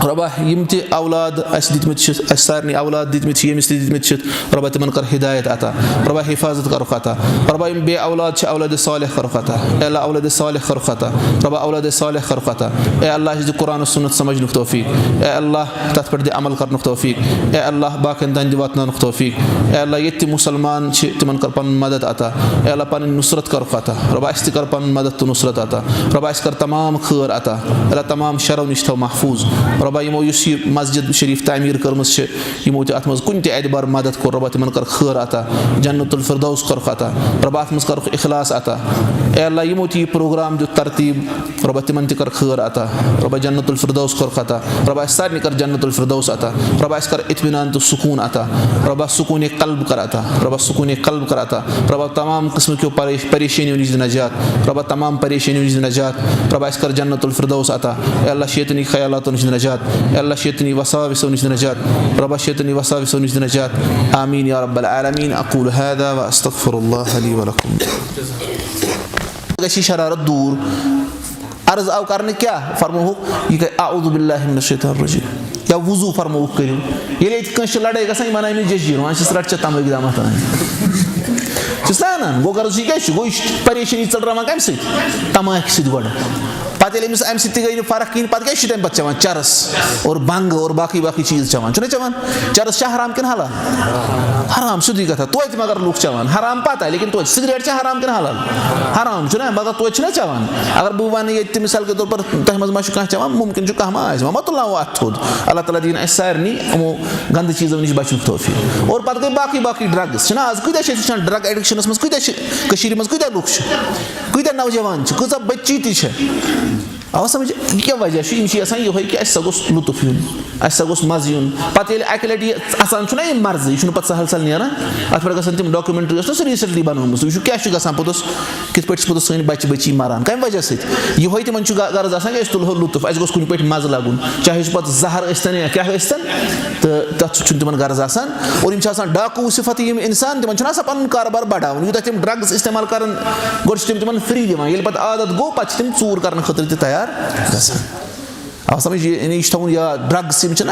رۄبا یِم تہِ اولاد اَسہِ دِتمٕتۍ چھِ، اَسہِ سارنٕے اولاد دِتمٕتۍ چھِ، ییٚمِس تہِ دِتمٕتۍ چھِ، رۄبا تِمن کر ہدایت عطا، رۄبا حفاظت کرُکھ عطا، رۄبا یِم بے اولاد چھِ اولاد صالح کرُکھ عطا، اے اللہ اولاد صالح کرُکھ عطا، رۄبا اولاد صالح کرُکھ عطا، اے اللہ اَسہِ دِ قرآن و سنت سمجھنُک توفیق، اے اللہ تَتھ پٮ۪ٹھ دِ عمل کرنُک توفیٖق۔ اے اللہ، باقین تام دِ واتناونُک توفیٖق۔ اے اللہ، ییٚتہِ تہِ مُسلمان چھِ، تِمن کر پنُن مدد عطا۔ اے اللہ، پنٕنۍ نُصرت کرُکھ عطا۔ رۄبا، اَسہِ تہِ کر پنُن مدد تہٕ نُصرت عطا۔ رۄبا، اَسہِ کر تمام خٲر عطا۔ اے اللہ، تمام شرو نِش تھاو محفوٗظ۔ رۄبا، یِمو یُس یہِ مسجد شریٖف تعمیٖر کٔرمٕژ چھِ، یِمو تہِ اَتھ منٛز کُنہِ تہِ اعتبار مدد کوٚر، رۄبا، تِمن کر خٲر عطا۔ جنت الفردوس کرُکھ عطا۔ رۄبا، اَتھ منٛز کرُکھ اخلاص عطا۔ اے اللہ، یِمو تہِ یہِ پروگرام دیُت ترتیٖب، رۄبا، تِمن تہِ کر خٲر عطا۔ رۄبا، جنت الفردوس کرُکھ عطا۔ رۄبا، اَسہِ سارنٕے کر جنت الفردوس عطا۔ رۄبا، اَسہِ کر اطمینان تہٕ سکوٗن عطا۔ رۄبا، سکوٗن قلب کر عطا۔ رۄبا، سکوٗن قلب کر عطا۔ رۄبا، تمام قٕسمہٕ کیو پریش-، پریشٲنیو نِش دِ نجات۔ رۄبا، تمام پریشٲنیو نِش دِ نجات۔ رۄبا، اَسہِ کر جنت الفردوس عطا۔ اے اللہ، شیطٲنی خیالاتو نِش دِ نجات۔ اے اللہ، شیطٲنی وساوسو نِش دِ نجات۔ رۄبا، شیطٲنی وساوسو نِش دِ نجات۔ آمین یا رب العالمین۔ اقول هذا واستغفر الله لي ولكم۔ گژھِ یہِ شرارت دوٗر۔ عرض آو کرنہٕ کیٛاہ؟ فرمووُکھ، یہِ گٔے اعوذ باللہ من الشیطان الرجیم۔ یا وضو فرمووُکھ کٔرِو۔ ییٚلہِ ییٚتہِ کٲنٛسہِ چھِ لڑٲے گژھان، یہِ وَنان أمِس جٔجیٖر، وَنان چھِس رَٹ ژےٚ تَمٲکۍ دامَتھ اَنٕنۍ۔ چھِس نا اَنان؟ گوٚو غرض یہِ کیٛاہ چھُ؟ گوٚو یہِ چھُ پریشٲنی ژٔلراوان کَمہِ سۭتۍ؟ تَماکہِ سۭتۍ گۄڈٕ۔ پَتہٕ ییٚلہِ أمِس اَمہِ سۭتۍ تہِ گٔے نہٕ فرق کِہیٖنۍ، پَتہٕ کیٛاہ چھُ تَمہِ پَتہٕ چٮ۪وان؟ چرس اور بنٛگ اور باقٕے باقٕے چیٖز چٮ۪وان۔ چھُنہ چٮ۪وان؟ چرس چھا حرام کِنہٕ حلال؟ حرام، سیوٚدُے کَتھا۔ توتہِ مگر لُکھ چٮ۪وان۔ حرام پَتہ، لیکن توتہِ سگریٹ چھا حرام کِنہٕ حلال؟ حرام چھُنہ، مگر توتہِ چھُنہ چٮ۪وان۔ اگر بہٕ وَنہٕ ییٚتہِ تہِ مثال کے طور پر تۄہہِ منٛز ما چھُ کانٛہہ چٮ۪وان، مُمکِن چھُ کانٛہہ ما آسہِ، وۄنۍ مہ تُلناوو اَتھ تھوٚد۔ اللہ تعالیٰ دِیِن اَسہِ سارنٕے یِمو گنٛدٕ چیٖزو نِش بَچنُک توفیٖق۔ اور پَتہٕ گٔے باقٕے باقٕے drugs۔ چھِنہ آز کۭتیٛاہ چھِ أسۍ وٕچھان drug addictionس منٛز کۭتیٛاہ چھِ، کٔشیٖرِ منٛز کۭتیٛاہ لُکھ چھِ، کۭتیٛاہ نوجوان چھِ، کۭژاہ بٔچی تہِ چھِ۔ آو سمجھ؟ یہِ کیٛاہ وجہ چھُ؟ یِم چھِ یَژھان یِہوٚے کہِ اَسہِ سا گوٚژھ لطف یُن، اَسہِ سا گوٚژھ مَزٕ یُن۔ پَتہٕ ییٚلہِ اَکہِ لَٹہِ یہِ اَژان چھُنہ یہِ مرضہٕ، یہِ چھُنہٕ پَتہٕ سہل سہل نیران۔ اَتھ پٮ۪ٹھ گژھن تِم documentary ٲس نہ سۄ recently بَنٲومٕژ، تُہۍ وٕچھِو کیٛاہ چھُ گژھان پوٚتُس، کِتھ پٲٹھۍ چھِ پوٚتُس سٲنۍ بَچہِ بٔچی مَران، کَمہِ وجہ سۭتۍ؟ یِہوٚے تِمَن چھُ غ-، غرض آسان کہِ أسۍ تُلہو لطف، اَسہِ گوٚژھ کُنہِ پٲٹھۍ مَزٕ لَگُن، چاہے سُہ پَتہٕ زَہر ٲسۍتَن یا کیٛاہ ٲسۍتَن، تہٕ تَتھ سۭتۍ چھُنہٕ تِمَن غرض آسان۔ اور یِم چھِ آسان ڈاکوٗ صِفت یِم اِنسان، تِمَن چھُنہٕ آسان پَنُن کارٕبار بَڑاوُن، یوٗتاہ تِم drugs استعمال کَرَن، گۄڈٕ چھِ تِم تِمَن free دِوان، ییٚلہِ پَتہٕ عادت گوٚو، پَتہٕ چھِ تِم ژوٗر کَرنہٕ خٲطرٕ تہِ تیار گژھان۔ آو سمجھ؟ یہِ، یعنی یہِ چھُ تھاوُن یاد، drugs یِم چھِنہ،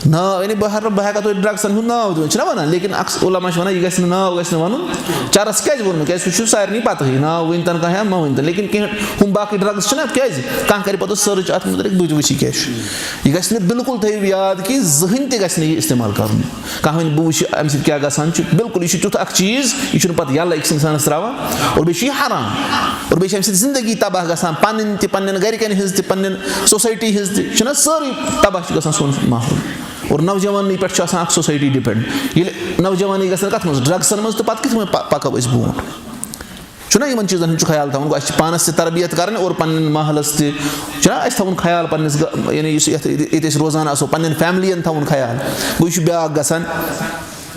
ناو، یعنی بہٕ ہٮ۪کہٕ، بہٕ ہٮ۪کہٕ تۄہہِ drugsن ہُنٛد ناو تہِ ؤنِتھ، چھِنہ وَنان، لیکن اکثر علماء چھِ وَنان، یہِ گژھِ نہٕ، ناو گژھِ نہٕ وَنُن۔ چرس کیٛازِ ووٚن مےٚ؟ کیٛازِ سُہ چھُ سارنٕے پَتہٕے، ناو ؤنۍتَن کانٛہہ یا مہ ؤنۍتَن، لیکن کینٛہہ ہُم باقٕے drugs چھِنہ، کیٛازِ؟ کانٛہہ کَرِ پَتہٕ search اَتھ مُتعلِق، بہٕ تہِ وٕچھِ یہِ کیٛاہ چھُ۔ یہِ گژھِ نہٕ، بِلکُل تھٲیِو یاد کہِ زٕہٕنۍ تہِ گژھِ نہٕ یہِ استعمال کَرُن۔ کانٛہہ وَنہِ، بہٕ وٕچھِ اَمہِ سۭتۍ کیٛاہ گژھان چھُ۔ بِلکُل، یہِ چھُ تیُتھ اَکھ چیٖز، یہِ چھُنہٕ پَتہٕ یَلہٕ أکِس اِنسانَس ترٛاوان۔ اور بیٚیہِ چھُ یہِ حرام۔ اور بیٚیہِ چھِ اَمہِ سۭتۍ زِندگی تباہ گژھان، پَنٕنۍ تہِ، پَنٕنٮ۪ن گَرِکٮ۪ن ہٕنٛز تہِ، پَنٕنٮ۪ن society ہٕنٛز تہِ۔ چھُنہ سٲرٕے تباہ چھُ گژھان سون ماحول۔ اور نوجوانٕے پٮ۪ٹھ چھُ آسان اَکھ society depend۔ ییٚلہِ نوجوانٕے گژھن کَتھ منٛز؟ drugsن منٛز، تہٕ پَتہٕ کِتھ پٲٹھۍ پَ-، پَکو أسۍ برٛونٛٹھ؟ چھُنہ یِمَن چیٖزَن ہُنٛد چھُ خیال تھاوُن، گوٚو اَسہِ چھِ پانَس تہِ تربیت کَرٕنۍ اور پَنٕنٮ۪ن ماحولَس تہِ۔ چھُنہ اَسہِ تھاوُن خیال پَنٕنِس گَ-، یعنی یُس یَتھ، ییٚتہِ أسۍ روزان آسو، پَنٕنٮ۪ن فیملیَن تھاوُن خیال۔ گوٚو یہِ چھُ بیٛاکھ گژھان،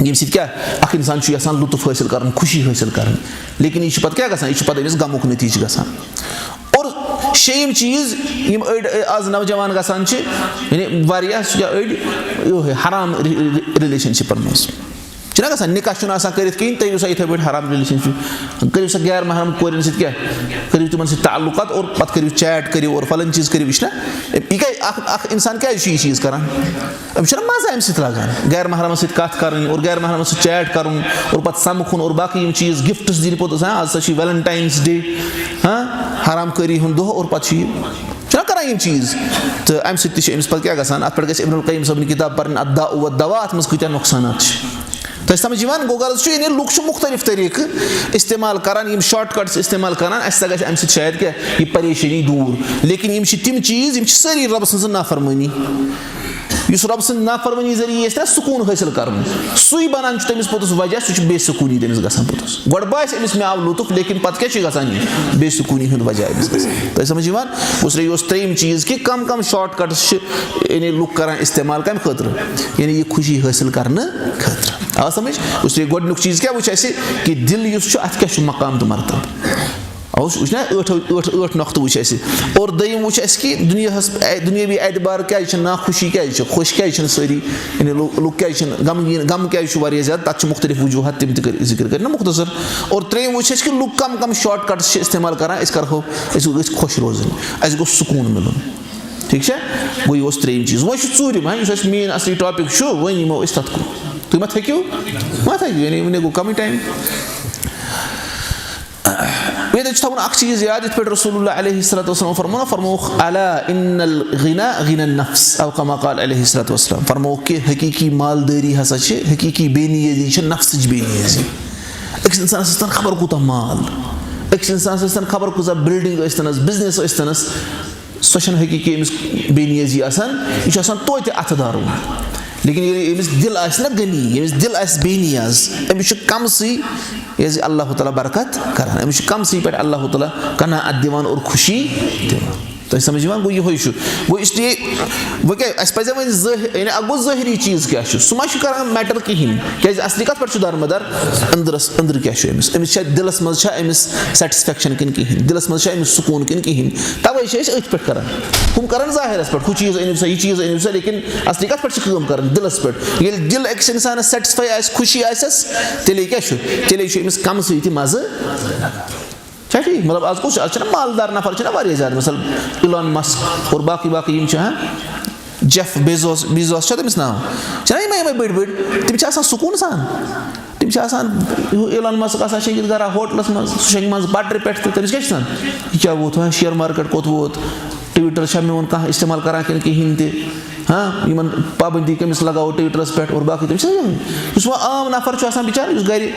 ییٚمہِ سۭتۍ کیٛاہ، اَکھ اِنسان چھُ یَژھان لطف حٲصِل کَرُن، خوشی حٲصِل کَرٕنۍ، لیکن یہِ چھُ پَتہٕ کیٛاہ گژھان؟ یہِ چھُ پَتہٕ أمِس غمُک نتیٖجہٕ گژھان۔ اور شیٚیِم چیٖز، یِم أڑۍ آز نوجوان گژھان چھِ، یعنی واریاہ یا أڑۍ، یِہوٚے حرام رِ-، رِ-، رِلیشن شِپن منٛز۔ چھُنہ گژھان، نکاح چھُنہٕ آسان کٔرِتھ کِہیٖنۍ، تٔرِو سا یِتھَے پٲٹھۍ حرام رِلیشن شِپ، کٔرِو سا غیر محرم کورٮ۪ن سۭتۍ کیٛاہ، کٔرِو تِمن سۭتۍ تعلقات اور پتہٕ کٔرِو چیٹ کٔرِو اور فلٲنۍ چیٖز کٔرِو، یہِ چھُنہ، یہِ کیٛازِ اکھ، اکھ اِنسان کیٛازِ چھُ یہِ چیٖز کران؟ أمِس چھُنہ مَزٕ اَمہِ سۭتۍ لَگان، غیر محرمَس سۭتۍ کَتھ کَرٕنۍ اور غیر محرمَس سۭتۍ چیٹ کَرُن اور پَتہٕ سَمکھُن اور باقٕے یِم چیٖز، گفٹٕس دِنۍ پوٚتُس، ہاں، آز ہسا چھُ ویلنٹاینٕز ڈے، ہاں، حرام کٲری ہُنٛد دۄہ اور پَتہٕ چھُ یہِ، چھُنہ کَران یِم چیٖز۔ تہٕ اَمہِ سۭتۍ تہِ چھِ أمِس پَتہٕ کیٛاہ گژھان؟ اَتھ پٮ۪ٹھ گژھِ ابن القیم صٲبنہِ کِتاب پَرٕنۍ، الداء والدواء، اَتھ منٛز کۭتیٛاہ نۄقصانات چھِ۔ تۄہہِ سَمٕجھ یِوان؟ گوٚو غرض چھُ، یعنی لُکھ چھِ مُختلف طریٖقہٕ استعمال کَران، یِم شارٹ کٹٕس استعمال کَران، اَسہِ سا گژھِ اَمہِ سۭتۍ شاید کیٛاہ، یہِ پریشٲنی دوٗر۔ لیکن یِم چھِ تِم چیٖز، یِم چھِ سٲری رۄبہٕ سٕنٛز نافرمٲنی۔ یُس رۄب سٕنٛز نافرمٲنی ذٔریعہٕ یی اَسہِ نا سکوٗن حٲصِل کَرُن، سُے بَنان چھُ تٔمِس پوٚتُس وجہ، سُہ چھُ بے سکوٗنی تٔمِس گژھان پوٚتُس۔ گۄڈٕ باسہِ أمِس مےٚ آو لطف، لیکن پَتہٕ کیٛاہ چھُ گژھان یہِ؟ بے سکوٗنی ہُنٛد وجہ أمِس گژھان۔ تۄہہِ سَمٕجھ یِوان؟ اس لیے یہِ اوس ترٛیٚیِم چیٖز کہِ کَم کَم شارٹ کٹٕس چھِ یعنی لُکھ کَران استعمال کَمہِ خٲطرٕ؟ یعنی یہِ خوشی حٲصِل کَرنہٕ خٲطرٕ۔ آو سَمٕجھ؟ اس لیے گۄڈٕنیُک چیٖز کیٛاہ وٕچھ اَسہِ؟ کہِ دِل یُس چھُ، اَتھ کیٛاہ چھُ مقام تہٕ مرتبہٕ؟ اوس وٕچھ نا، ٲٹھ، ٲٹھ، ٲٹھ نۄقطہٕ وٕچھ اَسہِ۔ اور دوٚیِم وٕچھ اَسہِ کہِ دُنیاہَس، اے، دُنیٲوی اعتبار کیٛازِ چھِ ناخوشی کیٛازِ چھِ، خوش کیٛازِ چھِنہٕ سٲری، یعنی لُ-، لُکھ کیٛازِ چھِنہٕ غمگیٖن، غم کیٛازِ چھُ واریاہ زیادٕ، تَتھ چھِ مُختلف وجوٗہات، تِم تہِ کٔرۍ، ذِکر کٔرۍ نہ مُختصر۔ اور ترٛیٚیِم وٕچھ اَسہِ کہِ لُکھ کَم کَم شارٹ کٹٕس چھِ استعمال کَران، أسۍ کَرہو، أسۍ گٔژھۍ خۄش روزٕنۍ، اَسہِ گوٚژھ سکوٗن مِلُن۔ ٹھیٖک چھا؟ گوٚو یہِ اوس ترٛیٚیِم چیٖز۔ وۄنۍ چھُ ژوٗرِم، ہاں، یُس اَسہِ مین اَصلی ٹاپِک چھُ، وۄنۍ یِمو أسۍ تَتھ کُن۔ تُہۍ ما تھٔکِو؟ ما تھٔکِو، یعنی وٕنہِ گوٚو کَمٕے ٹایم۔ بیٚیہِ چھُ تھاوُن اکھ چیٖز یاد، یِتھ پٲٹھۍ رسول اللہ علیہ الصلوۃ والسلام فرموو نا، فرمووُکھ، "الا ان الغنا غنا النفس"، او کما قال علیہ الصلوۃ والسلام، فرمووُکھ کہِ حقیٖقی مالدٲری ہسا چھِ، حقیٖقی بے نیٲزی چھِ نفسٕچ بے نیٲزی۔ أکِس اِنسانَس ٲسۍ تَن خبر کوٗتاہ مال، أکِس اِنسانَس ٲسۍ تَن خبر کۭژاہ بلڈنگ ٲسۍ تَنَس، بزنس ٲسۍ تَنَس، سۄ چھَنہٕ حقیٖقی أمِس بے نیٲزی آسان، یہِ چھُ آسان توتہِ اَتھٕ دَرُن۔ لیکن ییٚلہِ أمِس دِل آسہِ نا غنی، ییٚمِس دِل آسہِ بے نیاز، أمِس چھُ کَمسٕے، یہِ زِ اللہ تعالیٰ برکت کران، أمِس چھُ کَمسٕے پٮ۪ٹھ اللہ تعالیٰ قناعت دِوان اور خوشی دِوان۔ تۄہہِ سَمٕجھ یِوان؟ گوٚو یِہوٚے چھُ۔ گوٚو اس لیے وۄنۍ کیٛاہ، اَسہِ پَزِ وۄنۍ ظٲہِر، یعنی اَکھ گوٚو ظٲہِری چیٖز کیٛاہ چھُ، سُہ ما چھُ کران میٹر کِہیٖنۍ، کیٛازِ اَصلی کَتھ پٮ۪ٹھ چھُ دارمدار؟ أنٛدرَس، أنٛدرٕ کیٛاہ چھُ أمِس؟ أمِس چھا دِلَس منٛز چھا أمِس سیٹسفیکشن کِنہٕ کِہیٖنۍ؟ دِلَس منٛز چھا أمِس سکوٗن کِنہٕ کِہیٖنۍ؟ تَوَے چھِ أسۍ أتھۍ پٮ۪ٹھ کران۔ ہُم کران ظٲہِرَس پٮ۪ٹھ، ہُہ چیٖز أنِو سا، یہِ چیٖز أنِو سا، لیکن اَصلی کَتھ پٮ۪ٹھ چھِ کٲم کران؟ دِلَس پٮ۪ٹھ۔ ییٚلہِ دِل أکِس اِنسانَس سیٹسفاے آسہِ، خوشی آسٮ۪س، تیٚلے کیٛاہ چھُ؟ تیٚلے چھُ أمِس کَمسٕے تہِ مَزٕ۔ چھا ٹھیٖک؟ مطلب، آز کُس چھُ؟ آز چھِنہ مالدار نفر چھِنہ واریاہ زیادٕ، مثلاً، ایلان مسک اور باقٕے باقٕے یِم چھِ، ہاں، جیف بیزوس، بیزوس چھا تٔمِس ناو؟ چھِنہ یِمَے یِمَے بٔڑۍ بٔڑۍ؟ تِم چھِ آسان سکوٗن سان۔ تِم چھِ آسان، ہُہ ایلان مسک آسان شیٚنگِتھ گرا ہوٹلَس منٛز، سُہ شیٚنگہِ منٛز بٹرِ پٮ۪ٹھ تہٕ تٔمِس کیٛاہ چھِ آسان؟ یہِ کیٛاہ ووت وۄنۍ؟ شِیر مارکیٹ کوٚت ووت؟ ٹویٹر چھا میون کانٛہہ استعمال کران کِنہٕ کِہیٖنۍ تہِ؟ ہاں، یِمن پابندی کٔمِس لگاوو ٹویٹرس پٮ۪ٹھ اور باقٕے تِم چھِ، یُس وۄنۍ عام نفر چھُ آسان بِچارٕ، یُس گرِ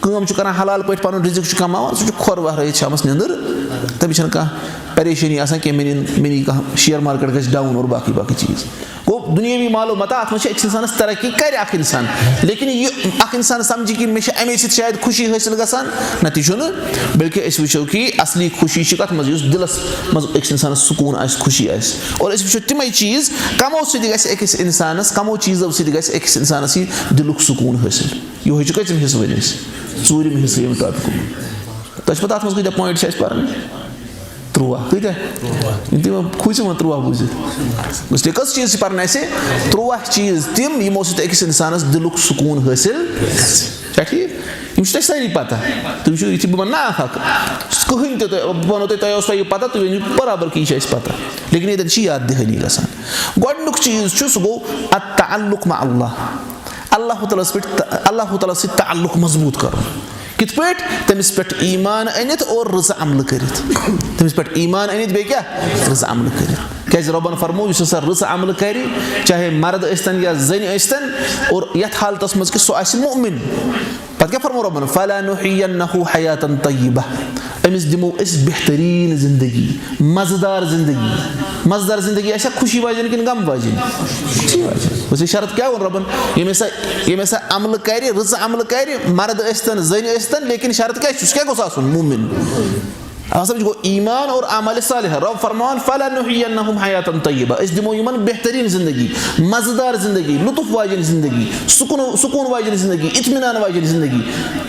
کٲم چھُ کران، حلال پٲٹھۍ پنُن رِزق چھُ کماوان، سُہ چھُ کھۄر وہرٲیِتھ شامس نیٚنٛدٕر، تٔمِس چھَنہٕ کانٛہہ پریشٲنی آسان کینٛہہ، مےٚ نِن، مےٚ نی کانٛہہ شِیر مارکیٹ گژھِ ڈاوُن اور باقٕے باقٕے چیٖز۔ گوٚو دُنیٲوی مال و متاع، اَتھ منٛز چھِ أکِس اِنسانَس ترقی، کَرِ اَکھ اِنسان، لیکن یہِ اَکھ اِنسان سَمجھِ کہِ مےٚ چھِ اَمے سۭتۍ شاید خوشی حٲصِل گژھان، نہ تہِ چھُنہٕ، بلکہِ أسۍ وٕچھو کہِ اَصلی خوشی چھِ کَتھ منٛز، یُس دِلَس منٛز أکِس اِنسانَس سکوٗن آسہِ، خوشی آسہِ۔ اور أسۍ وٕچھو تِمَے چیٖز، کَمو سۭتۍ گژھِ أکِس اِنسانَس، کَمو چیٖزو سۭتۍ گژھِ أکِس اِنسانَس یہِ دِلُک سکوٗن حٲصِل۔ یِہوٚے چھُ کٔژِم حِصہٕ وۄنۍ اَسہِ؟ ژوٗرِم حِصہٕ ییٚمہِ ٹاپِکُک۔ تۄہہِ چھِ پَتہ اَتھ منٛز کۭتیٛاہ پویِنٛٹ چھِ اَسہِ پَرٕنۍ؟ ترٛواہ۔ کۭتیٛاہ؟ یِم تہِ وۄنۍ کھوٗژِو وۄنۍ ترٛواہ بوٗزِتھ۔ گوٚو تیٚلہِ کٔژ چیٖز چھِ پَرٕنۍ اَسہِ؟ ترٛواہ چیٖز تِم، یِمو سۭتۍ أکِس اِنسانَس دِلُک سکوٗن حٲصِل گژھِ۔ چھا ٹھیٖک؟ یِم چھِ تۄہہِ سٲری پَتہ۔ تُہۍ وٕچھِو، یُتھُے بہٕ وَنہٕ نا اَکھ اَکھ، کٕہٕنۍ تہِ تۄہہِ، بہٕ وَنو تۄہہِ، تۄہہِ اوس تۄہہِ یہِ پَتہ، تُہۍ ؤنِو برابر کہِ یہِ چھِ اَسہِ پَتہ۔ لیکن ییٚتٮ۪ن چھِ یاد دِہٲنی گژھان۔ گۄڈٕنیُک چیٖز چھُ، سُہ گوٚو التعلق مع اللہ۔ اللہ تعالیٰ ہَس پٮ۪ٹھ تہ-، اللہ تعالیٰ ہَس سۭتۍ تعلق مضبوٗط کَرُن۔ کِتھ پٲٹھۍ؟ تٔمِس پٮ۪ٹھ ایٖمان أنِتھ اور رٕژٕ عملہٕ کٔرِتھ۔ تٔمِس پٮ۪ٹھ ایٖمان أنِتھ بیٚیہِ کیٛاہ؟ رٕژٕ عملہٕ کٔرِتھ۔ کیٛازِ رۄبَن فرموو، یُس ہسا رٕژٕ عملہٕ کَرِ، چاہے مرد ٲسۍتَن یا زٔنۍ ٲسۍتَن، اور یَتھ حالتَس منٛز کہِ سُہ آسہِ مُؤمِن۔ پَتہٕ کیٛاہ فرموو رۄبَن؟ "فَلَنُحْيِيَنَّهُ حَيَاةً طَيِّبَةً"۔ أمِس دِمو أسۍ بہتریٖن زِندگی، مَزٕدار زِندگی۔ مَزٕدار زِندگی آسیا خوشی واجٮ۪ن کِنہٕ غم واجٮ۪ن؟ خوشی واجٮ۪ن۔ وۄنۍ چھِ شرط کیٛاہ ووٚن رۄبَن؟ ییٚمۍ ہسا، ییٚمۍ ہسا عملہٕ کَرِ، رٕژٕ عملہٕ کَرِ، مرد ٲسۍتَن، زٔنۍ ٲسۍتَن، لیکن شرط کیٛاہ چھُس؟ کیٛاہ گوٚژھ آسُن؟ مومِن۔ اَتھ سمجھ گوٚو ایمان اور اعمال صالحہ۔ رب فرماوان، "فلنحیینہم حیاتاً طیبہ"، أسۍ دِمو یِمن بہتریٖن زندگی، مزٕدار زندگی، لطف واجیٚنۍ زندگی، سکوٗن، سکوٗن واجیٚنۍ زندگی، اطمینان واجیٚنۍ زندگی۔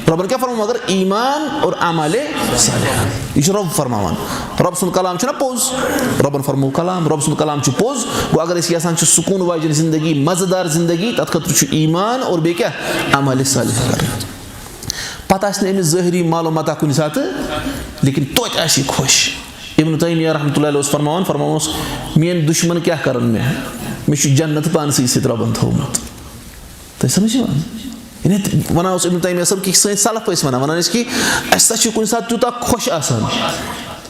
ربن کیٛاہ فرموو؟ مگر ایمان اور اعمال صالحہ۔ یہِ چھُ رب فرماوان۔ رب سُنٛد کلام چھُنہ پوٚز؟ ربن فرموو کلام، رب سُنٛد کلام چھُ پوٚز۔ گوٚو اگر أسۍ یژھان چھِ سکوٗن واجیٚنۍ زندگی، مزٕدار زندگی، تتھ خٲطرٕ چھُ ایمان اور بیٚیہِ کیٛاہ؟ اعمال صالحہ کرٕنۍ۔ پتہٕ آسہِ نہٕ أمِس ظٲہری مال و متاع کُنہِ ساتہٕ، لیکن توتہِ آسہِ یہِ خۄش۔ ابن تیمیہ رحمتہ اللہ علیہ اوس فرماوان، فرماوان اوس، "میٲنۍ دُشمن کیٛاہ کرن مےٚ؟ مےٚ چھُ جنت پانسٕے سۭتۍ رۄبن تھوٚومُت۔" تۄہہِ سمجھ یِوان؟ یعنی وَنان اوس ابن تیمیہ صٲب کہِ سٲنۍ سلف ٲسۍ وَنان، وَنان ٲسۍ کہِ اَسہِ سا چھِ کُنہِ ساتہٕ تیوٗتاہ خۄش آسان۔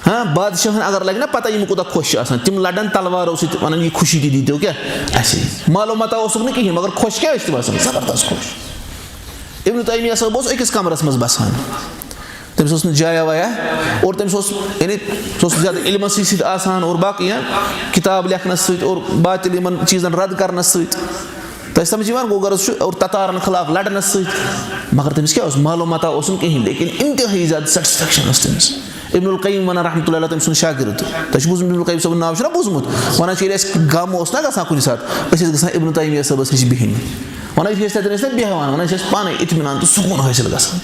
ہاں، بادشاہن اگر لگہِ نا پتہ یِم کوٗتاہ خۄش چھِ آسان، تِم لڑن تلوارو سۭتۍ، وَنان، "یہِ خوشی تہِ دیٖتو کیٛاہ اَسے؟" مال و متاع اوسُکھ نہٕ کِہیٖنۍ، مگر خۄش کیٛاہ ٲسۍ تِم آسان؟ زبردست خۄش۔ ابن تیمیہ صٲب اوس أکِس کمرس منٛز بسان۔ تٔمِس اوس نہٕ جایا وایا، اور تٔمِس اوس، یعنی، سُہ اوس زیادٕ علمس سۭتۍ سۭتۍ آسان اور باقٕے، یا، کِتاب لیکھنس سۭتۍ اور باطل یِمن چیٖزن رد کرنس سۭتۍ۔ تۄہہِ سمجھ یِوان؟ گوٚو غرض چھُ، اور تتارن خلاف لڑنس سۭتۍ۔ مگر تٔمِس کیٛاہ اوس؟ مال و متاع اوس نہٕ کِہیٖنۍ، لیکن انتہٲیی زیادٕ satisfaction ٲس تٔمِس۔ ابن القیم ونان رحمتہ اللہ علیہ، تٔمۍ سُنٛد شاگرد۔ تۄہہِ چھُو بوٗزمُت ابن القیم صٲبُن ناو؟ چھُنہ بوٗزمُت؟ ونان چھِ، ییٚلہِ اَسہِ غم اوس نہ گژھان کُنہِ ساتہٕ، أسۍ ٲسۍ گژھان ابن تیمیہ صٲبس نِش بِہِنہِ۔ ونان یُتھُے أسۍ تَتٮ۪ن ٲسۍ نہ بیٚہوان، ونان أسۍ ٲسۍ پانے اطمینان تہٕ سکوٗن حٲصِل گژھان۔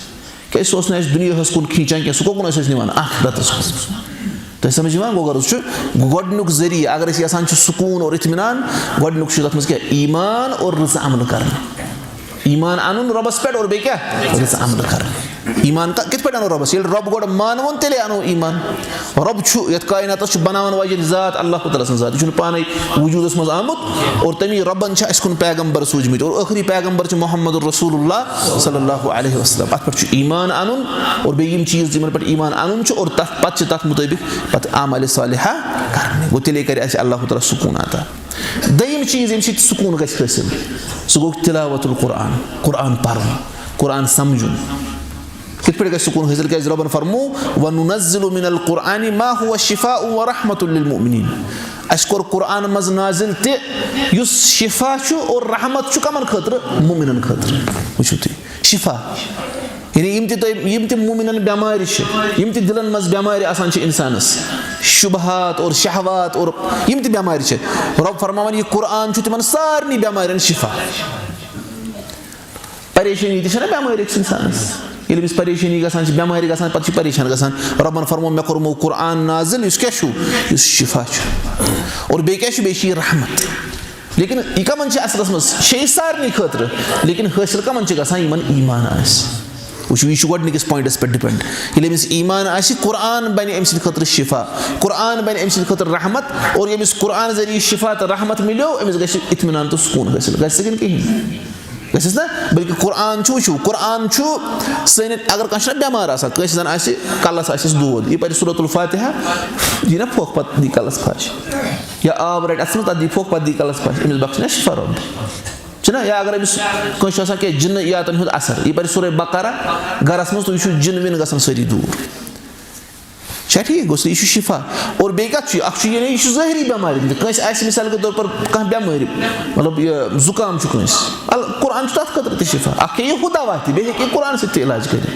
کیٛازِ سُہ اوس نہٕ اَسہِ دُنیاہَس کُن کھینچان کینٛہہ، سُہ کوٚت کُن اوس اَسہِ نِوان؟ آخرتَس کُن۔ تۄہہِ سمجھ یِوان؟ گوٚو غرض چھُ، گۄڈٕنیُک ذٔریعہٕ، اگر أسۍ یژھان چھِ سکوٗن اور اطمینان، گۄڈٕنیُک چھُ تَتھ منٛز کیٛاہ؟ ایمان اور رٕژٕ عمل کَرٕنۍ۔ ایمان اَنُن رۄبَس پٮ۪ٹھ اور بیٚیہِ کیٛاہ؟ رٕژٕ عمل کَرٕنۍ۔ ایمان کا-، کِتھ پٲٹھۍ اَنو رۄبَس؟ ییٚلہِ رۄب گۄڈٕ مانوُن، تیٚلے اَنو ایمان۔ رۄب چھُ یَتھ کائناتَس چھُ بَناوَن واجٮ۪ن ذات، اللہ تعالیٰ سٕنٛز ذات۔ یہِ چھُنہٕ پانَے وجوٗدَس منٛز آمُت، اور تَمی رۄبَن چھِ اَسہِ کُن پیغمبر سوٗزمٕتۍ، اور ٲخری پیغمبر چھِ محمد رسول اللہ صلی اللہ علیہ وسلم۔ اَتھ پٮ۪ٹھ چھُ ایمان اَنُن، اور بیٚیہِ یِم چیٖز یِمَن پٮ۪ٹھ ایمان اَنُن چھُ، اور تَتھ پَتہٕ چھِ تَتھ مُطٲبِق پَتہٕ اعمال صالحہ کَرٕنۍ۔ گوٚو تیٚلے کَرِ اَسہِ اللہ تعالیٰ سکوٗن عطا۔ دوٚیِم چیٖز، ییٚمہِ سۭتۍ سکوٗن گژھِ حٲصِل، سُہ گوٚو تلاوت القرآن، قرآن پَرُن، قرآن سَمجھُن۔ کِتھ پٲٹھۍ گژھِ سکوٗن حٲصِل؟ کیٛازِ رۄبَن فرموو، "وَنُنَزِّلُ مِنَ الْقُرْآنِ مَا هُوَ شِفَاءٌ وَرَحْمَةٌ لِلْمُؤْمِنِينَ"۔ اَسہِ کوٚر قرآن منٛز نازِل تہِ، یُس شِفا چھُ اور رحمت چھُ کَمَن خٲطرٕ؟ مُؤمِنَن خٲطرٕ۔ وٕچھِو تُہۍ، شِفا۔ یعنی یِم تہِ تۄہہِ، یِم تہِ مُؤمِنَن بٮ۪مارِ چھِ، یِم تہِ دِلَن منٛز بٮ۪مارِ آسان چھِ اِنسانَس، شُبہات اور شہوات اور یِم تہِ بٮ۪مارِ چھِ، رۄب فرماوان، یہِ قرآن چھُ تِمَن سارنٕے بٮ۪مارٮ۪ن شِفا۔ پریشٲنی تہِ چھَنہ بٮ۪مٲرۍ أکِس اِنسانَس۔ ییٚلہِ أمِس پریشٲنی گژھان چھِ، بٮ۪مارِ گژھان، پَتہٕ چھِ پریشان گژھان۔ رۄبَن فرموو، "مےٚ کوٚرمو قرآن نازِل، یُس کیٛاہ چھُ؟ یُس شِفا چھُ۔ اور بیٚیہِ کیٛاہ چھُ؟ بیٚیہِ چھُ یہِ رحمت۔" لیکن یہِ کَمَن چھِ اَصلَس منٛز؟ چھے یہِ سارنٕے خٲطرٕ۔ لیکن حٲصِل کَمَن چھِ گژھان؟ یِمَن ایمان آسہِ۔ وٕچھِو، یہِ چھُ گۄڈٕنِکِس پوینٹَس پٮ۪ٹھ ڈِپٮ۪نٛڈ۔ ییٚلہِ أمِس ایمان آسہِ، قرآن بَنہِ أمۍ سٕنٛدِ خٲطرٕ شِفا، قرآن بَنہِ أمۍ سٕنٛدِ خٲطرٕ رحمت، اور ییٚمِس قرآن ذٔریعہٕ شِفا تہٕ رحمت مِلیو، أمِس گژھِ اطمینان تہٕ سکوٗن حٲصِل۔ گژھِ سا کِنہٕ کِہیٖنۍ؟ گژھٮ۪س نا؟ بلکہِ قرآن چھُ، وٕچھِو، قرآن چھُ سٲنِس، اگر کانٛہہ چھُنہ بٮ۪مار آسان، کٲنٛسہِ زَن آسہِ کَلَس آسٮ۪س دود، یہِ پَرِ سورۃ الفاتحہ، یہِ نہ پھۄکھ، پَتہٕ دی کَلَس پھَش۔ یا آب رَٹہِ اَتھَس منٛز، تَتھ دی پھۄکھ، پَتہٕ دی کَلَس پھَش، أمِس بخشہِ نہ شِفا رۄب۔ چھُنہ؟ یا اگر أمِس کٲنٛسہِ چھُ آسان کینٛہہ جِنہٕ یاتَن ہُنٛد اثر، یہِ پَرِ سورہ بقرہ گَرَس منٛز، تُہۍ وٕچھِو جِنہٕ وِنہٕ گژھن سٲری دوٗر۔ چھا ٹھیٖک؟ گوٚو سُہ، یہِ چھُ شِفا۔ اور بیٚیہِ کَتھ چھُ یہِ؟ اَکھ چھُ یعنی یہِ چھُ ظٲہری بٮ۪مارِ تہِ۔ کٲنٛسہِ آسہِ مثال کے طور پر کانٛہہ بٮ۪مٲرۍ، مطلب یہِ زُکام چھُ کٲنٛسہِ، ال-، قرآن چھُ تَتھ خٲطرٕ تہِ شِفا۔ اَکھ کھیٚیہِ ہُہ دوا تہِ، بیٚیہِ ہیٚکہِ یہِ قرآن سۭتۍ تہِ علاج کٔرِتھ۔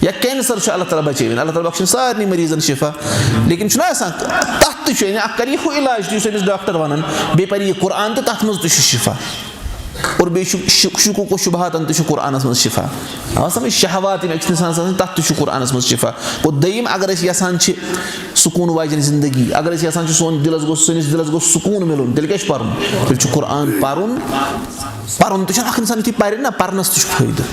یا کینسر چھُ، اللہ تعالیٰ بچٲوِن، اللہ تعالیٰ بخشِن سارنٕے مریضن شِفا۔ لیکن چھُنہ آسان، تَتھ تہِ چھُ یعنی اَکھ کَرِ یہِ ہُہ علاج تہِ یُس أمِس ڈاکٹر وَنَن، بیٚیہِ پَرِ یہِ قرآن تہٕ تَتھ منٛز تہِ چھُ شِفا۔ اور بیٚیہِ چھُ شُ-، شُکوٗک و شُبہاتَن تہِ چھُ قرآنَس منٛز شِفا۔ آ، سَمٕجھ؟ شہوات یِم أکِس اِنسانَس آسان، تَتھ تہِ چھُ قرآنَس منٛز شِفا۔ گوٚو دوٚیِم، اگر أسۍ یَژھان چھِ سکوٗن واجٮ۪ن زندگی، اگر أسۍ یَژھان چھِ سون دِلَس گوٚژھ، سٲنِس دِلَس گوٚژھ سکوٗن مِلُن، تیٚلہِ کیٛاہ چھُ پَرُن؟ تیٚلہِ چھُ قرآن پَرُن۔ پَرُن تہِ چھُنہٕ اَکھ اِنسان یُتھُے پَرِ نہ، پَرنَس تہِ چھُ فٲیدٕ۔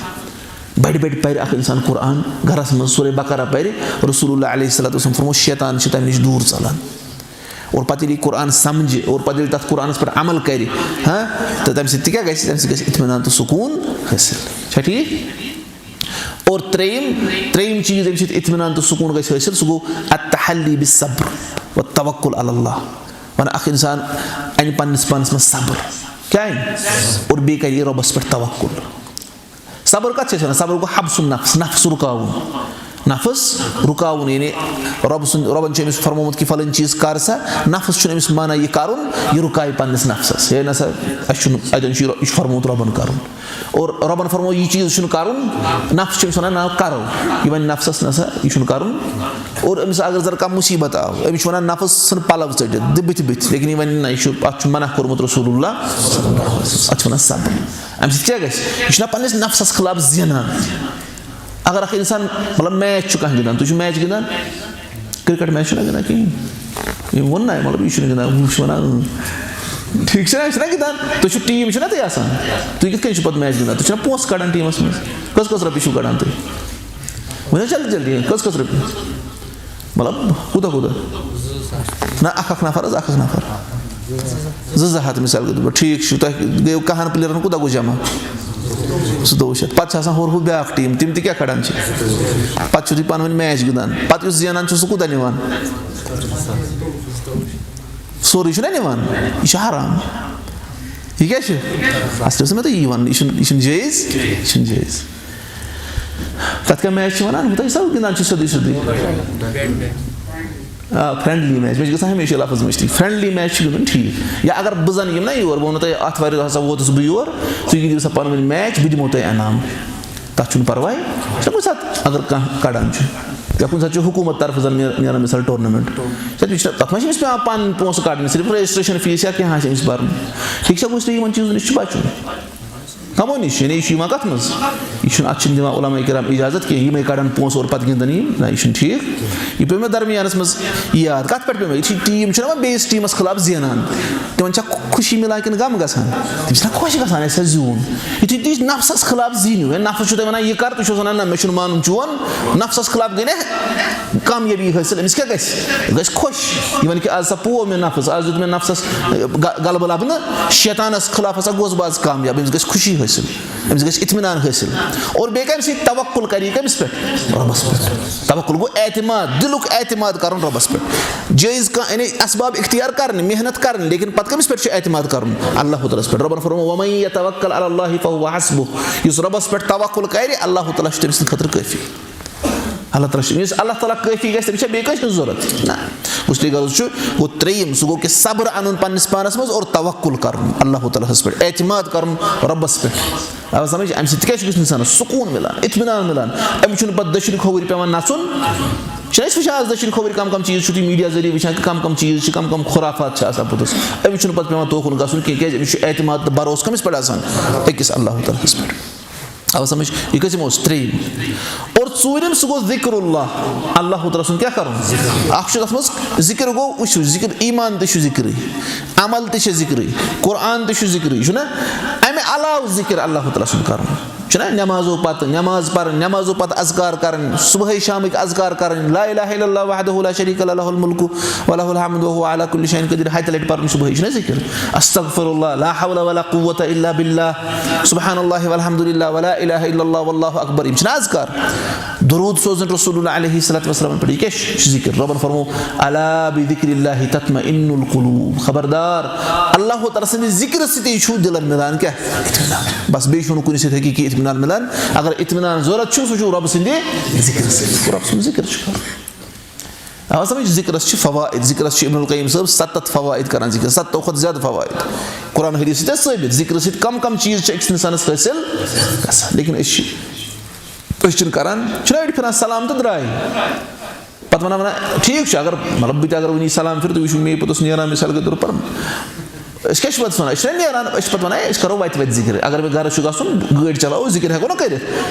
بَڑِ بَڑِ پَرِ اَکھ اِنسان قرآن، گَرَس منٛز سورہ بقرہ پَرِ، رسول اللہ علیہ الصلوۃ والسلام فرموو، شیطان چھِ تَمہِ نِش دوٗر ژَلان۔ اور پتہٕ ییٚلہِ یہِ قرآن سمجھِ اور پتہٕ ییٚلہِ تتھ قرآنس پٮ۪ٹھ عمل کرِ، ہاں، تہٕ تمہِ سۭتۍ تہِ کیٛاہ گژھِ؟ تمہِ سۭتۍ گژھِ اطمینان تہٕ سکوٗن حٲصِل۔ چھا ٹھیٖک؟ اور ترٛیٚیِم، ترٛیٚیِم چیٖز ییٚمہِ سۭتۍ اطمینان تہٕ سکوٗن گژھِ حٲصِل، سُہ گوٚو التحلی بالصبر والتوکل علی اللہ۔ ونان اکھ انسان انہِ پننِس پانس منٛز صبر۔ کیٛاہ انہِ؟ اور بیٚیہِ کرِ یہِ رۄبس پٮ۪ٹھ توکل۔ صبر کتھ چھِ أسۍ ونان؟ صبر گوٚو حبس النفس، نفس رُکاوُن۔ نفس رُکاوُن، یعنی رۄب سُنٛد، رۄبن چھُ أمِس فرمومُت کہِ فلٲنۍ چیٖز کر سا، نفس چھُنہٕ أمِس منع یہِ کرُن، یہِ رُکاوِ پننِس نفسس۔ ہے نہ سا، اَسہِ چھُنہٕ، اتٮ۪ن چھُ یہِ، یہِ چھُ فرمومُت رۄبن کرُن۔ اور رۄبن فرموو یہِ چیٖز چھُنہٕ کرُن، نفس چھُ أمِس ونان نہ کرو، یہِ ونہِ نفسس نہ سا یہِ چھُنہٕ کرُن۔ اور أمِس اگر ذرا کانٛہہ مصیبت آو، أمِس چھُ ونان نفس ژھٕن پلو ژٔٹِتھ، دِ بٕتھِ بٕتھِ، لیکن یہِ ونہِ نہ، یہِ چھُ، اتھ چھُ منع کوٚرمُت رسول اللہ، اتھ چھِ ونان صبر۔ امہِ سۭتۍ کیٛاہ گژھِ؟ یہِ چھُنہ پننِس نفسس خلاف زینان۔ اگر اکھ انسان، مطلب، میچ چھُ کانٛہہ گِنٛدان، تُہۍ چھِو میچ گِنٛدان، کرکٹ میچ چھُنہ گِنٛدان کِہیٖنۍ، یہِ ووٚن نہ، مطلب، یہِ چھُنہٕ گِنٛدان، ہُہ چھُ وَنان، اۭں۔ ٹھیٖک چھُنہ، یہِ چھُنہ گِنٛدان، تُہۍ چھِو ٹیٖم، چھُنہ تُہۍ آسان، تُہۍ کِتھ کٔنۍ چھِو پَتہٕ میچ گِنٛدان؟ تُہۍ چھِنہ پونٛسہٕ کَڑان ٹیٖمَس منٛز؟ کٔژ کٔژ رۄپیہِ چھِو کَڑان تُہۍ؟ ؤنِو جلدی جلدی، کٔژ کٔژ رۄپیہِ؟ مطلب، کوٗتاہ کوٗتاہ؟ نہ، اَکھ اَکھ نفر حظ، اَکھ اَکھ نفر۔ زٕ زٕ ہَتھ مثال کے طور پر۔ ٹھیٖک چھُ، تۄہہِ گٔیو کَہَن پٕلیرَن کوٗتاہ گوٚو جمع؟ زٕتووُہ شیٚتھ۔ پَتہٕ چھِ آسان ہورٕ ہُہ بیٛاکھ ٹیٖم، تِم تہِ کیٛاہ کَڑان چھِ؟ پَتہٕ چھِو تُہۍ پانہٕ ؤنۍ میچ گِنٛدان، پَتہٕ یُس زینان چھُ، سُہ کوٗتاہ نِوان؟ سورُے چھُنہ نِوان؟ یہِ چھُ حرام۔ یہِ کیٛاہ چھُ؟ اَصلی اوس مےٚ تۄہہِ یی وَنُن، یہِ چھُنہٕ، یہِ چھُنہٕ جٲیِز، یہِ چھُنہٕ جٲیِز۔ تَتھ کیٛاہ میچ چھِ وَنان؟ ہُتھَے سا گِنٛدان چھِ سیوٚدُے سیوٚدُے۔ آ، فرٛٮ۪نٛڈلی میچ۔ مےٚ چھِ گژھان ہمیشہِ یہِ لفظ مٔشتٕے۔ فرٛٮ۪نٛڈلی میچ چھُ گِنٛدُن ٹھیٖک۔ یا اگر بہٕ زَنہٕ یِمہٕ نا یور، بہٕ وَنو تۄہہِ، آتھوارِ دۄہ ہسا ووتُس بہٕ یور، تُہۍ گِنٛدِو سا پانہٕ ؤنۍ میچ، بہٕ دِمو تۄہہِ انعام۔ تَتھ چھُنہٕ پَرواے۔ چھُنہ کُنہِ ساتہٕ اگر کانٛہہ کَڑان چھُ، یا کُنہِ ساتہٕ چھُ حکوٗمت طرفہٕ زَن نیر-، نیران مثال ٹورنامٮ۪نٛٹ، تَتہِ چھُنہ، تَتھ منٛز چھِ أمِس پٮ۪وان پَنٕنۍ پونٛسہٕ کَڑٕنۍ، صرف رجسٹریشن فیٖس یا کینٛہہ آسہِ أمِس بَرُن۔ ٹھیٖک چھا؟ گوٚو، اس لیے یِمَن چیٖزَن نِش چھُ بَچُن۔ کمو نِش؟ یعنی یہِ چھُ یِوان کَتھ منٛز؟ یہِ چھُنہٕ، اَتھ چھِنہٕ دِوان علماء کرام اجازت کینٛہہ، یِمَے کَڑَن پونٛسہٕ اورٕ پَتہٕ گِنٛدَن یِم۔ نہ، یہِ چھُنہٕ ٹھیٖک۔ یہِ پیوٚو مےٚ درمیانَس منٛز یاد۔ کَتھ پٮ۪ٹھ پیوٚو مےٚ؟ یُتھُے ٹیٖم چھُنہ وۄنۍ بیٚیِس ٹیٖمَس خلاف زینان، تِمَن چھا خوشی مِلان کِنہٕ غم گژھان؟ تِم چھِنہ خۄش گژھان، اَسہِ ہا زیوٗن۔ یُتھُے تُہۍ نفسَس خلاف زیٖنِو، ہے، نفس چھُ تۄہہِ وَنان، یہِ کَر، تُہۍ چھِو وَنان، نہ، مےٚ چھُنہٕ مانُن چون۔ نفسَس خلاف گٔے نہ کامیٲبی حٲصِل، أمِس کیٛاہ گژھِ؟ یہِ گژھِ خۄش۔ یہِ وَنہِ کہِ آز ہسا پوو مےٚ نفس، آز دیُت مےٚ نفسَس، غ-، غلبہٕ لبنہٕ، شیطانَس خلاف ہسا گوس بہٕ آز کامیاب، أمِس گژھِ خوشی حٲصِل، أمِس گژھِ اطمینان حٲصِل۔ اور بیٚیہِ کَمہِ سۭتۍ؟ توکل کَرِ یہِ کٔمِس پٮ۪ٹھ؟ رۄبَس پٮ۪ٹھ۔ توکل گوٚو اعتماد، دِلُک اعتماد کَرُن رۄبَس پٮ۪ٹھ۔ جٲیِز کانٛہہ، یعنی اسباب اختیار کَرٕنۍ، محنت کَرٕنۍ، لیکن پَتہٕ کٔمِس پٮ۪ٹھ چھُ اعتماد کَرُن؟ اللہ تعالیٰ ہَس پٮ۪ٹھ۔ رۄبَن فرموو، "وَمَن یَتَوَکَّل عَلَى اللَّهِ فَهُوَ حَسْبُهُ"، یُس رۄبَس پٮ۪ٹھ توکل کَرِ، اللہ تعالیٰ چھُ تٔمۍ سٕنٛدِ خٲطرٕ کٲفی۔ اللہ تعالیٰ چھُ، یُس اللہ تعالیٰ کٲفی گژھِ، تٔمِس چھا بیٚیہِ کٲنٛسہِ ہٕنٛز ضوٚرَتھ؟ نہ۔ اس لیے غرض چھُ، گوٚو ترٛیٚیِم، سُہ گوٚو کہِ صبر اَنُن پنٛنِس پانَس منٛز اور توکل کَرُن اللہ تعالیٰ ہَس پٮ۪ٹھ، اعتماد کَرُن رۄبَس پٮ۪ٹھ۔ آو سمجھ؟ اَمہِ سۭتۍ کیٛاہ چھُ گژھان اِنسانَس؟ سکوٗن مِلان، اطمینان مِلان۔ أمِس چھُنہٕ پَتہٕ دٔچھِنۍ کھووٕرۍ پٮ۪وان نَژُن۔ چھِنہٕ أسۍ وٕچھان آز دٔچھِنۍ کھووٕرۍ کَم کَم چیٖز چھُ تُہۍ میٖڈیا ذٔریعہٕ وٕچھان کہِ کَم کَم چیٖز چھِ، کَم کَم خُرافات چھِ آسان پوٚتُس۔ أمِس چھُنہٕ پَتہٕ پٮ۪وان توکُن گژھُن کینٛہہ، کیٛازِ أمِس چھُ اعتماد تہٕ بھروسہٕ کٔمِس پٮ۪ٹھ آسان؟ أکِس اللہ تعالیٰ ہَس پٮ۪ٹھ۔ آو سمجھ؟ یہِ کٔژِم اوس؟ ترٛیٚیِم۔ اور ژوٗرِم، سُہ گوٚو ذِکرُ اللہ۔ اللہ تعالیٰ سُنٛد کیٛاہ کَرُن؟ اَکھ چھُ تَتھ منٛز ذِکِر گوٚو، وٕچھِو، ذِکِر، ایٖمان تہِ چھُ ذِکرٕے، عمل تہِ چھِ ذِکرٕے، قرآن تہِ چھُ ذِکرٕے، چھُنہ؟ اَمہِ علاوٕ ذِکِر اللہ تعالیٰ سُنٛد کَرُن، چھُنہ؟ نٮ۪مازو پَتہٕ نٮ۪ماز پَرٕنۍ، نٮ۪مازو پَتہٕ اذکار کَرٕنۍ، صُبحٲے شامٕکۍ اذکار کَرٕنۍ، لا الہ الا اللہ وحدہ لا شریک لہ، لہ الملک و لہ الحمد و ہو علی کل شیء قدیر، ہَتہِ لَٹہِ پَرُن صُبحٲے، چھُنہ ذِکِر؟ استغفر اللہ، لا حول ولا قوة الا باللہ، سبحان اللہ والحمد للہ ولا الہ الا اللہ واللہ اکبر، یِم چھِنہ اذکار؟ درود سوزٕنۍ رسول اللہ علیہ الصلوۃ والسلام پٮ۪ٹھ، یہِ کیٛاہ چھُ؟ یہِ چھُ ذِکِر۔ رۄبَن فرموو، الا بذکر اللہ تطمئن القلوب، خبردار، اللہ تعالیٰ سٕنٛدِ ذِکرٕ سۭتی چھُ دِلَن مِلان کیٛاہ؟ اطمینان۔ بس، بیٚیہِ چھُنہٕ کُنہِ سۭتۍ حقیٖقی اطمینان مِلان۔ اگر اطمینان ضوٚرَتھ چھُ، سُہ چھُ رۄبہٕ سٕنٛدِ ذِکرٕ سۭتۍ، رۄب سُنٛد ذِکر چھُ کَرُن۔ آ، سمجھ، ذِکرَس چھِ فوائد، ذِکرَس چھِ ابن القیم صٲب سَتَتھ فوائد کران ذِکر، سَتَتھ کھۄتہٕ زیادٕ فوائد۔ قرآن حدیث سۭتۍ ثٲبت، ذِکرٕ سۭتۍ کم کم چیٖز چھِ أکِس اِنسانَس حٲصِل گژھان، لیکن أسۍ چھِ، أسۍ چھِنہٕ کران، چھِنہ أڑۍ پھِران سلام تہٕ درٛاے۔ پتہٕ وَنان، وَنان، ٹھیٖک چھُ، اگر، مطلب، بہٕ تہِ اگر وٕنی سلام پھِرٕ، تُہۍ وٕچھِو مے پوٚتُس نیران، مثال کے طور پر، أسۍ کیٛاہ چھِ پَتہٕ وَنان؟ أسۍ چھِنہ نیران، أسۍ چھِ پَتہٕ وَنان، "ہے، أسۍ کَرو وَتہِ وَتہِ ذِکِر۔ اگر وۄنۍ گَرَس چھُ گژھُن، گٲڑۍ چلاوو، ذِکِر ہٮ۪کو نہ کٔرِتھ؟"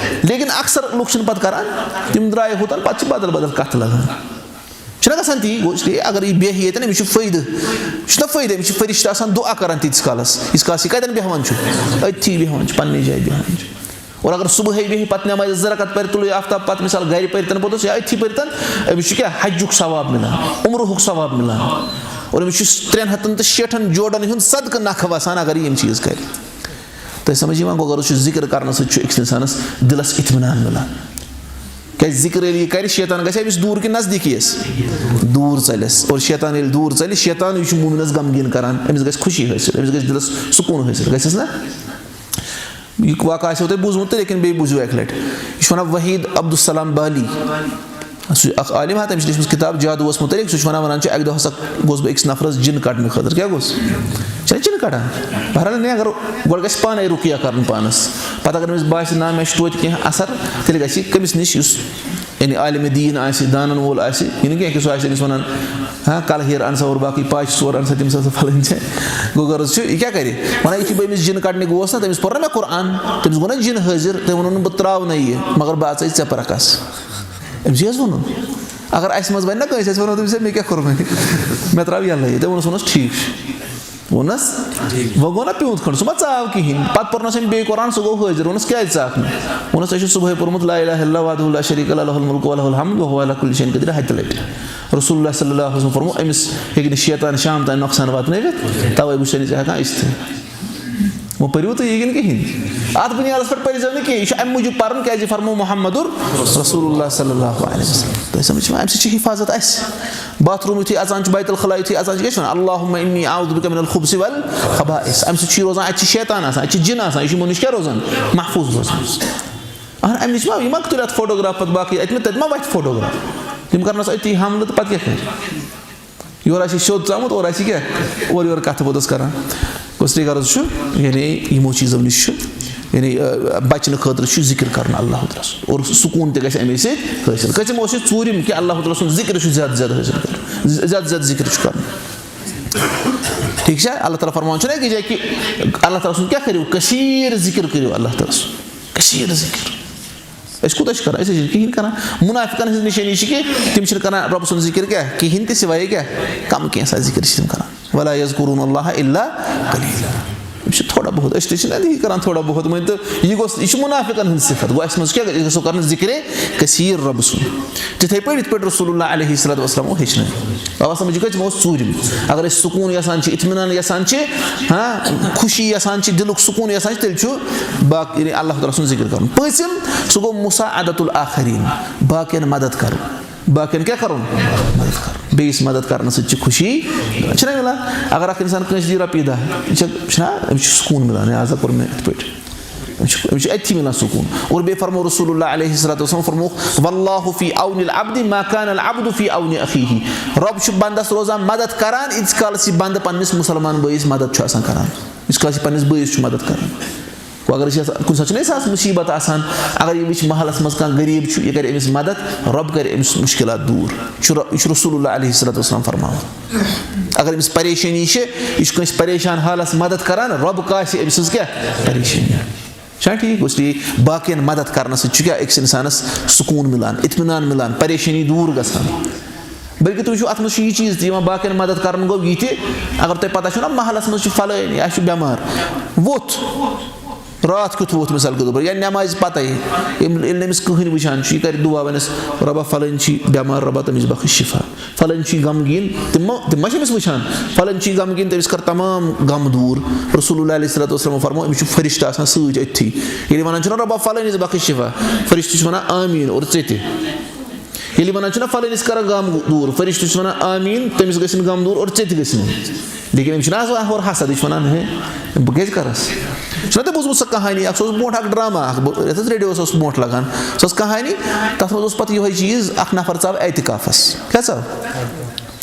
لیکن اکثر لُکھ چھِنہٕ پَتہٕ کَران، تِم درٛاے ہوٚتَن، پَتہٕ چھِ بدل بدل کَتھٕ لَگان۔ چھِنہ گژھان تی؟ گوٚو، اس لیے اگر یہِ بیٚہہِ ییٚتٮ۪ن، أمِس چھُ فٲیدٕ۔ یہِ چھُنہ فٲیدٕ؟ أمِس چھِ فرشتہٕ آسان دُعا کَران تیٖتِس کالَس، ییٖتِس کالَس یہِ کَتٮ۪ن بیٚہوان چھُ؟ أتھی بیٚہوان چھُ، پنٛنہِ جایہِ بیٚہوان چھُ۔ اور اگر صُبحٲے بیٚہہِ، پَتہٕ نٮ۪مازِ زٕ رکعت پَرِ، طلوع آفتاب پَتہٕ، مثال، گَرِ پٔرۍ تَن پوٚتُس یا أتھی پٔرۍ تَن، أمِس چھُ کیٛاہ؟ حجُک ثواب مِلان، عمرُہُک ثواب مِلان۔ اور أمِس چھُ ترٛٮ۪ن ہَتَن تہٕ شیٹھَن جوڑَن ہُنٛد صدقہٕ نکھٕ وَسان، اگر یہِ یِم چیٖز کَرِ۔ تۄہہِ سمجھ یِوان؟ گوٚو، غرض چھُ، ذِکر کَرنہٕ سۭتۍ چھُ أکِس اِنسانَس دِلَس اطمینان مِلان۔ کیٛازِ ذِکر ییٚلہِ یہِ کَرِ، شیطان گژھِ أمِس دوٗر کِنہٕ نزدیٖکی یَس؟ دوٗر ژَلٮ۪س۔ اور شیطان ییٚلہِ دوٗر ژَلہِ، شیطان یہِ چھُ مومنَس غمگیٖن کَران، أمِس گژھِ خوشی حٲصِل، أمِس گژھِ دِلَس سکوٗن حٲصِل، گژھٮ۪س نہ؟ یہِ واقعہ آسیو تۄہہِ بوٗزمُت تہٕ، لیکن بیٚیہِ بوٗزِو اَکہِ لَٹہِ۔ یہِ چھُ وَنان وحید عبدالسلام بالی۔ سُہ چھُ اکھ عالم ہا، تٔمۍ چھِ لیٖچھمٕژ کِتاب جادوٗوَس مُتعلِق۔ سُہ چھُ وَنان، وَنان چھُ، اَکہِ دۄہ ہسا گوس بہٕ أکِس نفرَس جِن کَڑنہٕ خٲطرٕ۔ کیٛاہ گوس؟ چھَنہٕ جِن کَڑان؟ بہرحال، نے، اگر گۄڈٕ گژھِ پانَے رُقیہ کَرُن پانَس، پَتہٕ اگر أمِس باسہِ، نہ، مےٚ چھُ توتہِ کینٛہہ اثر، تیٚلہِ گژھِ یہِ کٔمِس نِش، یُس یعنی عالمِ دیٖن آسہِ، دانَن وول آسہِ، یہِ نہٕ کینٛہہ کہِ سُہ آسہِ أمِس وَنان، ہاں، کَلہٕ ہیر اَن سا اور باقٕے پاچہِ ژور اَن سا، تٔمِس ہسا پھلٲنۍ چھےٚ۔ گوٚو غرض چھُ، یہِ کیٛاہ کَرِ؟ وَنان، یُتھُے بہٕ أمِس جِن کَڑنہِ گوس نا، تٔمِس پوٚر نا مےٚ قرآن، تٔمِس گوٚو نا جِن حٲضِر، تٔمۍ ووٚن نہٕ، بہٕ ترٛاوٕ نہٕ یہِ، مگر بہٕ اَژَے ژےٚ پَرَکھ آسہٕ۔ أمِس یہِ حظ ووٚنُن۔ اگر اَسہِ منٛز وَنہِ نا کٲنٛسہِ، اَسہِ وَنو تٔمِس، ہے، مےٚ کیٛاہ کوٚرمَے؟ مےٚ ترٛاو یَلَے۔ تٔمۍ ووٚنُس، ووٚنُس، ٹھیٖک چھُ۔ ووٚنُس، وۄنۍ گوٚو نا پیوٗنٛت کھنٛڈ، سُہ ما ژاو کِہیٖنۍ۔ پَتہٕ پوٚرنَس أمۍ بیٚیہِ قرآن، سُہ گوٚو حٲضِر۔ ووٚنُس، کیٛازِ ژاکھ نہٕ؟ ووٚنُس، تۄہہِ چھُو صُبحٲے پوٚرمُت، لا الہ الا اللہ وحدہ لا شریک لہ، لہ الملک و لہ الحمد و ہو علی کل شیء قدیر، ہَتہِ لَٹہِ۔ رسول اللہ صلی اللہ علیہ وسلم فرمو، أمِس ہیٚکہِ نہٕ شیطان شام تام نۄقصان واتنٲوِتھ، تَوَے وٕچھتَے نہٕ ژےٚ ہٮ۪کان أژتھٕے۔ وۄنۍ پٔرِو تُہۍ یہِ کِنہٕ کِہیٖنۍ؟ اَتھ بُنیادَس پٮ۪ٹھ پٔرۍزیو نہٕ کینٛہہ۔ یہِ چھُ اَمہِ موٗجوٗب پَرُن، کیٛازِ یہِ فرموو محمد رسول اللہ صلی اللہ علیہ وسلم۔ تۄہہِ سَمٕجھ چھُوا؟ اَمہِ سۭتۍ چھِ حِفاظت اَسہِ۔ باتھ روٗم یُتھُے اَژان چھُ، بیت الخلا یُتھُے اَژان چھِ، کیٛاہ چھِ وَنان؟ اللہم انی اعوذ بِکَ مِنَ الخُبُثِ وَالْخَبَائِثِ۔ اَمہِ سۭتۍ چھُ یہِ روزان، اَتہِ چھِ شیطان آسان، اَتہِ چھِ جِن آسان، یہِ چھُ یِمو نِش کیٛاہ روزان؟ محفوٗظ روزان۔ اَہَن، اَمہِ نِش ما، یہِ ما تُلہِ اَتھ فوٹوگراف پَتہٕ باقٕے، اَتہِ ما، تَتہِ ما وَتھِ فوٹوگراف؟ تِم کَرنَس أتی حملہٕ تہٕ پَتہٕ کیٛاہ کَرِ؟ یورٕ آسہِ یہِ سیوٚد ژامُت، اورٕ آسہِ یہِ کیٛاہ؟ اورٕ یورٕ کَتھٕ بوٚدَس کَران۔ گوٚو، اصلی غرض چھُ، یعنی یِمو چیٖزو نِش چھُ، یعنی، آ، بَچنہٕ خٲطرٕ چھُ ذِکِر کَرُن اللہ تعالیٰ سُنٛد۔ اور سکوٗن تہِ گژھِ اَمے سۭتۍ حٲصِل۔ کٔژِم اوس یہِ؟ ژوٗرِم، کہِ اللہ تعالیٰ سُنٛد ذِکر چھُ زیادٕ زیادٕ حٲصِل کَرُن۔ ز-، زیادٕ زیادٕ ذِکر چھُ کَرُن۔ ٹھیٖک چھا؟ اللہ تعالیٰ فرماوان چھُنہ أکِس جایہِ کہِ اللہ تعالیٰ سُنٛد کیٛاہ کٔرِو؟ کثیٖر ذِکر کٔرِو اللہ تعالیٰ سُنٛد۔ کثیٖر ذِکر۔ أسۍ کوٗتاہ چھِ کران؟ أسۍ حظ چھِنہٕ کِہیٖنۍ کران۔ مُنافِقَن ہٕنٛز نِشٲنی چھِ کہِ تِم چھِنہٕ کران رۄب سُنٛد ذِکِر کیٛاہ؟ کِہیٖنۍ تہِ، سِوایے کیٛاہ؟ کَم کینٛہہ سا ذِکِر چھِ تِم کران۔ وَلَا يَذْكُرُونَ اللَّهَ إِلَّا قَلِيلًا۔ یِم چھِ تھوڑا بہت، أسۍ تہِ چھِنہ یی کران تھوڑا بہت، مٲنۍ تو یہِ گوٚژھ، یہِ چھُ مُنافِقَن ہٕنٛز صِفت۔ گوٚو اَسہِ منٛز کیٛاہ گژھِ؟ أسۍ گژھو کرنہِ ذِکرِ کثیٖر رۄبہٕ سُنٛد۔ تِتھَے پٲٹھۍ یِتھ پٲٹھۍ رسول اللہ علیہ الصلوۃ والسلام اوس ہیٚچھنٲومٕتۍ۔ اَوَ سَمجھ کَتہِ چھِ یِمو ژوٗرِم؟ اگر أسۍ سکوٗن یَژھان چھِ، اطمینان یَژھان چھِ، ہاں، خوشی یَژھان چھِ، دِلُک سکوٗن یَژھان چھِ، تیٚلہِ چھُ باق-، یعنی اللہ تعالیٰ سُنٛد ذِکِر کَرُن۔ پٲنٛژِم، سُہ گوٚو مساعدۃ الآخرین، باقیَن مدد کَرُن۔ باقیَن کیٛاہ کَرُن؟ مدد کَرُن۔ بیٚیِس مدد کَرنہٕ سۭتۍ چھِ خوشی، چھِنہ مِلان؟ اگر اَکھ اِنسان کٲنٛسہِ دی رۄپیہِ دَہ، یہِ چھےٚ، چھِنہ، أمِس چھُ سکوٗن مِلان، ہے، آز ہا کوٚر مےٚ یِتھ پٲٹھۍ۔ أمِس چھُ، أمِس چھُ أتھی مِلان سکوٗن۔ اور بیٚیہِ فرموو رسول اللہ علیہ الصلوۃ والسلام، فرمووُکھ، واللہ فی عون العبد ما کان العبد فی عون اخیہ۔ رۄب چھُ بندس روزان مدد کران، ییٖتِس کالس یہِ بندٕ پننِس مُسلمان بٲیِس مدد چھُ آسان کران، ییٖتِس کالس یہِ پننِس بٲیِس چھُ مدد کران۔ گوٚو اگر أسۍ یَژھ-، کُنہِ ساتہٕ چھُنہٕ اَسہِ آسان مُصیٖبت آسان، اگر یہِ وٕچھِ محلس منٛز کانٛہہ غریٖب چھُ، یہِ کرِ أمِس مدد، رۄب کرِ أمِس مُشکلات دوٗر۔ چھُ رۄ-، یہِ چھُ رسول اللہ علیہ الصلوۃ والسلام فرماوان۔ اگر أمِس پریشٲنی چھِ، یہِ چھُ کٲنٛسہِ پریشان حالس مدد کران، رۄب کاسہِ أمۍ سٕنٛز کیٛاہ؟ پریشٲنی۔ چھا ٹھیٖک؟ اس لیے باقین مدد کرنہٕ سۭتۍ چھُ کیٛاہ أکِس اِنسانس سکوٗن مِلان، اطمینان مِلان، پریشٲنی دوٗر گژھان۔ بلکہِ تُہۍ وٕچھِو، اتھ منٛز چھُ یہِ چیٖز تہِ یِوان، باقین مدد کرُن گوٚو یہِ تہِ، اگر تۄہہِ پتہ چھُو نا محلس منٛز چھُ فلٲنۍ، یا چھُ بٮ۪مار، ووٚتھ، راتھ کیُتھ ووٚتھ مثال کے طور پر، یا نٮ۪مازِ پتے، ییٚلہِ، ییٚلہِ نہٕ أمِس کٕہٕنۍ وٕچھان چھُ، یہِ کرِ دُعا، وَنٮ۪س، "رۄبا فلٲنۍ چھِ بٮ۪مار، رۄبا تٔمِس بخش شفا۔" فلٲنۍ چھُے غمگیٖن، تِم ما، تِم ما چھِ أمِس وٕچھان؟ فلٲنۍ چھُے غمگیٖن، تٔمِس کر تمام غم دوٗر۔ رسول اللہ علیہ الصلوۃ والسلام فرموو، أمِس چھُ فرشتہٕ آسان سۭتۍ أتھی۔ ییٚلہِ وَنان چھُنہ، "رۄبا فلٲنِس بخش شفا"، فرشتہٕ چھُ وَنان، "آمیٖن"، اور ژےٚ تہِ۔ ییٚلہِ وَنان چھُنہ، "فلٲنِس کر غم دوٗر"، فرشتہٕ چھُ وَنان، "آمیٖن"، تٔمِس گژھن غم دوٗر اور ژےٚ تہِ گژھن۔ لیکن أمِس چھُنہ آسان ہورٕ حسد، یہِ چھُ وَنان، "ہے، بہٕ کیٛازِ کَرَس؟" چھُنہ تۄہہِ بوٗزمُت سۄ کہانی اَکھ؟ سُہ اوس برونٛٹھ اَکھ ڈرٛاما اَکھ، بہٕ، یَتھ حظ ریڈیوَس اوس برونٛٹھ لَگان۔ سۄ ٲس کہانی، تَتھ منٛز اوس پَتہٕ یِہوٚے چیٖز، اَکھ نفر ژاو اعتکافَس۔ کیٛاہ ژاو؟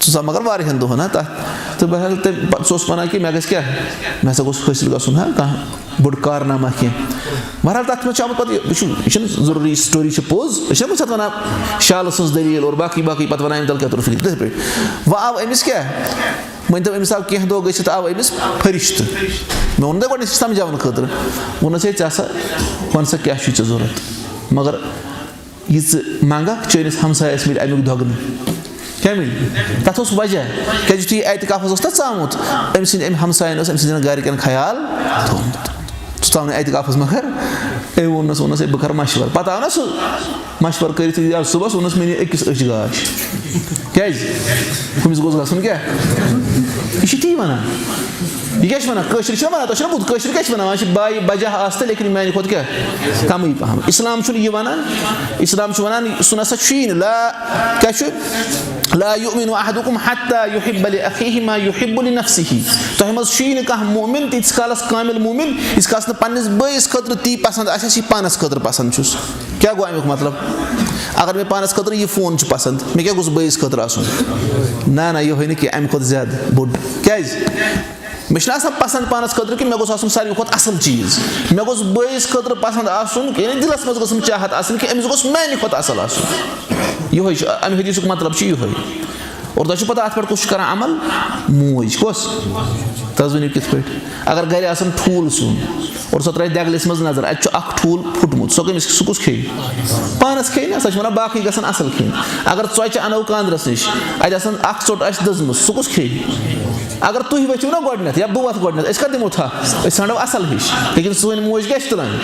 سُہ ژاو مگر واریاہَن دۄہَن، ہا، تَتھ۔ تہٕ بہرحال تٔمۍ پَتہٕ سُہ اوس وَنان کہِ مےٚ گژھِ کیٛاہ؟ مےٚ ہسا گوٚژھ حٲصِل گژھُن، ہا، کانٛہہ بوٚڑ کارنامہ کینٛہہ۔ بہرحال تَتھ منٛز چھُ آمُت پَتہٕ یہِ، یہِ چھُنہٕ ضروٗری، story چھِ پوٚز۔ أسۍ چھِنہ کُنہِ ساتہٕ وَنان شالہٕ سٕنٛز دٔلیٖل اور باقٕے باقٕے، پَتہٕ وَنان اَمہِ تَل کیٛاہ توٚر فِکرِ، تِتھَے پٲٹھۍ۔ وۄنۍ آو أمِس کیٛاہ؟ مٲنۍ تو أمِس آو کینٛہہ دۄہ گٔژھِتھ آو أمِس فرشتہٕ۔ مےٚ ووٚن تۄہہِ گۄڈٕنٮ۪تھ سمجھاونہٕ خٲطرٕ۔ ووٚنُس، "ہے، ژےٚ ہسا وَن سا کیٛاہ چھُے ژےٚ ضوٚرَتھ؟" مگر یہِ ژٕ منٛگَکھ، چٲنِس ہمسایَس مِلہِ اَمیُک دۄگنہٕ۔ کیٛاہ مِلہِ؟ تَتھ اوس وجہ۔ کیٛازِ یُتھُے یہِ اعتکافَس اوس تَتھ ژامُت، أمۍ سٕنٛدۍ أمۍ ہمسایَن اوس أمۍ سٕنٛدٮ۪ن گَرِکٮ۪ن خیال تھوٚومُت۔ سُہ ژاو نہٕ اعتکافَس مگر۔ أمۍ ووٚننَس، ووٚننَس، "ہے، بہٕ کَرٕ مَشوَرٕ۔" پَتہٕ آو نہ سُہ مَشوَرٕ کٔرِتھ، یہِ آو صُبحَس، ووٚننَس، "مےٚ نِیِو أکِس أچھ گاش۔" کیٛازِ؟ ہُمِس گوٚژھ گژھُن کیٛاہ؟ یہِ چھِ تی وَنان۔ یہِ کیٛاہ چھِ وَنان؟ کٲشِرۍ چھِنہ وَنان، تۄہہِ چھُنہ بوٗزمُت، کٲشِرۍ کیٛاہ چھِ وَنان؟ وَنان چھِ، "بایہِ بجاہ آسہٕ تہٕ لیکن میٛانہِ کھۄتہٕ کیٛاہ؟ کَمٕے پَہَم۔" اِسلام چھُنہٕ یہِ وَنان۔ اِسلام چھُ وَنان، سُہ نہ سا چھُیی نہٕ۔ لا، کیٛاہ چھُ؟ "لا یؤمن احدکم حتی یحب لأخیہ ما یحب لنفسہ۔" تۄہہِ منٛز چھُیی نہٕ کانٛہہ مومن تیٖتِس کالَس کامل مومن، ییٖتِس کالَس نہٕ پنٛنِس بٲیِس خٲطرٕ تی پَسنٛد آسہِ، یُس یہِ پانَس خٲطرٕ پَسنٛد چھُس۔ کیٛاہ گوٚو اَمیُک مطلب؟ اگر مےٚ پانَس خٲطرٕ یہِ فون چھُ پَسنٛد، مےٚ کیٛاہ گوٚژھ بٲیِس خٲطرٕ آسُن؟ نہ، نہ، یِہوٚے نہٕ کینٛہہ، اَمہِ کھۄتہٕ زیادٕ بوٚڑ۔ کیٛازِ؟ مےٚ چھُنہٕ آسان پَسنٛد پانَس خٲطرٕ کینٛہہ، مےٚ گوٚژھ آسُن ساروی کھۄتہٕ اَصٕل چیٖز۔ مےٚ گوٚژھ بٲیِس خٲطرٕ پَسنٛد آسُن، یعنی دِلَس منٛز گٔژھٕم چاہت آسٕنۍ کہِ أمِس گوٚژھ میٛانہِ کھۄتہٕ اَصٕل آسُن۔ یِہوٚے چھُ، اَمہِ حدیٖثُک مطلب چھُ یِہوٚے۔ اور تۄہہِ چھُو پَتہ اَتھ پٮ۪ٹھ کُس چھُ کَران عمل؟ موج۔ کۄس؟ تَس ؤنِو کِتھ پٲٹھۍ؟ اگر گَرِ آسَن ٹھوٗل سیُن اور سۄ ترٛایہِ دٮ۪گلِس منٛز نظر، اَتہِ چھُ اَکھ ٹھوٗل پھُٹمُت، سۄ کٔمِس، سُہ کُس کھیٚیہِ؟ پانَس کھیٚیہِ نا، سۄ چھِ وَنان باقٕے گژھن اَصٕل کھیٚنۍ۔ اگر ژۄچہِ اَنو کانٛدرَس نِش، اَتہِ آسَن اَکھ ژوٚٹ آسہِ دٔزمٕژ، سُہ کُس کھیٚیہِ؟ اگر تُہۍ ؤتھِو نا گۄڈٕنٮ۪تھ یا بہٕ وَتھٕ گۄڈٕنٮ۪تھ، أسۍ کَتھ دِمو تھَپھ؟ أسۍ ژھانٛڈو اَصٕل ہِش، لیکِن سٲنۍ موج کیٛاہ چھِ تُلان؟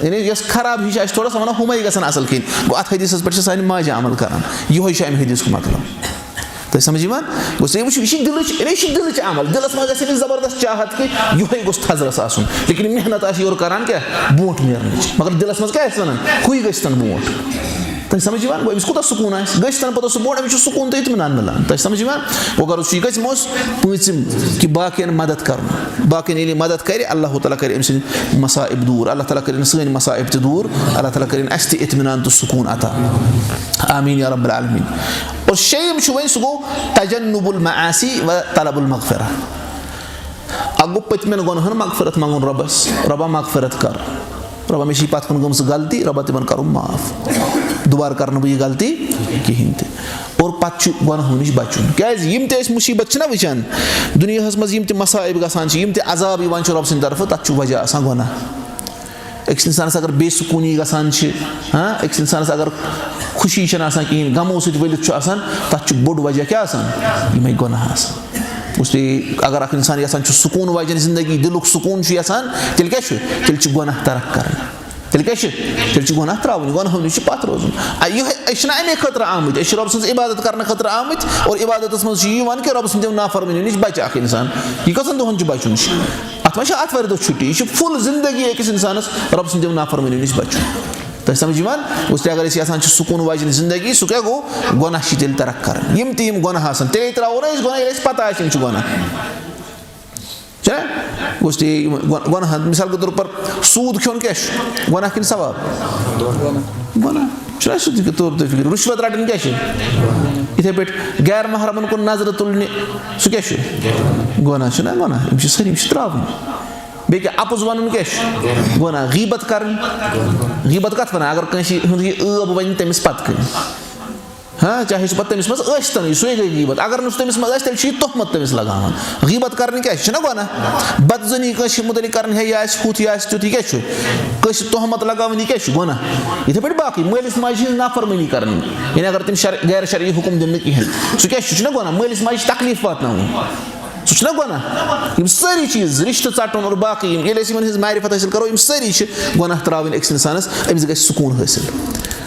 یعنی یۄس خراب ہِش آسہِ تھوڑا، سۄ وَنو ہُمَے گژھن اَصٕل کھیٚنۍ۔ گوٚو، اَتھ حدیٖثَس پٮ۪ٹھ چھِ سانہِ ماجہِ عمل کَران۔ یِہوٚے چھُ اَمہِ حدیٖثُک مطلب۔ تۄہہِ سمجھ یِوان؟ گوٚو، یہِ وٕچھِو، یہِ چھِ دِلٕچ، یعنی یہِ چھِ دِلٕچ عمل۔ دِلَس منٛز گژھِ أمِس زبردست چاہت کہِ یِہوٚے گوٚژھ تھزرَس آسُن۔ لیکن محنت آسہِ یورٕ کَران کیٛاہ؟ برونٛٹھ نیرنٕچ۔ مگر دِلَس منٛز کیٛاہ آسہِ وَنان؟ ہُے گٔژھتَن برونٛٹھ۔ تۄہہِ سمجھ یِوان؟ گوٚو، أمِس کوٗتاہ سکوٗن آسہِ؟ گٔژھتَن پوٚتُس سُہ برونٛٹھ، أمِس چھُ سکوٗن تہٕ اطمینان مِلان۔ تۄہہِ سمجھ یِوان؟ گوٚو، غرض چھُ یہِ گژھِ یِمو اوس پٲنٛژِم کہِ باقیَن مدد کَرُن۔ باقیَن ییٚلہِ یہِ مدد کَرِ، اللہ تعالیٰ کَرِ أمۍ سٕنٛدۍ مصائب دوٗر۔ اللہ تعالیٰ کَرِ سٲنۍ مصائب تہِ دوٗر۔ اللہ تعالیٰ کَرِ اَسہِ تہِ اطمینان تہٕ سکوٗن عطا۔ آمین یا رب العالمین۔ اور شیٚیِم چھُ وۄنۍ، سُہ گوٚو تجنب المعاصی و طلب المغفرہ۔ اَکھ گوٚو پٔتمٮ۪ن گۄنہَن مغفرت منٛگُن رۄبَس، رۄبا مغفرت کر، رۄبا مےٚ چھِ یہِ پَتھ کُن گٔمٕژ غلطی، رۄبا تِمَن کَرُن معاف، دُبارٕ کَرٕ نہٕ بہٕ یہِ غلطی کِہیٖنۍ تہِ۔ اور پَتہٕ چھُ گۄنہو نِش بَچُن، کیٛازِ یِم تہِ أسۍ مُصیٖبت چھِنہ وٕچھان، دُنیاہَس منٛز یِم تہِ مصائب گژھان چھِ، یِم تہِ عذاب یِوان چھُ رۄبہٕ سٕنٛدِ طرفہٕ، تَتھ چھُ وجہ آسان گۄناہ۔ أکِس اِنسانَس اگر بے سکوٗنی گژھان چھِ، ہاں، أکِس اِنسانَس اگر خوشی چھَنہٕ آسان کِہیٖنۍ، غمو سۭتۍ ؤلِتھ چھُ آسان، تَتھ چھُ بوٚڑ وجہ کیٛاہ آسان؟ یِمَے گۄناہ آسان۔ اس لیے اگر اَکھ اِنسان یَژھان چھُ سکوٗن واجٮ۪ن زندگی، دِلُک سکوٗن چھُ یَژھان، تیٚلہِ کیٛاہ چھُ؟ تیٚلہِ چھُ گۄناہ ترک کَرٕنۍ۔ تیٚلہِ کیٛاہ چھُ؟ تیٚلہِ چھُ گۄناہ ترٛاوٕنۍ، گۄناہو نِش چھُ پَتھ روزُن۔ آ، یِہوٚے، أسۍ چھِنہ اَمے خٲطرٕ آمٕتۍ، أسۍ چھِ رۄبہٕ سٕنٛز عبادت کَرنہٕ خٲطرٕ آمٕتۍ، اور عبادتَس منٛز چھُ یہِ یِوان کہِ رۄبہٕ سٕنٛدیو نافرمٲنیو نِش بَچہِ اَکھ اِنسان۔ یہِ کٔژَن دۄہَن چھُ بَچُن چھُ؟ اَتھ ما چھِ آتھوارِ دۄہ چھُٹی؟ یہِ چھُ full زندگی أکِس اِنسانَس رۄبہٕ سٕنٛدیو نافرمٲنیو نِش بَچُن۔ تۄہہِ سمجھ یِوان؟ اس لیے اگر أسۍ یَژھان چھِ سکوٗن واجٮ۪ن زندگی، سُہ کیٛاہ گوٚو؟ گۄناہ چھِ تیٚلہِ ترک کَرٕنۍ۔ یِم تہِ یِم گۄناہ آسَن، تیٚلے ترٛاوو نہ أسۍ گۄناہ، ییٚلہِ اَسہِ پَتہ آسہِ یِم چھِ گۄناہ۔ چھا؟ گوٚژھ تہِ یہِ گۄ-، گۄناہَن، مثال کے طور پر سوٗد کھیوٚن کیٛاہ چھُ؟ گۄناہ کِنہٕ ثواب؟ گۄناہ۔ چھُنہ سُہ تہِ طور تہٕ فِکر؟ رُشوت رَٹٕنۍ کیٛاہ چھِ؟ یِتھَے پٲٹھۍ غیر محرمَن کُن نظرٕ تُلنہِ، سُہ کیٛاہ چھُ؟ گۄناہ چھُنہ گۄناہ؟ یِم چھِ سٲری، یِم چھِ ترٛاوٕنۍ۔ بیٚیہِ کیٛاہ؟ اَپُز وَنُن کیٛاہ چھُ؟ گۄناہ۔ غیٖبت کَرٕنۍ؟ غیٖبت کَتھ وَنان؟ اگر کٲنٛسہِ ہُنٛد یہِ ٲب وَنہِ تٔمِس پَتہٕ کَنہِ۔ ہاں، چاہے سُہ پَتہٕ تٔمِس منٛز ٲسۍ تَنٕے، سُے گٔے غیٖبت۔ اگر نہٕ سُہ تٔمِس منٛز آسہِ، تیٚلہِ چھُ یہِ تہمت تٔمِس لگاوان۔ غیٖبت کَرٕنۍ کیٛاہ چھِ؟ چھُنہ گۄناہ؟ بدظنی کٲنٛسہِ مُتعلِق کَرٕنۍ، ہے، یہِ آسہِ ہُتھ، یہِ آسہِ تیُتھ، یہِ کیٛاہ چھُ؟ کٲنٛسہِ تہمت لگاوٕنۍ، یہِ کیٛاہ چھُ؟ گۄناہ۔ یِتھَے پٲٹھۍ باقٕے مٲلِس ماجہِ ہِنٛز نافرمٲنی کَرٕنۍ، یعنی اگر تٔمِس شر-، غیر شرعی حُکُم دِنہٕ نہٕ کِہیٖنۍ، سُہ کیٛاہ چھُ؟ چھُنہ گۄناہ؟ مٲلِس ماجہِ چھِ تکلیٖف واتناوُن۔ سُہ چھُنہ گۄناہ؟ یِم سٲری چیٖز، رِشتہٕ ژَٹُن اور باقٕے یِم، ییٚلہِ أسۍ یِمَن ہِنٛز معرفت حٲصِل کَرو، یِم سٲری چھِ گۄناہ ترٛاوٕنۍ أکِس اِنسانَس، أمِس گژھِ سکوٗن حٲصِل۔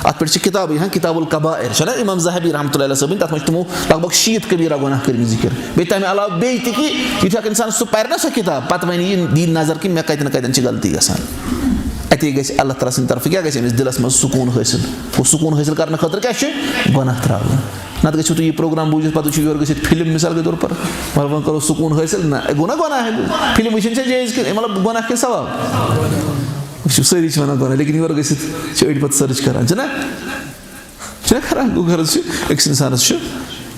اَتھ پٮ۪ٹھ چھِ کِتابٕے، ہاں، کِتاب الکبائر چھَنہ اِمام ذہبی رحمتہ اللہ علیہ صٲبٕنۍ، تَتھ منٛز چھِ تِمو لگ بگ شیٖتھ کبیٖرہ گۄناہ کٔرمٕتۍ ذِکِر۔ بیٚیہِ تَمہِ علاوٕ بیٚیہِ تہِ کہِ یُتھُے اَکھ اِنسان سُہ پَرِ نہ سۄ کِتاب، پَتہٕ وَنہِ یہِ دِی نظر کہِ مےٚ کَتٮ۪ن کَتٮ۪ن چھِ غلطی گژھان۔ اَتے گژھِ اللہ تعالیٰ سٕنٛدِ طرفہٕ کیٛاہ گژھِ أمِس دِلَس منٛز؟ سکوٗن حٲصِل۔ گوٚو، سکوٗن حٲصِل کَرنہٕ خٲطرٕ کیٛاہ چھُ؟ گۄناہ ترٛاوٕنۍ۔ نتہٕ گژھِو تُہۍ یہِ پروگرام بوٗزِتھ، پتہٕ وٕچھِو یورٕ گٔژھِتھ فِلم، مثال کے طور پر، مطلب، وۄنۍ کرو سکوٗن حٲصِل۔ نہ، گوٚو نہ گۄناہ؟ فِلم وٕچھِنۍ چھےٚ جٲیِز کِنہٕ، مطلب، گۄناہ کِنہٕ ثواب؟ وٕچھِو، سٲری چھِ وَنان گۄناہ، لیکن یورٕ گٔژھِتھ چھِ أڑۍ پتہٕ سٔرٕچ کران، چھِنہ؟ چھِنہ کران؟ گوٚو غرض چھُ، أکِس اِنسانَس چھُ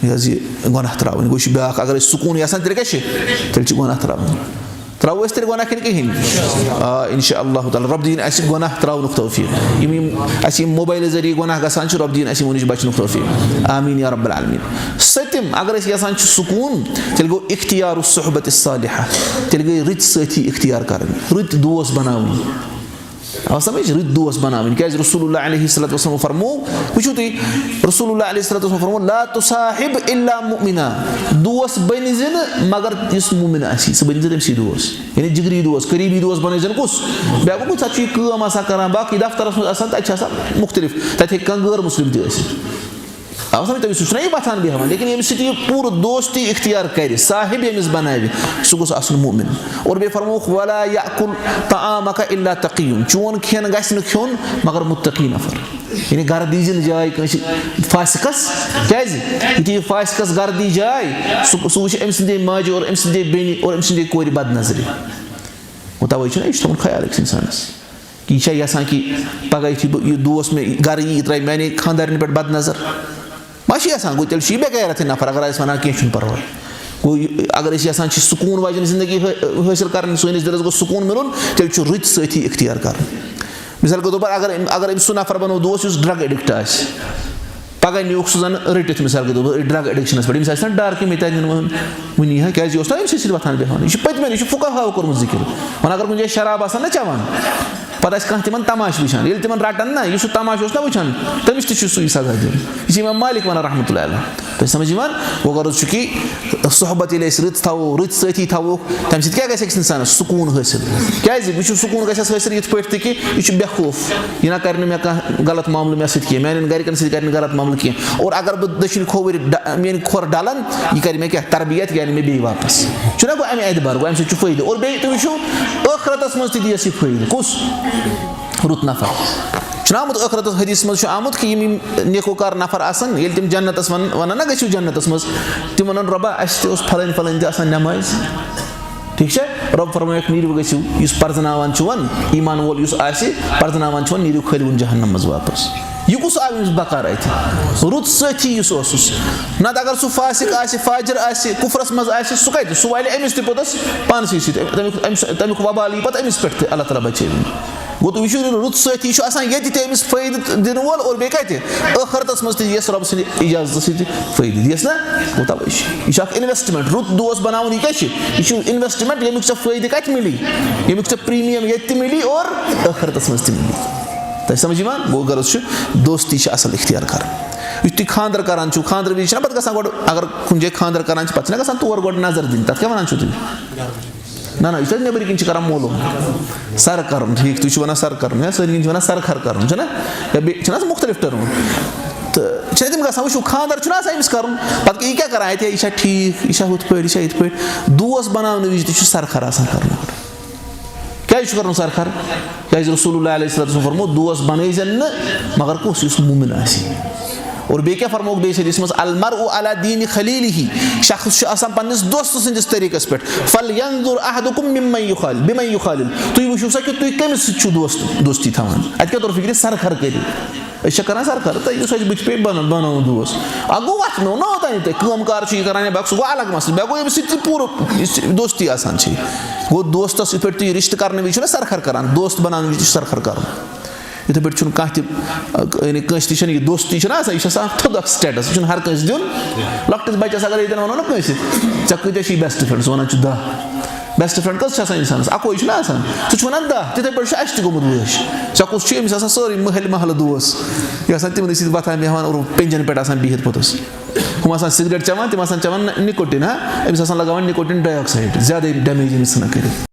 یہِ حظ یہِ گۄناہ ترٛاوٕنۍ۔ گوٚو، یہِ چھُ بیٛاکھ، اگر أسۍ سکوٗن یَژھان، تیٚلہِ کیٛاہ چھِ؟ تیٚلہِ چھِ گۄناہ ترٛاوٕنۍ۔ ترٛاوو أسۍ تیٚلہِ گۄناہ کِنہٕ کِہیٖنۍ؟ آ، اِنشاء اللہ تعالیٰ۔ رۄب دِیِن اَسہِ گۄناہ ترٛاونُک توفیٖق۔ یِم، یِم اَسہِ یِم موبایلہٕ ذٔریعہٕ گۄناہ گژھان چھِ، رۄب دِیِن اَسہِ یِمو نِش بَچنُک توفیٖق۔ آمین یا رب العالمین۔ سٔتِم، اگر أسۍ یَژھان چھِ سکوٗن، تیٚلہِ گوٚو اختیار الصحبت الصالحہ۔ تیٚلہِ گٔے رٕتۍ سٲتھی اختیار کَرٕنۍ، رٕتۍ دوس بَناوٕنۍ۔ آو سمجھ؟ رٕتۍ دوس بناوٕنۍ۔ کیازِ رسول اللہ علیہ الصلوۃ والسلام فرمو، وٕچھِو تُہۍ، رسول اللہ علیہ الصلوۃ والسلام فرمو، "لا تصاحب الا مؤمنا"، دوس بٔنۍ زِ نہٕ مگر یُس مومن آسہِ، سُہ بٔنۍ زِ تٔمۍ سٕے دوس، یعنی جگری دوس، قریبی دوس بنٲے زِ نہٕ۔ کُس؟ بیاکھ گوٚو، کُس، تَتہِ چھُ یہِ کٲم آسان کران، باقٕے دفترس منٛز آسان، تَتہِ چھِ آسان مُختلف، تَتہِ ہیٚکہِ کانٛہہ غٲر مسلم تہِ ٲسِتھ۔ آو سمجھ؟ تٔمِس سُہ چھُنہ یہِ وۄتھان بیٚہوان، لیکن ییٚمہِ سۭتۍ یہِ پوٗرٕ دوستی اختیار کرِ، صاحب ییٚمِس بناوِ، سُہ گوٚژھ آسُن مؤمن۔ اور بیٚیہِ فرمووُکھ، "ولا یأکل طعامک الا تقی"، چون کھٮ۪ن گژھِ نہٕ کھیوٚن مگر متقی نفر۔ یعنی گرٕ دیٖزِ نہٕ جاے کٲنٛسہِ فاسقس۔ کیازِ؟ یُتھُے یہِ فاسقس گرٕ دی جاے، سُہ، سُہ وٕچھِ أمۍ سٕنٛدے ماجہِ اور أمۍ سٕنٛدے بیٚنہِ اور أمۍ سٕنٛدے کورِ بد نظرِ۔ گوٚو، توے چھُنہ یہِ چھُ تھاوُن خیال أکِس انسانس۔ یہِ چھا یژھان کہِ پگاہ یُتھُے بہٕ، یہِ دوس مےٚ گرٕ یی، یہِ ترٛاوِ میٛانے خانٛدارنہِ پٮ۪ٹھ بدنظر؟ ما چھِ یَژھان؟ گوٚو تیٚلہِ چھُ یہِ بے غیرت نفر، اگر أسۍ وَنان کینٛہہ چھُنہٕ پَرواے۔ گوٚو یہِ، اگر أسۍ یَژھان چھِ سکوٗن واجٮ۪ن زندگی حٲ-، حٲصِل کَرٕنۍ، سٲنِس دِلَس گوٚژھ سکوٗن مِلُن، تیٚلہِ چھُ رٕتۍ سٲتھی اختیار کَرٕنۍ۔ مثال کے طور پر اگر أمۍ، اگر أمۍ سُہ نفر بَنوو دوس یُس drug addict آسہِ، پَگاہ نیوٗکھ سُہ زَن رٔٹِتھ مثال کے طور پر drug addictionس پٮ۪ٹھ، أمِس آسہِ نا ڈَر کہِ مےٚ تہِ اَتہِ نِنہٕ وۄنۍ، وٕنی ہا، کیٛازِ یہِ اوس نا أمۍ سٕے سۭتۍ وۄتھان بیٚہوان۔ یہِ چھُ پٔتمٮ۪ن، یہِ چھُ فقہاہو کوٚرمُت ذِکِر۔ وۄنۍ اگر کُنہِ جایہِ شراب آسان نا چٮ۪وان، پتہٕ آسہِ کانٛہہ تِمن تماشہٕ وٕچھان۔ ییٚلہِ تِمن رٹن نا، یُس سُہ تماشہٕ اوس نا وٕچھان، تٔمِس تہِ چھُ سُے سزا دیُن۔ یہِ چھُ امام مالک ونان رحمتہ اللہ علیہ۔ تۄہہِ سمجھ یِوان؟ وۄنۍ غرض چھُ کہِ صحبت ییٚلہِ أسۍ رٕژ تھاوو، رٕتۍ سٲتھی تھاووکھ، تمہِ سۭتۍ کیٛاہ گژھِ أکِس انسانس؟ سکوٗن حٲصِل۔ کیٛازِ؟ یہِ چھُ سکوٗن گژھٮ۪س حٲصِل یِتھ پٲٹھۍ تہِ کہِ یہِ چھُ بے خوف، یہِ نہ کرِ نہٕ مےٚ کانٛہہ غلط معاملہٕ مےٚ سۭتۍ کینٛہہ، میانٮ۪ن گرِکٮ۪ن سۭتۍ کرِ نہٕ غلط معاملہٕ کینٛہہ۔ اور اگر بہٕ دٔچھِنۍ کھووٕرۍ ڈ-، میٲنۍ کھۄر ڈلن، یہِ کرِ مےٚ کیٛاہ؟ تربیت، یہِ انہِ مےٚ بیٚیہِ واپس۔ چھُنہ گوٚو امہِ اعتبار، گوٚو امہِ سۭتۍ چھُ فٲیدٕ۔ اور بیٚیہِ تُہۍ وٕچھِو، ٲخرتس منٛز تہِ دِیَس یہِ فٲیدٕ۔ کُس؟ رُت نفر۔ چھُنہ آمُت ٲخرتس، حدیثس منٛز چھُ آمُت کہِ یِم، یِم نیکوکار نفر آسن، ییٚلہِ تِم جنتس ون-، ونن نہ گٔژھِو جنتس منٛز، تِم ونن، "رۄبا، اسہِ تہِ اوس فلٲنۍ فلٲنۍ تہِ آسان نمازِ۔" ٹھیٖک چھا؟ رۄب فرمٲیکھ، "نیٖرِو گٔژھِو، یُس پرزناوان چھُ وۄنۍ، ایمان وول یُس آسہِ، پرزناوان چھُ وۄنۍ، نیٖرِو کھٲلِوُن جہنم منٛز واپس۔" یہِ کُس آو أمِس بکار اتہِ؟ رُت سٲتھی یُس اوسُس۔ نتہٕ اگر سُہ فاسق آسہِ، فاجر آسہِ، کفرس منٛز آسہِ، سُہ کتہِ؟ سُہ والہِ أمِس تہِ پوٚتس پانسٕے سۭتۍ۔ تمیُک، أمِس، تمیُک وبال یی پتہٕ أمِس پٮ۪ٹھ تہِ، اللہ تعالیٰ بچٲوِن۔ گوٚو تُہۍ وٕچھِو، رُت سٲتھی چھُ آسان ییٚتہِ تہِ أمِس فٲیدٕ دِنہٕ وول، اور بیٚیہِ کتہِ؟ ٲخرتس منٛز تہِ یِیَس رۄبہٕ سٕنٛدِ اجازتہٕ سۭتۍ فٲیدٕ۔ یِیَس نا؟ گوٚو توے چھُ۔ یہِ چھُ اکھ investment۔ رُت دوس بناوُن، یہِ کیٛاہ چھُ؟ یہِ چھُ investment، ییٚمیُک ژےٚ فٲیدٕ کتہِ مِلی؟ ییٚمیُک ژےٚ premium ییٚتہِ تہِ مِلی اور ٲخرتس منٛز تہِ مِلی۔ تۄہہِ سمجھ یِوان؟ گوٚو غرض چھُ، دوستی چھِ اصل اختیار کرٕنۍ۔ یُتھ تُہۍ خانٛدر کران چھِو، خانٛدرٕ وِزِ چھِنہ پتہٕ گژھان گۄڈٕ، اگر کُنہِ جایہِ خانٛدر کران چھِ، پتہٕ چھِنہ گژھان تور گۄڈٕ نظر دِنہِ، تتھ کیٛاہ ونان چھِو تُہۍ؟ نہ، نہ، یہِ چھِ تَتہِ نیٚبٕرۍ کِنۍ چھِ کران معلوٗم۔ سر کرُن، ٹھیٖک، تُہۍ چھِو ونان سر کرُن، یا سٲری کِنۍ چھِ ونان سرخر کرُن، چھُنہ؟ یا بیٚیہِ چھِنہ آسان مُختلف term۔ تہٕ چھِنہ تِم گژھان، وٕچھِو، خانٛدر چھُنہ آسان أمِس کرُن، پتہٕ یہِ کیٛاہ کران اَتہِ، یہِ چھا ٹھیٖک، یہِ چھا ہُتھ پٲٹھۍ، یہِ چھا یِتھ پٲٹھۍ؟ دوس بناونہٕ وِزِ تہِ چھُ سرخر آسان کرُن گۄڈٕ۔ کیٛازِ چھُ کرُن سرخر؟ کیٛازِ رسول اللہ علیہ الصلوۃ والسلام فرموو، "دوس بنٲیزٮ۪ن نہٕ مگر کُس؟ یُس مومن آسہِ۔" اور بیٚیہِ کیٛاہ فرمووُکھ بیٚیِس حدیثس منٛز؟ "المرء على دين خليله"، شخص چھُ آسان پننِس دوستہٕ سٕنٛدِس طریٖقس پٮ۪ٹھ۔ "فلينظر أحدكم ممن يخالل، بمن يخالل"، تُہۍ وٕچھِو سا کہِ تُہۍ کٔمِس سۭتۍ چھِو دوست، دوستی تھاوان۔ اتہِ کیٛاہ توٚر فِکرِ؟ سرخر کٔرِو۔ أسۍ چھِ کران سرخر، تہٕ یُس اَسہِ بٕتھِ پیٚیہِ بناو-، بناوُن دوس۔ اکھ گوٚو وۄتھنو، نہ وۄتان یہِ تۄہہِ کٲم کار چھُ یہِ کران یا باقٕے، سُہ گوٚو الگ مسلہٕ۔ مےٚ گوٚو ییٚمِس سۭتۍ تہِ پوٗرٕ دوستی آسان چھِ۔ گوٚو دوستس یِتھ پٲٹھۍ تُہۍ رشتہٕ کرنہٕ وِزِ چھُو نہ سرخر کران، دوست بناونہٕ وِزِ تہِ چھُ سرخر کرُن۔ یِتھے پٲٹھۍ چھُنہٕ کانٛہہ تہِ، یعنی کٲنٛسہِ تہِ چھَنہٕ یہِ دوستی چھَنہٕ آسان، یہِ چھِ آسان تھوٚد اکھ status، یہِ چھُنہٕ ہر کٲنٛسہِ دیُن۔ لۄکٹِس بچس اگر ییٚتٮ۪ن وَنو نہ کٲنٛسہِ، "ژےٚ کۭتیٛاہ چھِی best friend؟" سُہ وَنان چھُ، "دَہ۔" Best friend کٔژ چھِ آسان اِنسانَس؟ اَکوے چھُنہ آسان۔ سُہ چھُ وَنان، "دَہ۔" تِتھَے پٲٹھۍ چھُ اَسہِ تہِ گوٚمُت وٲنٛس۔ ژےٚ کُس چھُ؟ أمِس آسان سٲرٕے مٔحلۍ محلہٕ دوس۔ یہِ آسان تِمنٕے سۭتۍ وۄتھان بیٚہوان اور پٮ۪نٛجَن پٮ۪ٹھ آسان بِہِتھ پوٚتُس۔ ہُم آسان سِگریٹ چٮ۪وان، تِم آسان چٮ۪وان نِکوٹِن، ہا؟ أمِس آسان لگاوان نِکوٹِن ڈاے آکسایڈ۔ زیادَے damage أمِس ژھٕنان کٔرِتھ۔